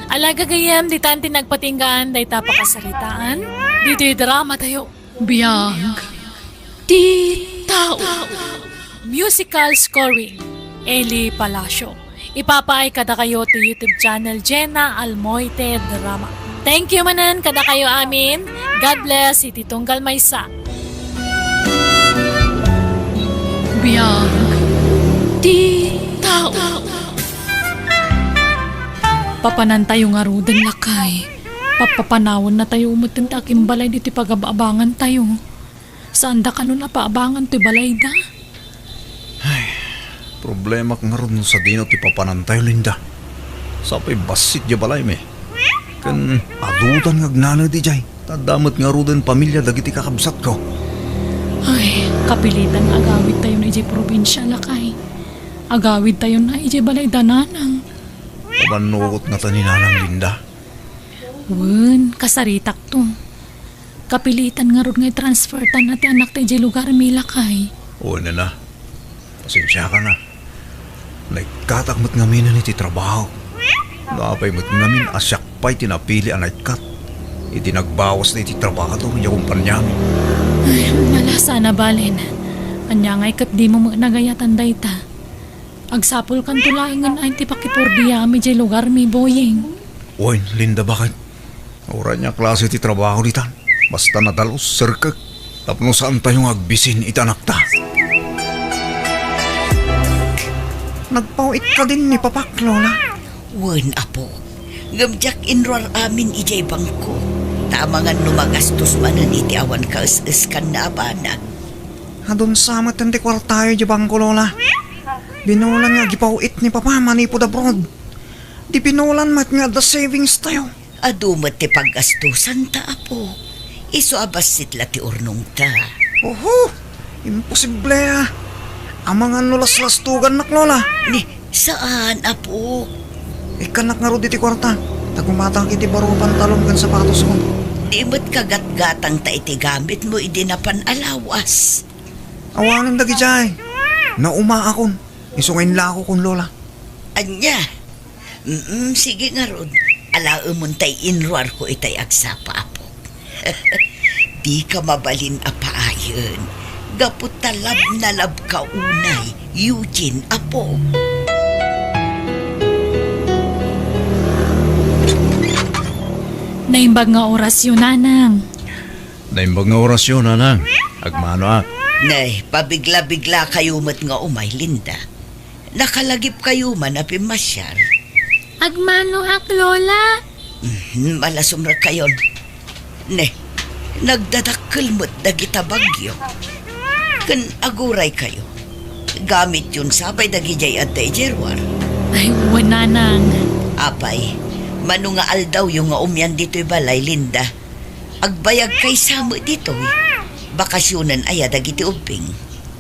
Ala gagayyem, ditan ti nagpatinggaan dayta pakasaritaan. Ditoy dramatayo. Biag ti tao. Musical scoring, Eli Palacio. Ipapaay kadakayo ti YouTube channel Jenna Almoite Drama. Thank you manen kadakayo amin. God bless iti tunggal maysa. Biag ti tao. Papanantayo ngaruden, lakay. Papapanawennatayo metten ti akimbalay ditoy pagab-abangantayo. Saanda kanon a paabangan toy balayda. Ay, problemak ngarud no sadino ti papanantayo, Linda. Sapay bassit diay balaymi. Ken adutan nga agnaned idiay. Ta adda met ngaruden pamilia dagiti kakabsatko. Ay, kapilitan nga agawidtayon idiay probinsia, lakay. Agawidtayon idiay balayda nanang. Umannukot ngata ni Nanang, Linda? Wen, kasaritakto. Kapilitan ngarud nga i-transfertan ti anakta idiay lugarmi, lakay. Wen a. Pasensiakan a. Naikkatak met ngaminen iti trabaho. No apay met ngamin a siak pay ti napili a naikkat iti nagbawasda iti trabahador idiay kompaniami. Ay, nalasa na balen. Ania ngay ket dimo met nagayatan dayta? Agsapulkanto laengen a ti pakipordiami idiay lugarmi, Boying. Wen, Linda, baket? Uray ania klase ti trabaho ditan? Basta nadalus, serkek, tapno saantayo nga agbisin iti anakta. Nagpaw-it kadin ni Papak, Lola? Wen, apo. Ngem diak inruar amin idiay bangko. Ta amangan no magastos manen iti awan kaes-eskanna a banag. Adun sa met ti kuartayo idiay bangko, Lola. Binolan nga agipaw-it ni Papa manipud abroad. Di binolan met nga adda savings tayo. Adu met ti paggastosan ta, apo. Isu a bassit la ti urnongta. Oho! Imposible, a. Amangan no laslastugannak, Lola. Ni, saan, apo? Ikkanak ngarud iti kuarta. Ta gumatangak iti baro, pantalon ken sapatosko. Di met kagatgatangta iti gamitmo idi napan a lawas. Awanen dagidiay. Naumaakon. Isu nga inlakokon, Lola. Ania? Mm, sige ngarud. Alaemon tay inruarko itay agsapa, apo. Dika mabalin a paayen. Gapu ta love na love ka unay, Eugene, apo. Naimbag nga orasyo, Nanang. Naimbag nga orasyo, Nanang. Agmanoak. Nay, pabigla-bigla kayo met nga umay, Linda. Nakalagip kayo man a pimmasiar. Agmanoak, Lola. Mhm, malasumrek kayon. Ne, nagdadakkel met dagita bagyo. Ken aguray kayo. Gamityon sapay dagidiay adda idiay ruar. Ay, wen, Nanang. Apay, mano nga aldawyo nga umian ditoy balay, Linda? Agbayag kay sa met ditoy. Bakasionen aya dagiti ubbing?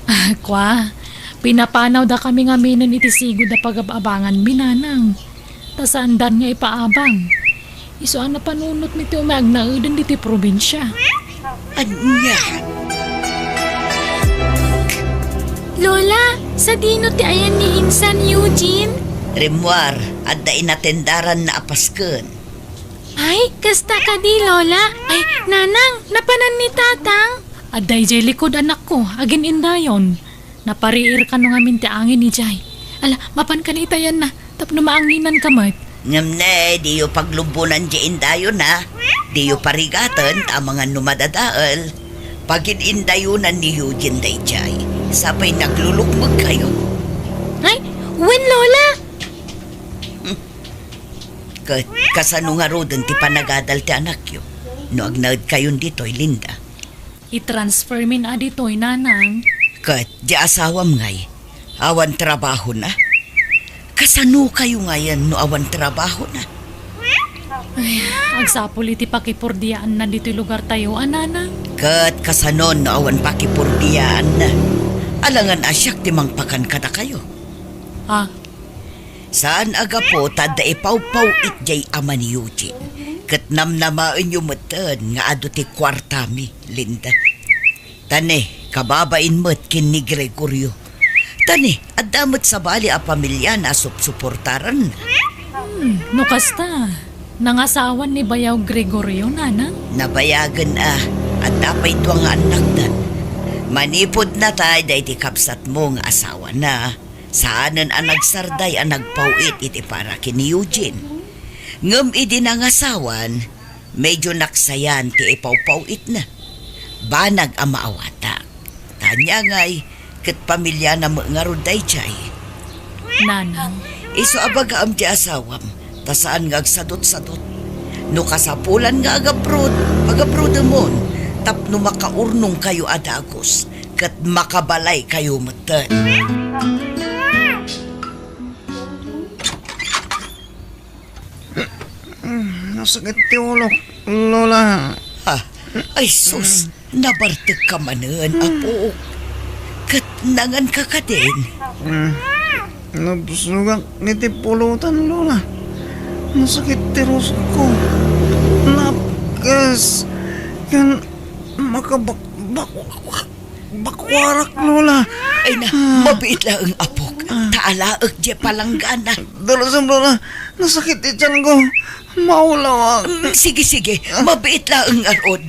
Ah, kua, pinapanawda kami ngaminen iti sigud a pagab-abanganmi, Nanang. Ta saandan nga ipaabang. Isu a napanunotmi ti umay agnaeden ditoy probinsia. Ania? Lola, sadino ti ayan ni insan Eugene? Rimmuar, adda inatendaranna a pasken. Ay, kasta kadi, Lola? Ay, Nanang, napanan ni Tatang? Adda idiay likud, anakko, agin-indayon. Napariir kano ngamin ti angin idiay. Ala, mapan kano itayanna, tapno maanginan ka met. Ngem ne, diyo paglubbonan diay indayon, a. Diyo parigaten, ta amangan no madadael. Pagin-indayonan ni Eugene daydiay. Sapay naglulukmeg kayo. Ay, wen, Lola! Ket kasano ngaruden ti panagadal ti anakyo no agnaed kayon ditoy, Linda? I-transfer min a ditoy, Nanang. Ket di asawam ngay, awan trabahona? Kasano kayo ngayen no awan trabahona? Ay, agsapul iti pakipurdiaanna ditoy lugartayo a, Nanang. Ket kasano no awan pakipurdiaanna? Alangan a siak ti mangpakan kadakayo. Ah, Saan a gapu ta adda ipawpaw-it diay ama ni Eugene, ket namnamaenyo metten nga adu ti kuartami, Linda. Ta ne, kababain met ken ni Gregorio. Ta ne, adda met sabali a pamiliana a supsuportaranna. Hmm, no kasta, nangasawan ni Bayaw Gregorio, Nanang? Nabayagen a, adda pay dua nga annakdan. Manipud natay daydi kabsatmo nga asawana. Saanen a nagsarday a nagpaw-it iti para ken ni Eugene. Ngem idi nangasawan, medyo naksayan ti ipawpaw-itna. Banag a maawatak. Ta ania ngay, ket pamiliana met ngarud daydiay. Nanang. Isu a bagaem ti asawam, ta saan nga agsadutsadut. No kasapulan nga agabrod, agabrodemon, tapno makaurnongkayo a dagus. Ket makabalaykayo metten. Mm, nasakit ti ulok, Lola. Ah, ay sus, nabartek ka manen, apo. Ket nangan ka kadin? Mm, nabsogak iti pulutan, Lola. Nasakit ti rusok ko. Napkes. Ken makabakbak. Bakuarak, Lola. Ay na, mabiit laeng, apok. Ta alaek diay palanggana. Dalusem, Lola. Nasakit ti tiyan ko. Maulawak. Mm, sige, sige. Mabiit laeng ngarud.